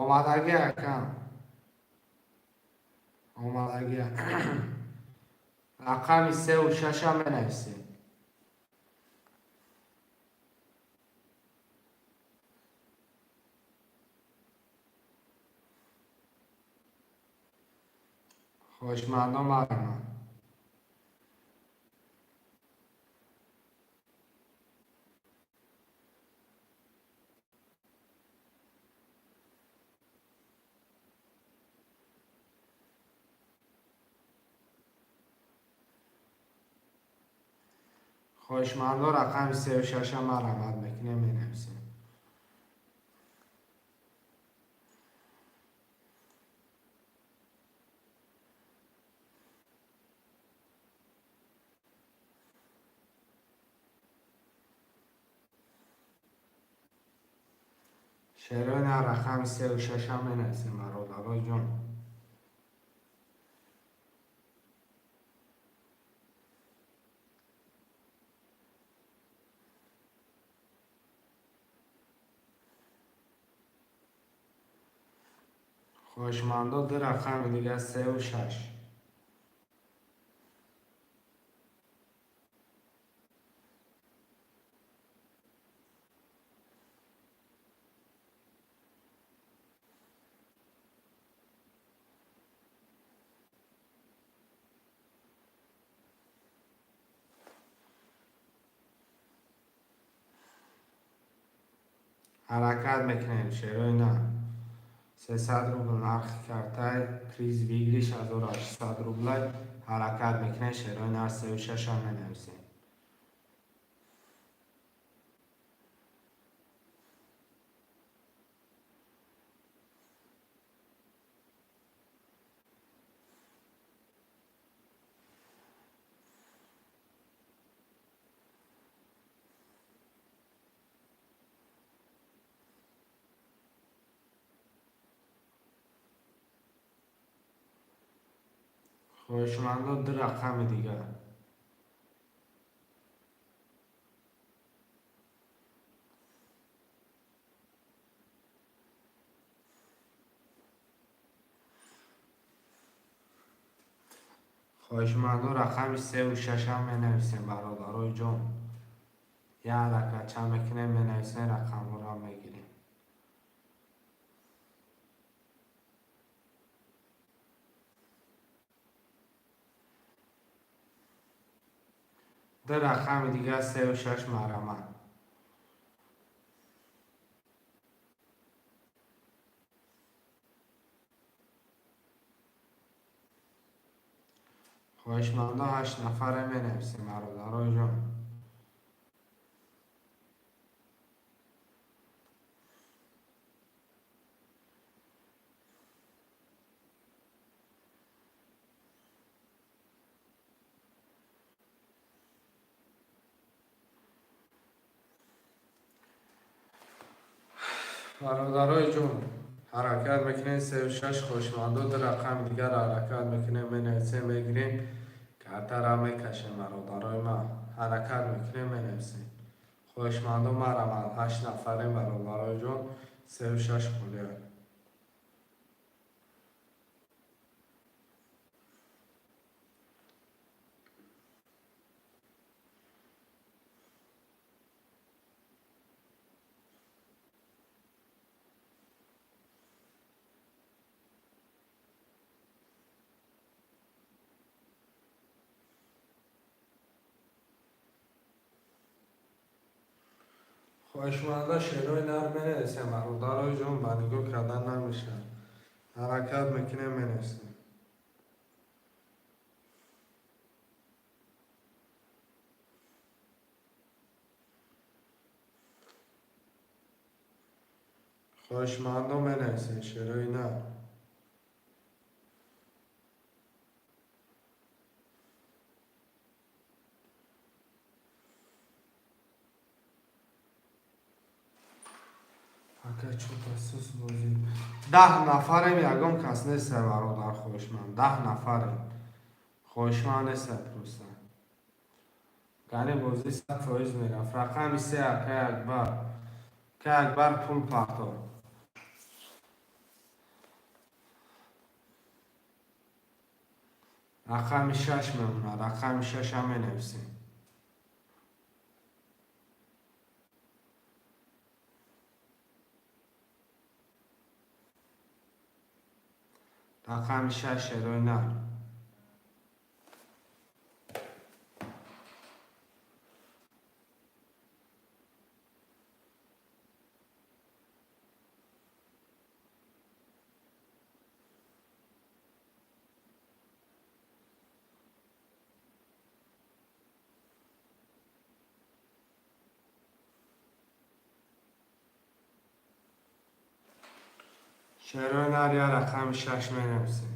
Омадагӣ, акам. Омадагӣ. Рақами сеу шаша менависем. Хоҳишмандо, марамат. Хоҳишмандо, рақами сею шаша марҳамат мекунем, менависем. Шерои на, рақами сею шаша менависем, бародарои ҷон. Хоҳишмандо, ду рақами дига, сею шаш. Ҳаракат мекунем, шерои на. 300 рубл нархи картай, приз выигрыш 1800 рублай. Ҳаракат мекунем, шерои нар, сею шашам менависем. Хоҳишмандо, ду рақами дигар. Хоҳишмандо, рақами сею шашам менависем, бародарои ҷон. Як ҳаракатча мекунем, менависем, рақамҳоро мегирем. Ду рақами дигар, сею шаш, марҳамат. Хоҳишмандо, ҳашт нафаре менависем, бародарои ҷон. Бародарои ҷон, ҳаракат мекунем, сею шаш. Хоҳишмандо, ду рақами дигар ҳаракат мекунем, менависем, мегирем, картара мекашем. Бародарои ман, ҳаракат мекунем, менависем. Хоҳишмандо, марҳамат, ҳашт нафарем, бародарои ҷон. Сею шаш холия. Хоҳишманда, шерои нар менависем, бародарои ҷон, ба нигоҳ кардан намешавад. Ҳаракат мекунем, менависем. Хоҳишмандо, менависем, шерои нар. Ака, чӯта сус бозӣ. 10 нафарем, ягон кас неста, бародар, хоҳишманд. 10 нафарем, хоҳишманд неста просто. Гани бозӣ 100% мерафт. Рақами се, акай Акбар, акай Акбар, пул партор. Рақами шаш мемонад, рақами шашам менависем. Рақами шаш, шерои нар. Шерои нар, я рақами шаш менависем.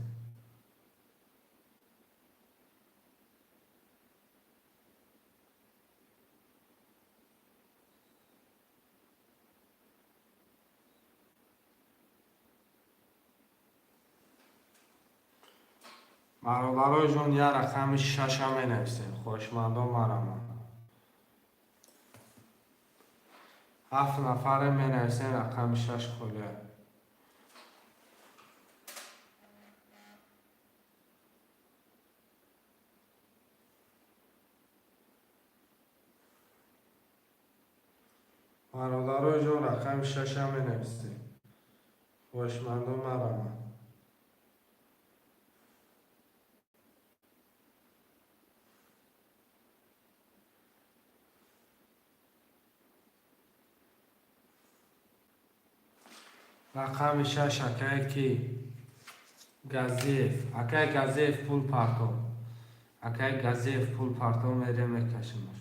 Бародарои ҷон, я рақами шаша менависем. Хоҳишмандон, марамон. Ҳафт нафаре менависем, рақами шаш холия. Бародарои ҷон, рақами шаша менависем. Хоҳишмандон, марамон. Рақами шаш, акае ки Газиев, акаи Газиев пул парто. Акаи Газиев пул парто, мерем, мекашимаш.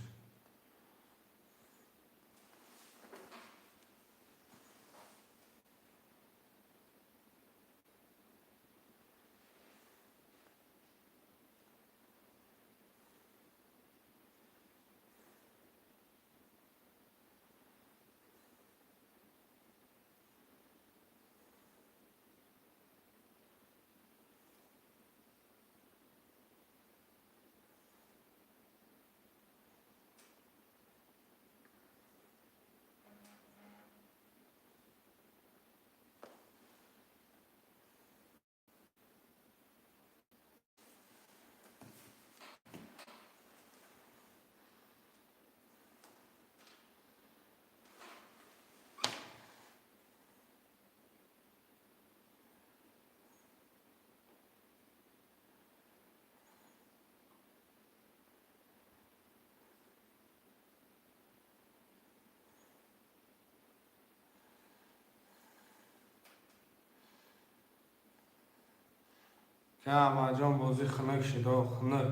Ка Аҳмадҷон, бозӣ хунук шудо, хунук.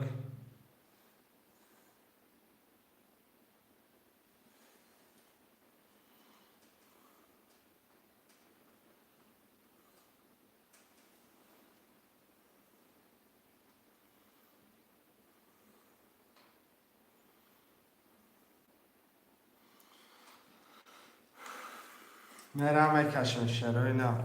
Мерам, мекашем шерои нав.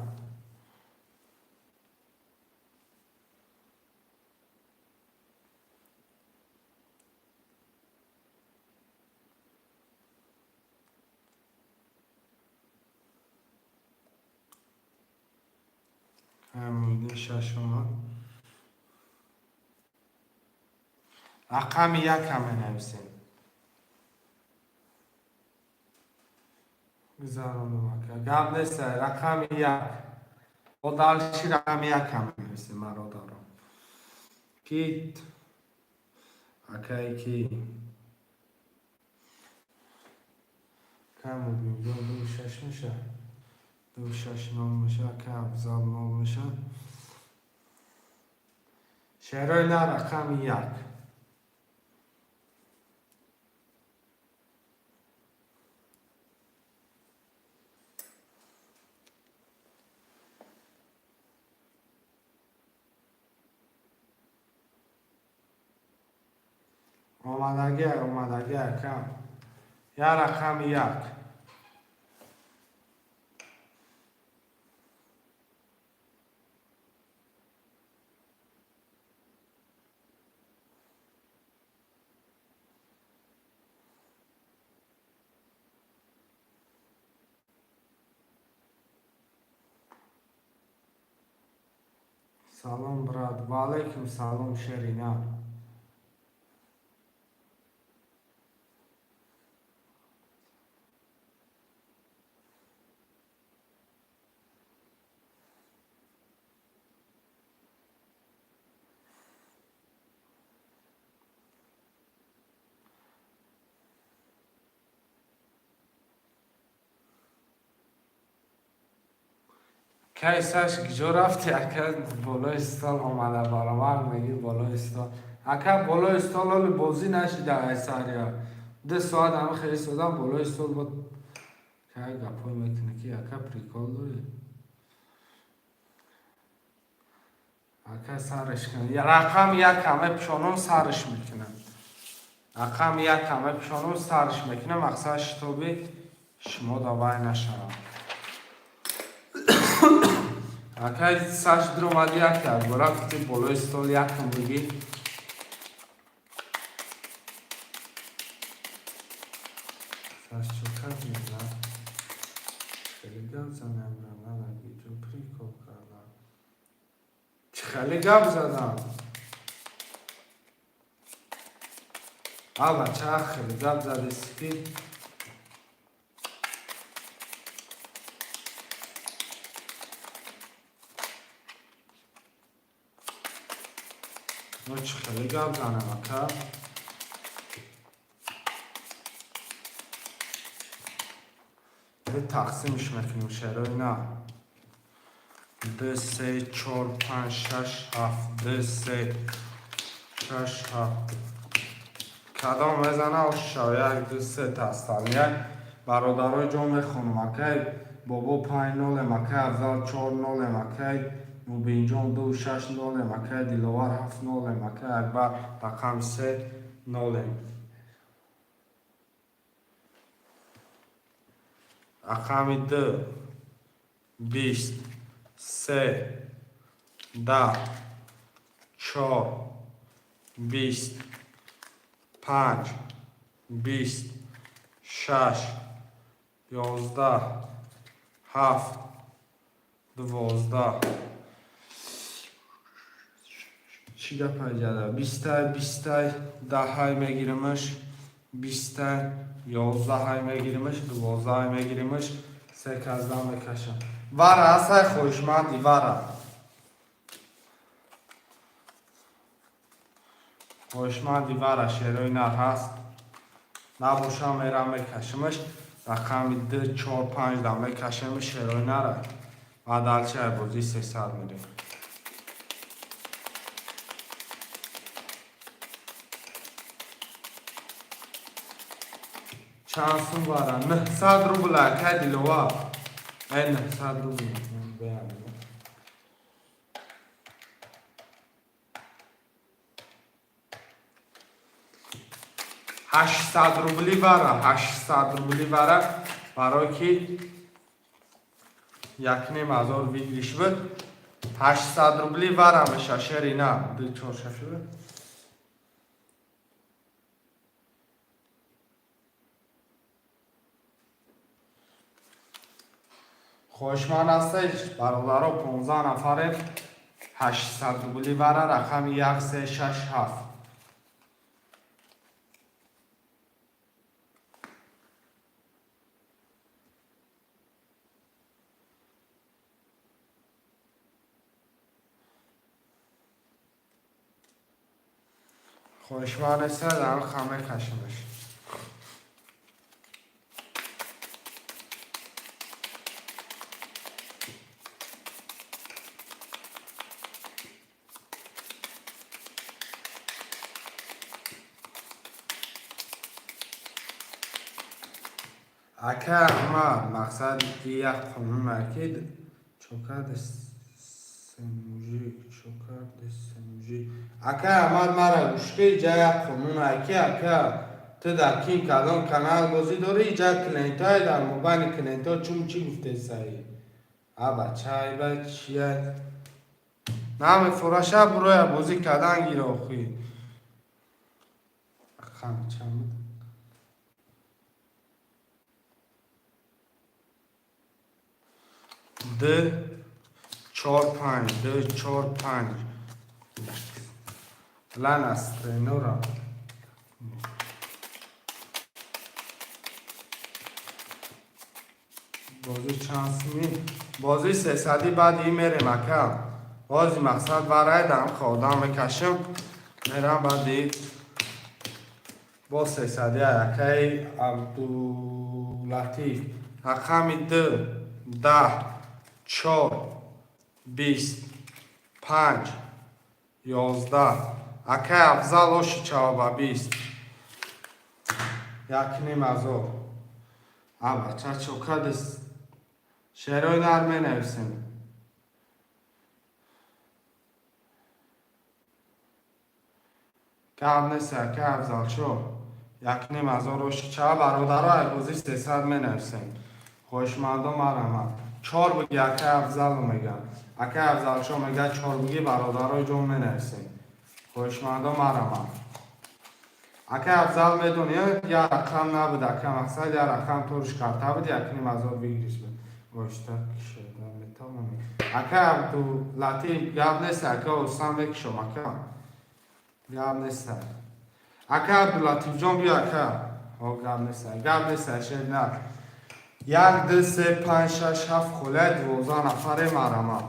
Муҳиддин шаш омад. Рақами якам менависем. Гузаронум, ака. Гап нест, рақами як. Бо дальше рақами якам менависем, бародарон. Кит. Акай ки. Кам мубинҷон, ду шаш меша. Ду шаш нол меша, ака Афзал нол меша. Шерои на, рақами як. Омадагӣ, омадагӣ, акам. Я рақами як. Салом, брат. Ва алайкум салом, шерина. Кайсаш, куҷо рафти, ака? Болои стол омада баромад, меги болои стол. Ака, болои стол ҳоли бозӣ нашида, айсария. 2 соат ҳама хеле истодам болои стол, бо кай гапҳое мекунӣ ки, ака, прикол дорӣ? Ака, сарш кун. Рақами якам мепӯшонам, сарш мекунам. Рақами якам мепӯшонам, сарш мекунам. Мақсад, чтобы шумо давай нашавад. Акай, саш дуромади, як якбора гуфти, болои стол якам бигӣ. Саш чо кардӣ? Хеле гап занам, нанаги ҷо прикол кардам. Чӣ хеле гап задам? А бача, хеле гап задеси ки. Ну, чӣ хеле гап занам, ака? Тақсимш мекунем, шерои на. Д, се, чор, панҷ, шаш, ҳафт. Д, се, шаш, ҳафт. Кадом мезана, ошшав. Як, ду, се тасталияк. Бародарои ҷон, мехонам. Акай Бобо, панҷ нолем. Акай Афзал, чор нолем. Акай Мубинҷон, ду шаш нолем. Акай Диловар, ҳафт нолем. Акай Акбар, рақами се нолем. Рақами ду, 20, се, 10, чор, 20, панҷ, 20, шаш, 11, ҳафт, 12. Чӣ гапай ҷада? Бистай, бистай, даҳай мегиримаш, бистай, 11-ай мегиримаш, 12-ай мегиримаш, се казда мекашам. Вара ҳастай, хоҳишманди вара? Хоҳишманди вара, шерои нар ҳаст? Набошам, мерам мекашимаш. Рақами д, чор, панҷ да мекашем, шерои нара. Ва далчаи бозӣ 300 мерем. Чанд сум вара? 900 рубл, акай Дилова. Ай, 900 рубл. Беям. 800 рубли вара, 800 рубли вара, барое ки 1500 выигрыш буд. 800 рубли вара меша, шери на. Ду, чор, шаш буд. Хоҳишманд ҳастед, бародаро? 15 нафарем. 800 рубли вара, рақами як, се, шаш, ҳафт. Хоҳишманд нестед, ам хаме кашимаш. Ака Аҳмад, мақсад як қонун ки чо карди семужик, чо карди семужик. Ака Аҳмад, мара гӯшки, иҷа як қонун ки, ака, ту дар ким кадом канал бозӣ дорӣ, иҷа клиентҳое дар мобайни клиентҳо чун чӣ гуфтесаи? А бача, ба чия намефураша, буроя бозӣ кардан гир охи. Рақам чанд буд? Д, чор, панҷ. Д, чор, панҷ. Лана стренора. Бозӣ чанд сими? Бозӣ сесадӣ баъди мерем, ака. Бози мақсад варайдам, одам мекашам, мерам баъди бо сесадӣ. Акаи Абдулатиф, рақами д, 10, чор, 20, панҷ, 11. Акаи Афзал, оши чава ба 20. 1500. А бача, чокадис? Шерои нар менависем. Гап нест, ака Афзалшо. 1500 оши ча, бародаро, ай бозӣ 300 менависем. Хоҳишмандо, марҳамат. Чор буги, ака Афзалу мегам. Ака Афзалшо мега, чор буги, бародарои ҷон, менависем. Хоҳишмандо, марҳамат. Ака Афзал, медони, як рақам набуд, ака, мақсад, як рақам ториш карта буд, 1500 выигрыш буд. Оҳиста кишода метавонӣ. Ака Абдулатиф, гап нест, ака, остан мекишом, ака. Гап нест. Ака Абдулатифҷон, биё, ака. О, гап нест, гап нест, шер на. Як, ду, се, панҷ, шаш, ҳафт холия, 12 нафаре, марҳамат.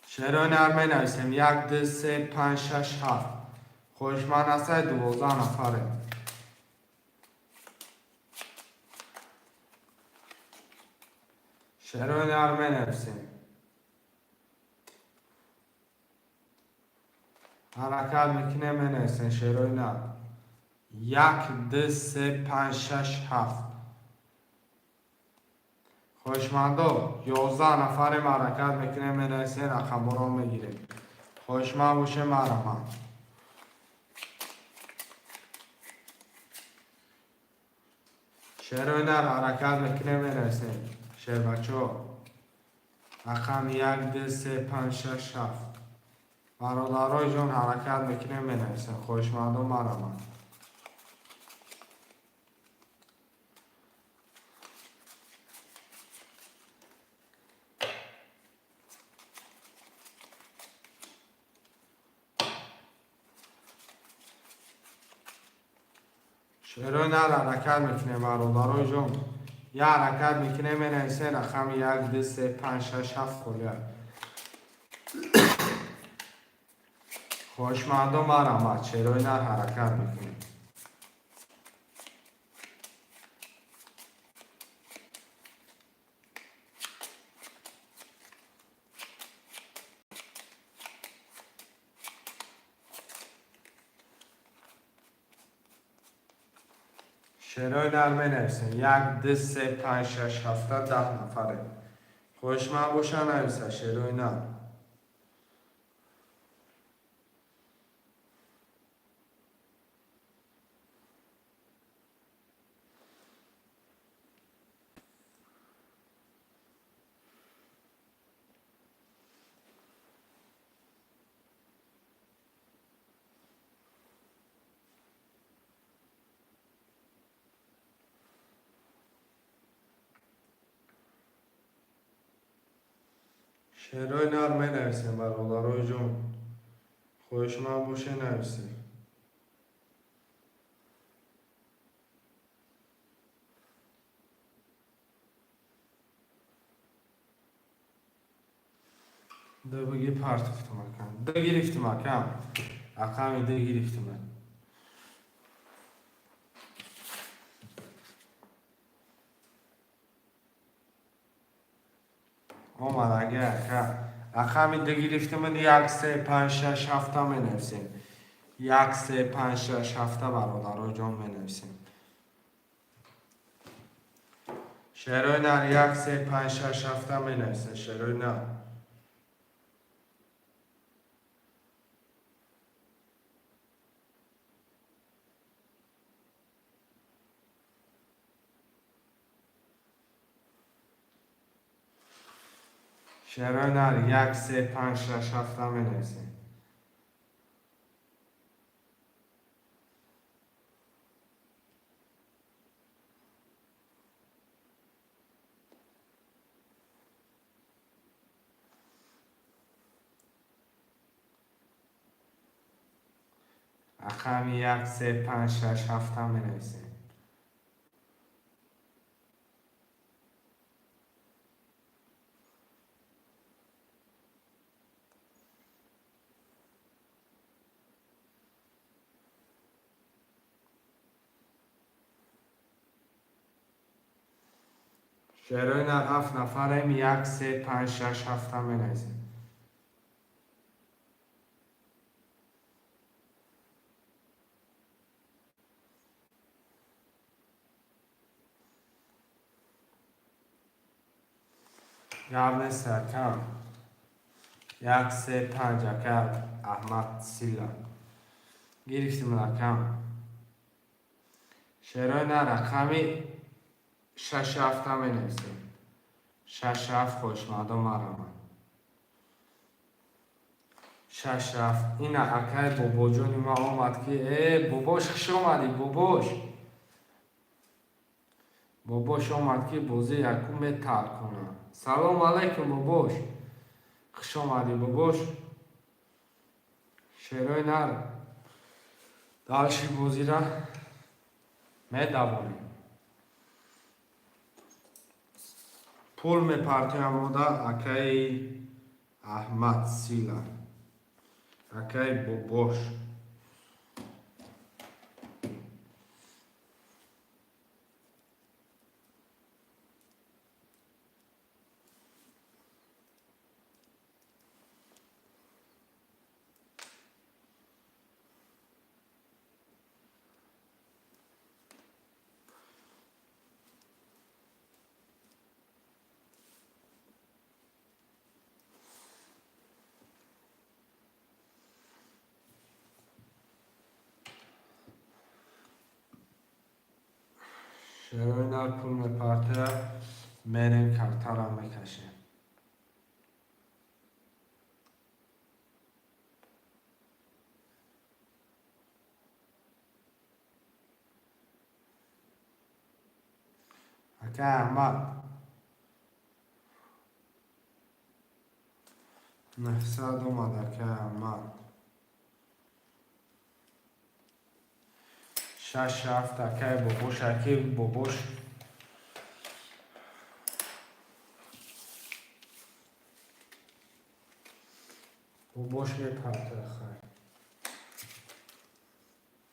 Шерои нар менависем. Як, ду, се, панҷ, шаш, ҳафт. Хоҳишманд ҳастед, 12 нафаре. Шерои нар менависем. Ҳаракат мекунем, менависем шерои нар. Як, ду, се, панҷ, шаш, ҳафт. Хоҳишмандо, 11 нафарем, ҳаракат мекунем, менависем, рақамҳоро мегирем. Хоҳишманд бошем, марҳамат. Шерои нар ҳаракат мекунем, менависем. Шербачаҳо. Рақами як, ду, се, панҷ, шаш, ҳафт. Бародарои ҷон, ҳаракат мекунем, менависем. Хоҳишмандо, марҳамат. Шерои нар ҳаракат мекунем, бародарои ҷон. Я ҳаракат мекунем, менависем рақами як, ду, се, панҷ, шаш, ҳафт холия. Хоҳишмандо, марҳамат, шерои нар ҳаракат мекунем. Шерои нар менависем. Як, ду, се, панҷ, шаш, ҳафта, 10 нафаре. Хоҳишманд боша, нависа шерои нар. Шерои нар менависем, бародарои ҷон. Хоҳишманд боше, нависем. Ду буги партофтум, акам. Ду гирифтум, акам. Рақами ду гирифтум. Омад, ага, ака. Рақами ду гирифтум, як, се, панҷ, шаш, ҳафта менависем. Як, се, панҷ, шаш, ҳафта, бародарои ҷон, менависем. Шерои нар, як, се, панҷ, шаш, ҳафта менависем. Шерои нар. Шерои нар, як, се, панҷ, шаш, ҳафта менависем. Рақами як, се, панҷ, шаш, ҳафта менависем. Шерои нар, ҳафт нафарем, як, се, панҷ, шаш, ҳафта менависем. Гап нест, акам. Як, се, панҷ, ака Аҳмад Сила. Гирифтим рақам. Шерои на рақами шаш ҳафта менависем. Шаш ҳафт, хоҳишмандо, марамад. Шаш ҳафт. Ина акай бобоҷони ма омад, ки бобош, хуш омадӣ, бобош. Бобош омад, ки бозӣ якум метар кунад. Салом алайкум, бобош. Хуш омадӣ, бобош. Шерои нар. Дальше бозира медавонем. Пул мепартоям ода акаи Аҳмад Сила. Акаи бобош. Шерои нар пул мепартоя, мерем, картара мекашем. Ака Аҳмад. 900 омад, ака Аҳмад. Шаш ҳафт, акай бобош, аки бобош. Бобош мепартоя, хай.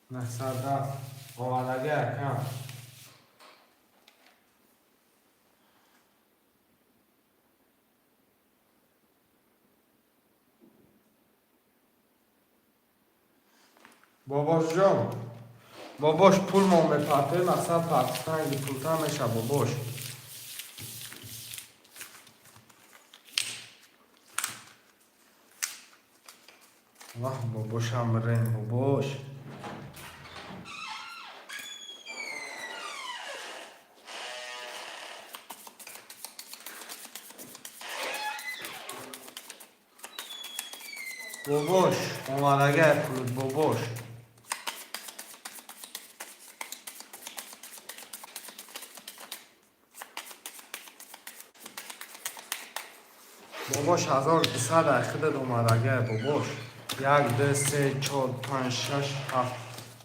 900 рафт. Омадаги, акам. Бобошҷон. Бобош, пул мо мепартоем, мақсад партофтан пултар меша, бобош. Ваҳ, бобошам рем, бобош. Бобош, омадагай пулут, бобош. Бобош, 1200 ай худат омадагай, бобош. Як, ду, се, чор, панҷ, шаш, ҳафт.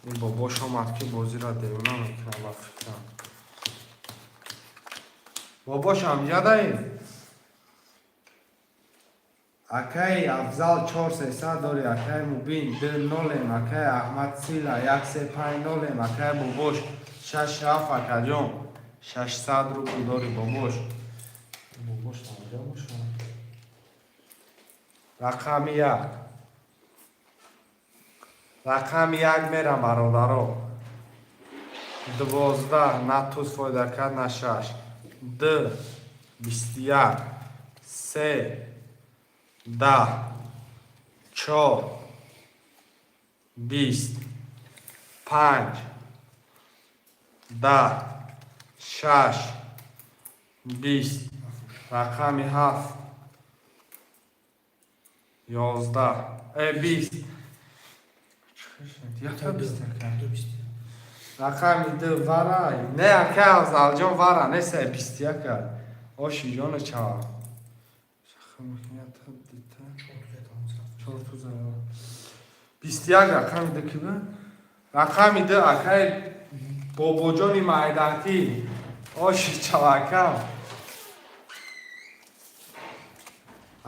Ин бобош омад, ки бозиро девона мекунад, ба фикрам. Бобош, ҳамҷадаи? Акаи Афзал, чор сесад дори, акаи Мубин, ду нолем, акаи Аҳмад Сила, як се панҷ нолем, акаи бобош, шаш ҳафт, акаҷон. 600 рубл дори, бобош. Бобош ҳамҷа бошад. Рақами як. Рақами як мерам, бародаро. 12 на туз фоида кард, на шаш. Д, 21, се, 10, чор, 20, панҷ, 10, шаш, 20. Рақами ҳафт, 11, 20. Якта бист, ака. Рақами ду вара. Не, ака Афзалҷон, вара неса, 21-а. Оши ҷону чава. Чор туза. 21, рақами ду ки буд? Рақами ду, акаи бобоҷони майдакӣ. Оши чавакам.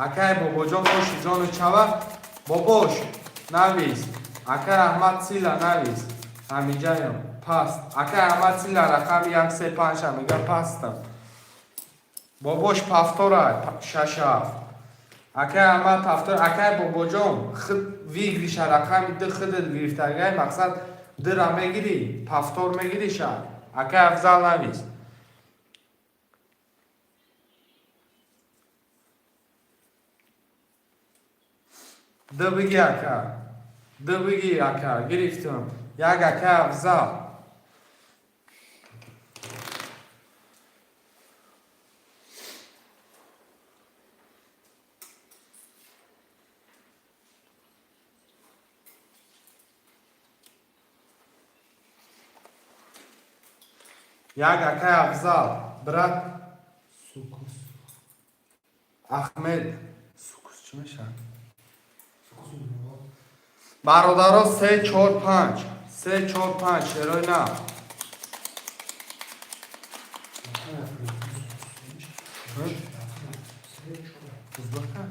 Акаи бобоҷон, оши ҷону чава. Бобош, навис. Акаи Аҳмад Сила, навис. Ҳамиҷаям. Паст. Акаи Аҳмад Сила, рақами як се панҷ мега, пастам. Бобош, повтора, шаш ҳафт. Акаи Аҳмад, повтор, акаи бобоҷон, худ выигрыша рақами ду худат гирифтагай, мақсад дыра мегирӣ, повтор мегирӣ ша. Акаи Афзал, навис. Д биги, ака, Д биги, ака, гирифтум. Як, ака Афзал. Як, акай Афзал, брат. Сукус. Ахмед, сукус чӣ мешавад? Бародаро, се, чор, панҷ, се, чор, панҷ, шерои нав. Узбака.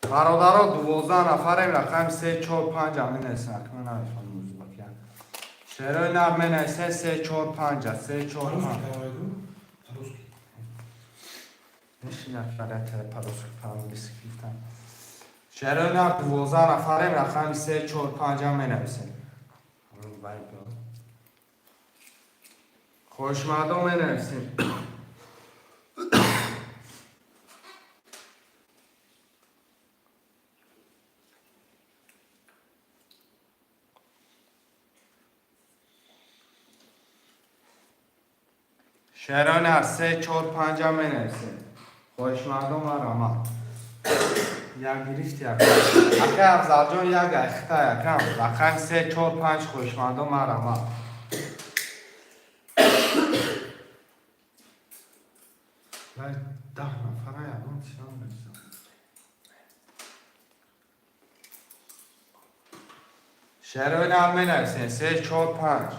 Бародаро, 12 нафарем, рақами се, чор, панҷ менависем. Акма намефаҳмам узбакия. Шерои нав менависем, се, чор, панҷа, се, чор, панҷ. По-русски, по-английски гуфтам. Шерои нав, 12 нафарем, рақами се, чор, панҷа менависем. Хошмардон, менависем. Шерои нав, се, чор, панҷа менависем. Хоҳишмандон, марама. Як гирифти, ака. Ака Афзалҷон, як айхта якам. Рақами се, чор, панҷ, хоҳишмандон, марама. 10 нафара ягон чизам нестам. Шерои нав менависем, се, чор, панҷ.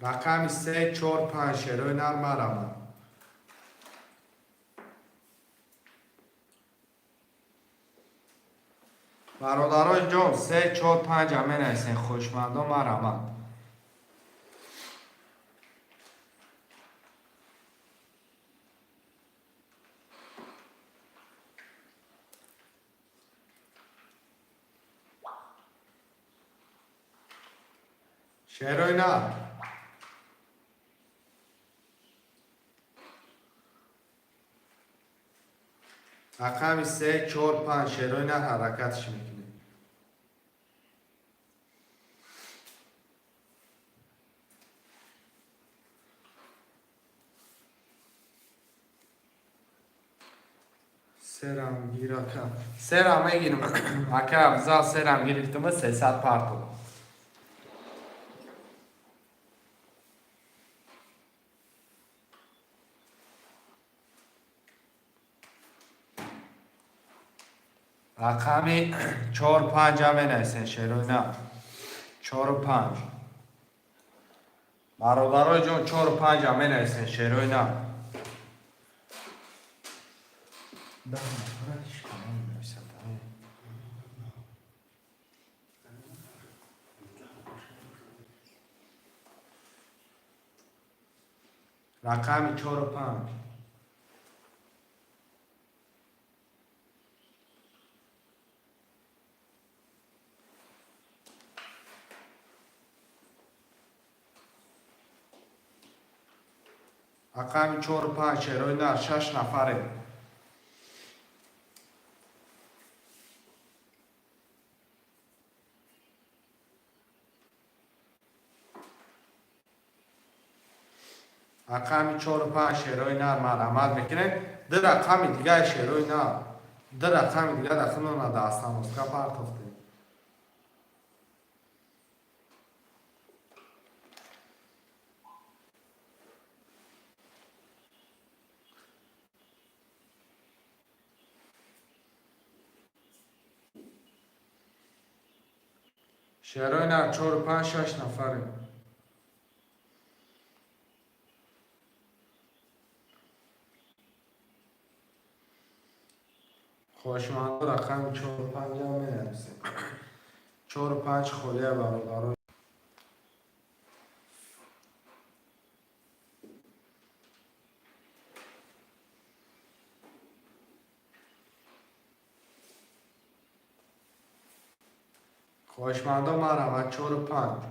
Рақами се, чор, панҷ, шерои нар, марама. Бародарои ҷон, се, чор, панҷа менависем, хушмандон, марама. Шерои нар. Рақами се, чор, панҷ, шерои нар, ҳаракатш мекунем. Серам гир, ака. Серам мегирам. Ака Афзал, серам гирифтума, 300 парту. Рақами чор, панҷа менависем, шерои нав. Чору панҷ. Бародарои ҷон, чору панҷа менависем, шерои нав. 10 нафара ҳеҷ кам менависад. Рақами чору панҷ. Рақами чору панҷ, шерои нар, шаш нафарем. Рақами чору панҷ, шерои нар, марҳамат мекунем. Ду рақами дигаи, шерои нар. Ду рақами дига дар худона дар остановка партофтем. Шерои нар, чору панҷ, шаш нафарем. Хоҳишмандо, рақами чору панҷам менависем. Чору панҷ холия, бародаро. Хоҳишмандо, марҳамат, чору панҷ.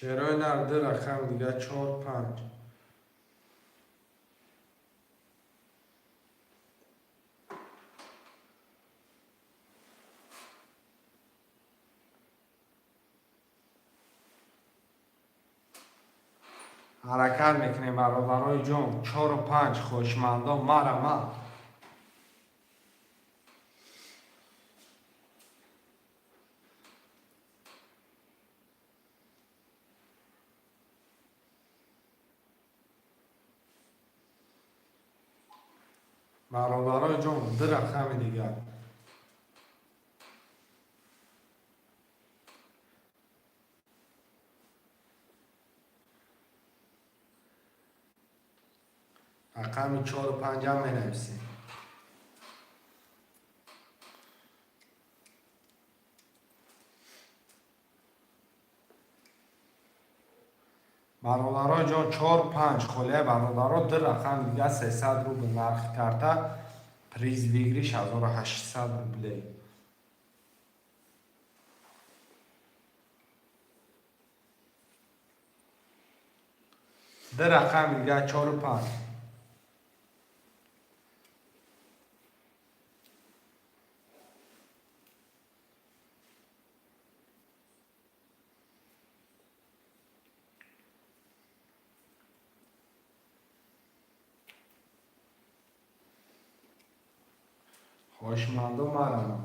Шерои нар, ду рақам дига, чор, панҷ. Ҳаракат мекунем, бародарои ҷон, чору панҷ. Хоҳишмандон, марама. Бародарои ҷон, ду рақами дигар. Рақами чору панҷам менависем. Бародарои ҷон, чор, панҷ холия, бародаро, ду рақам дига, 300 рубл нархи карта, приз выигрыш 1800 рублей. Ду рақами дига, чору панҷ. Хоҳишмандо, марама.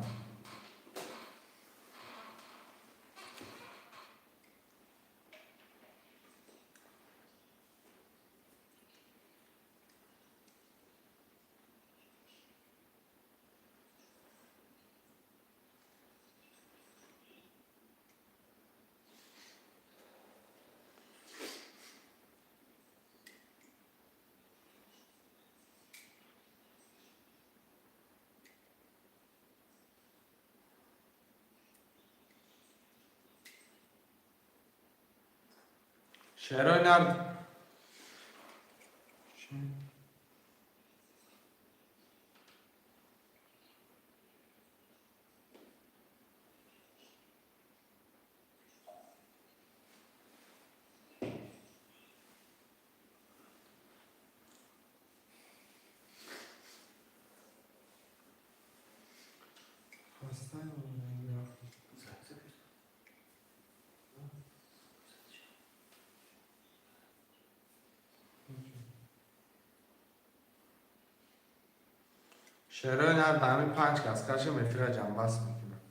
Шерои нар. Шерои нар, дар ҳамин панҷ кас кашем, эфира ҷамъбаст мекунам.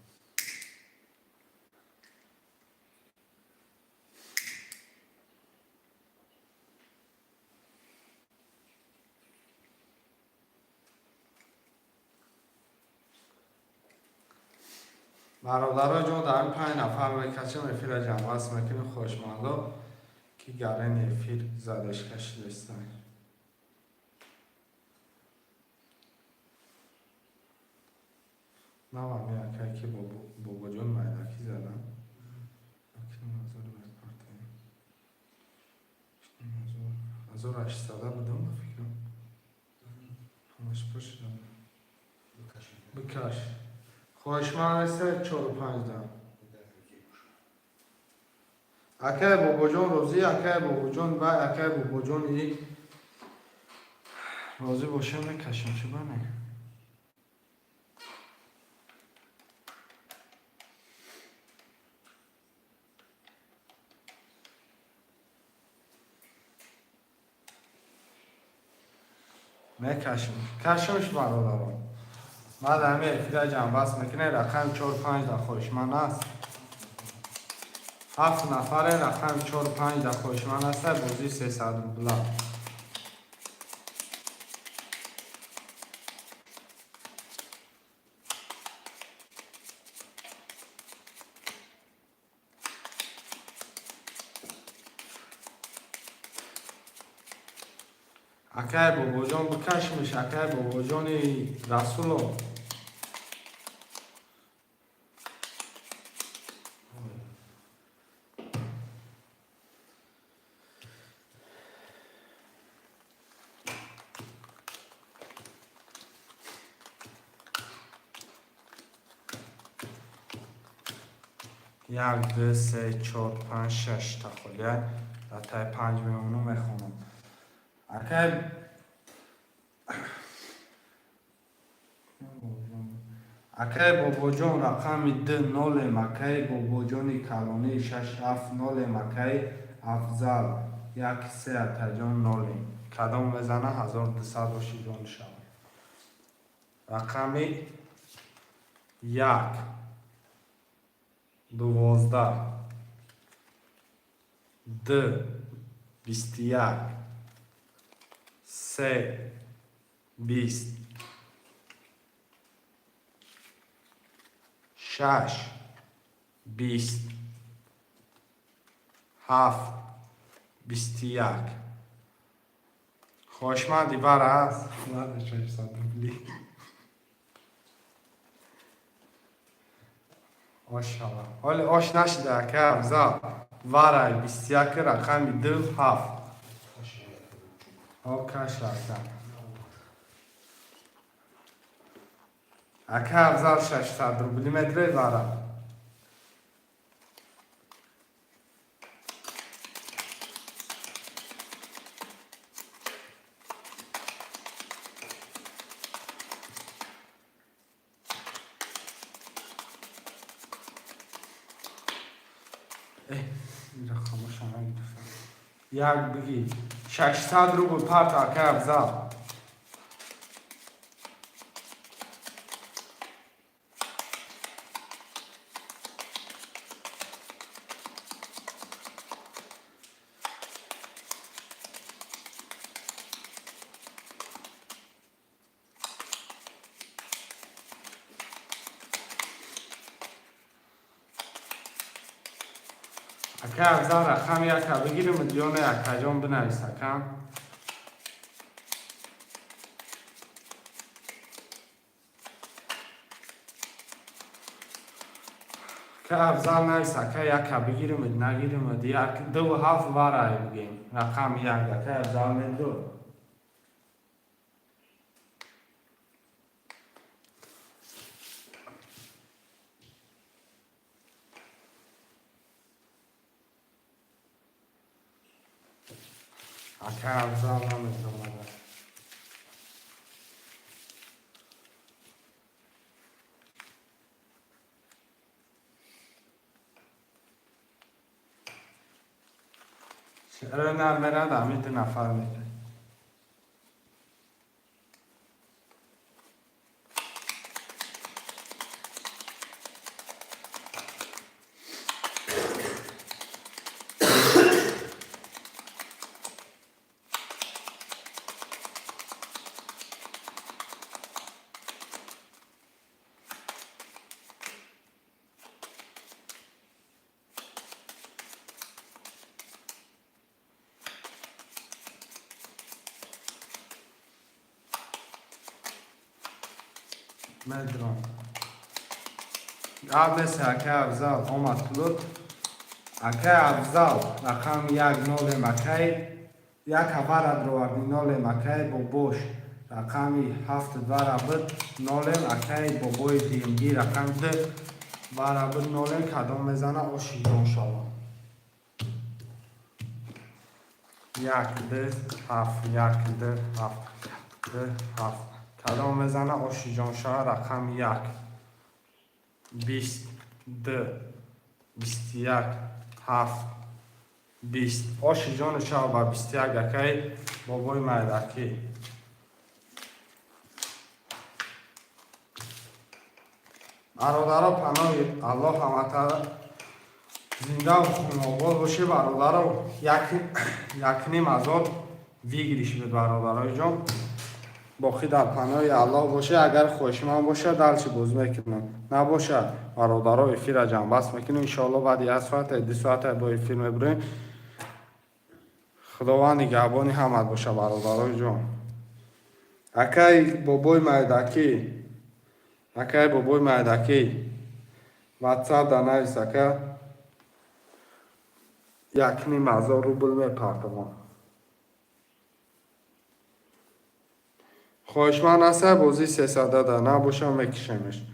Бародаро ҷон, дар ҳамин панҷ нафар мекашем, эфира ҷамъбаст мекунем. Хоҳишмандо, ки гарени эфир задеш кашидастанд. Навам якай, ки бобоҷон майдакӣ задам. 1800 будам, ба фикрам, ҳамаш пур шудам. Бикаш, хоҳишманд аста, чору панҷ да. Акай бобоҷон розӣ, акай бобоҷон вай, акай бобоҷон и розӣ бошем, мекашем, чӣ бане. Мекашем, кашимш, бародарон. Ман дар ҳамин эфира ҷамъбаст мекунем. Рақами чор панҷ да хоҳишманд аст. Ҳафт нафаре, рақами чор панҷ да хоҳишманд аста, бозии 300 рубла. Акай бобоҷон, бикашмиш, акай бобоҷони Расулов. Як, ду, се, чор, панҷ, шашта холия. Дар таи панҷ мемонам, мехонам. Акай Бобоҷон, рақами д нолем. Акай Бобоҷони калонӣ, шаш, ҳафт, нолем. Акай Афзал, як, се, атаҷон, нолем. Кадом мезана, 1200 оши ҷон шавад. Рақами як, 12, д, 21, се, 20, шаш, 20, ҳафт, 21. Хоҳишманди бар аст, 600 рубли ош шава. Ҳоли ош нашида, ака Афзал. Варай 21, рақами ду, ҳафт. О, каша, ака. Ака Афзал, 600 рубли медре вара. Ира хомӯша нагирифтам. Як бигӣ. 600 рубл парт, ака Афзал. Ака Афзал, рақам яка бигирим ё не, акаҷон, бинавис, акам. Ака Афзал, навис, ака, яка бигирим, нагирим, як, ду, ҳафт, варай бигем. Рақам як, ака Афзал, меду. Ака Афзал намедонад. Чаро намерад, ҳамин ду нафар мерад. Медрон. Гап нест, ака Афзал, омад пулот. Акай Афзал, рақами як, нолем, акай як ҳафара дроварди, нолем, акай Бобош, рақами ҳафт вара буд, нолем, акай Бобои димгӣ, рақами ду вара буд, нолем. Кадом мезана, оши ҷон шава. Як, ду, ҳафт, як, ду, ҳафт, ду, ҳафт. Кадом мезана, оши ҷон шава. Рақами як, 20, ду, 21, ҳафт, 20. Оши ҷону шава ба 21, акай Бобои майдакӣ. Бародаро, паноҳи Аллоҳ, ҳамата зиндаву хунобод бошед, бародаро. Якним ҳазор выигрыш буд, бародарои ҷон. Боқӣ дар паноҳи Аллоҳ бошед. Агар хоҳишманд бошад, дальше бозӣ мекунам, набошад, бародаро, эфира ҷамъбаст мекунем. Иншоалло, баъди як соата, 2 соата бо эфир мебурем. Худованд нигаҳбони ҳамат боша, бародарои ҷон. Акай Бобои майдакӣ, акай Бобои майдакӣ, Ватсап да навис, ака. 1,5 ҳазор рубл мепартовам. Хоҳишманд аста бозии сесадада, набошам, мекишемеш.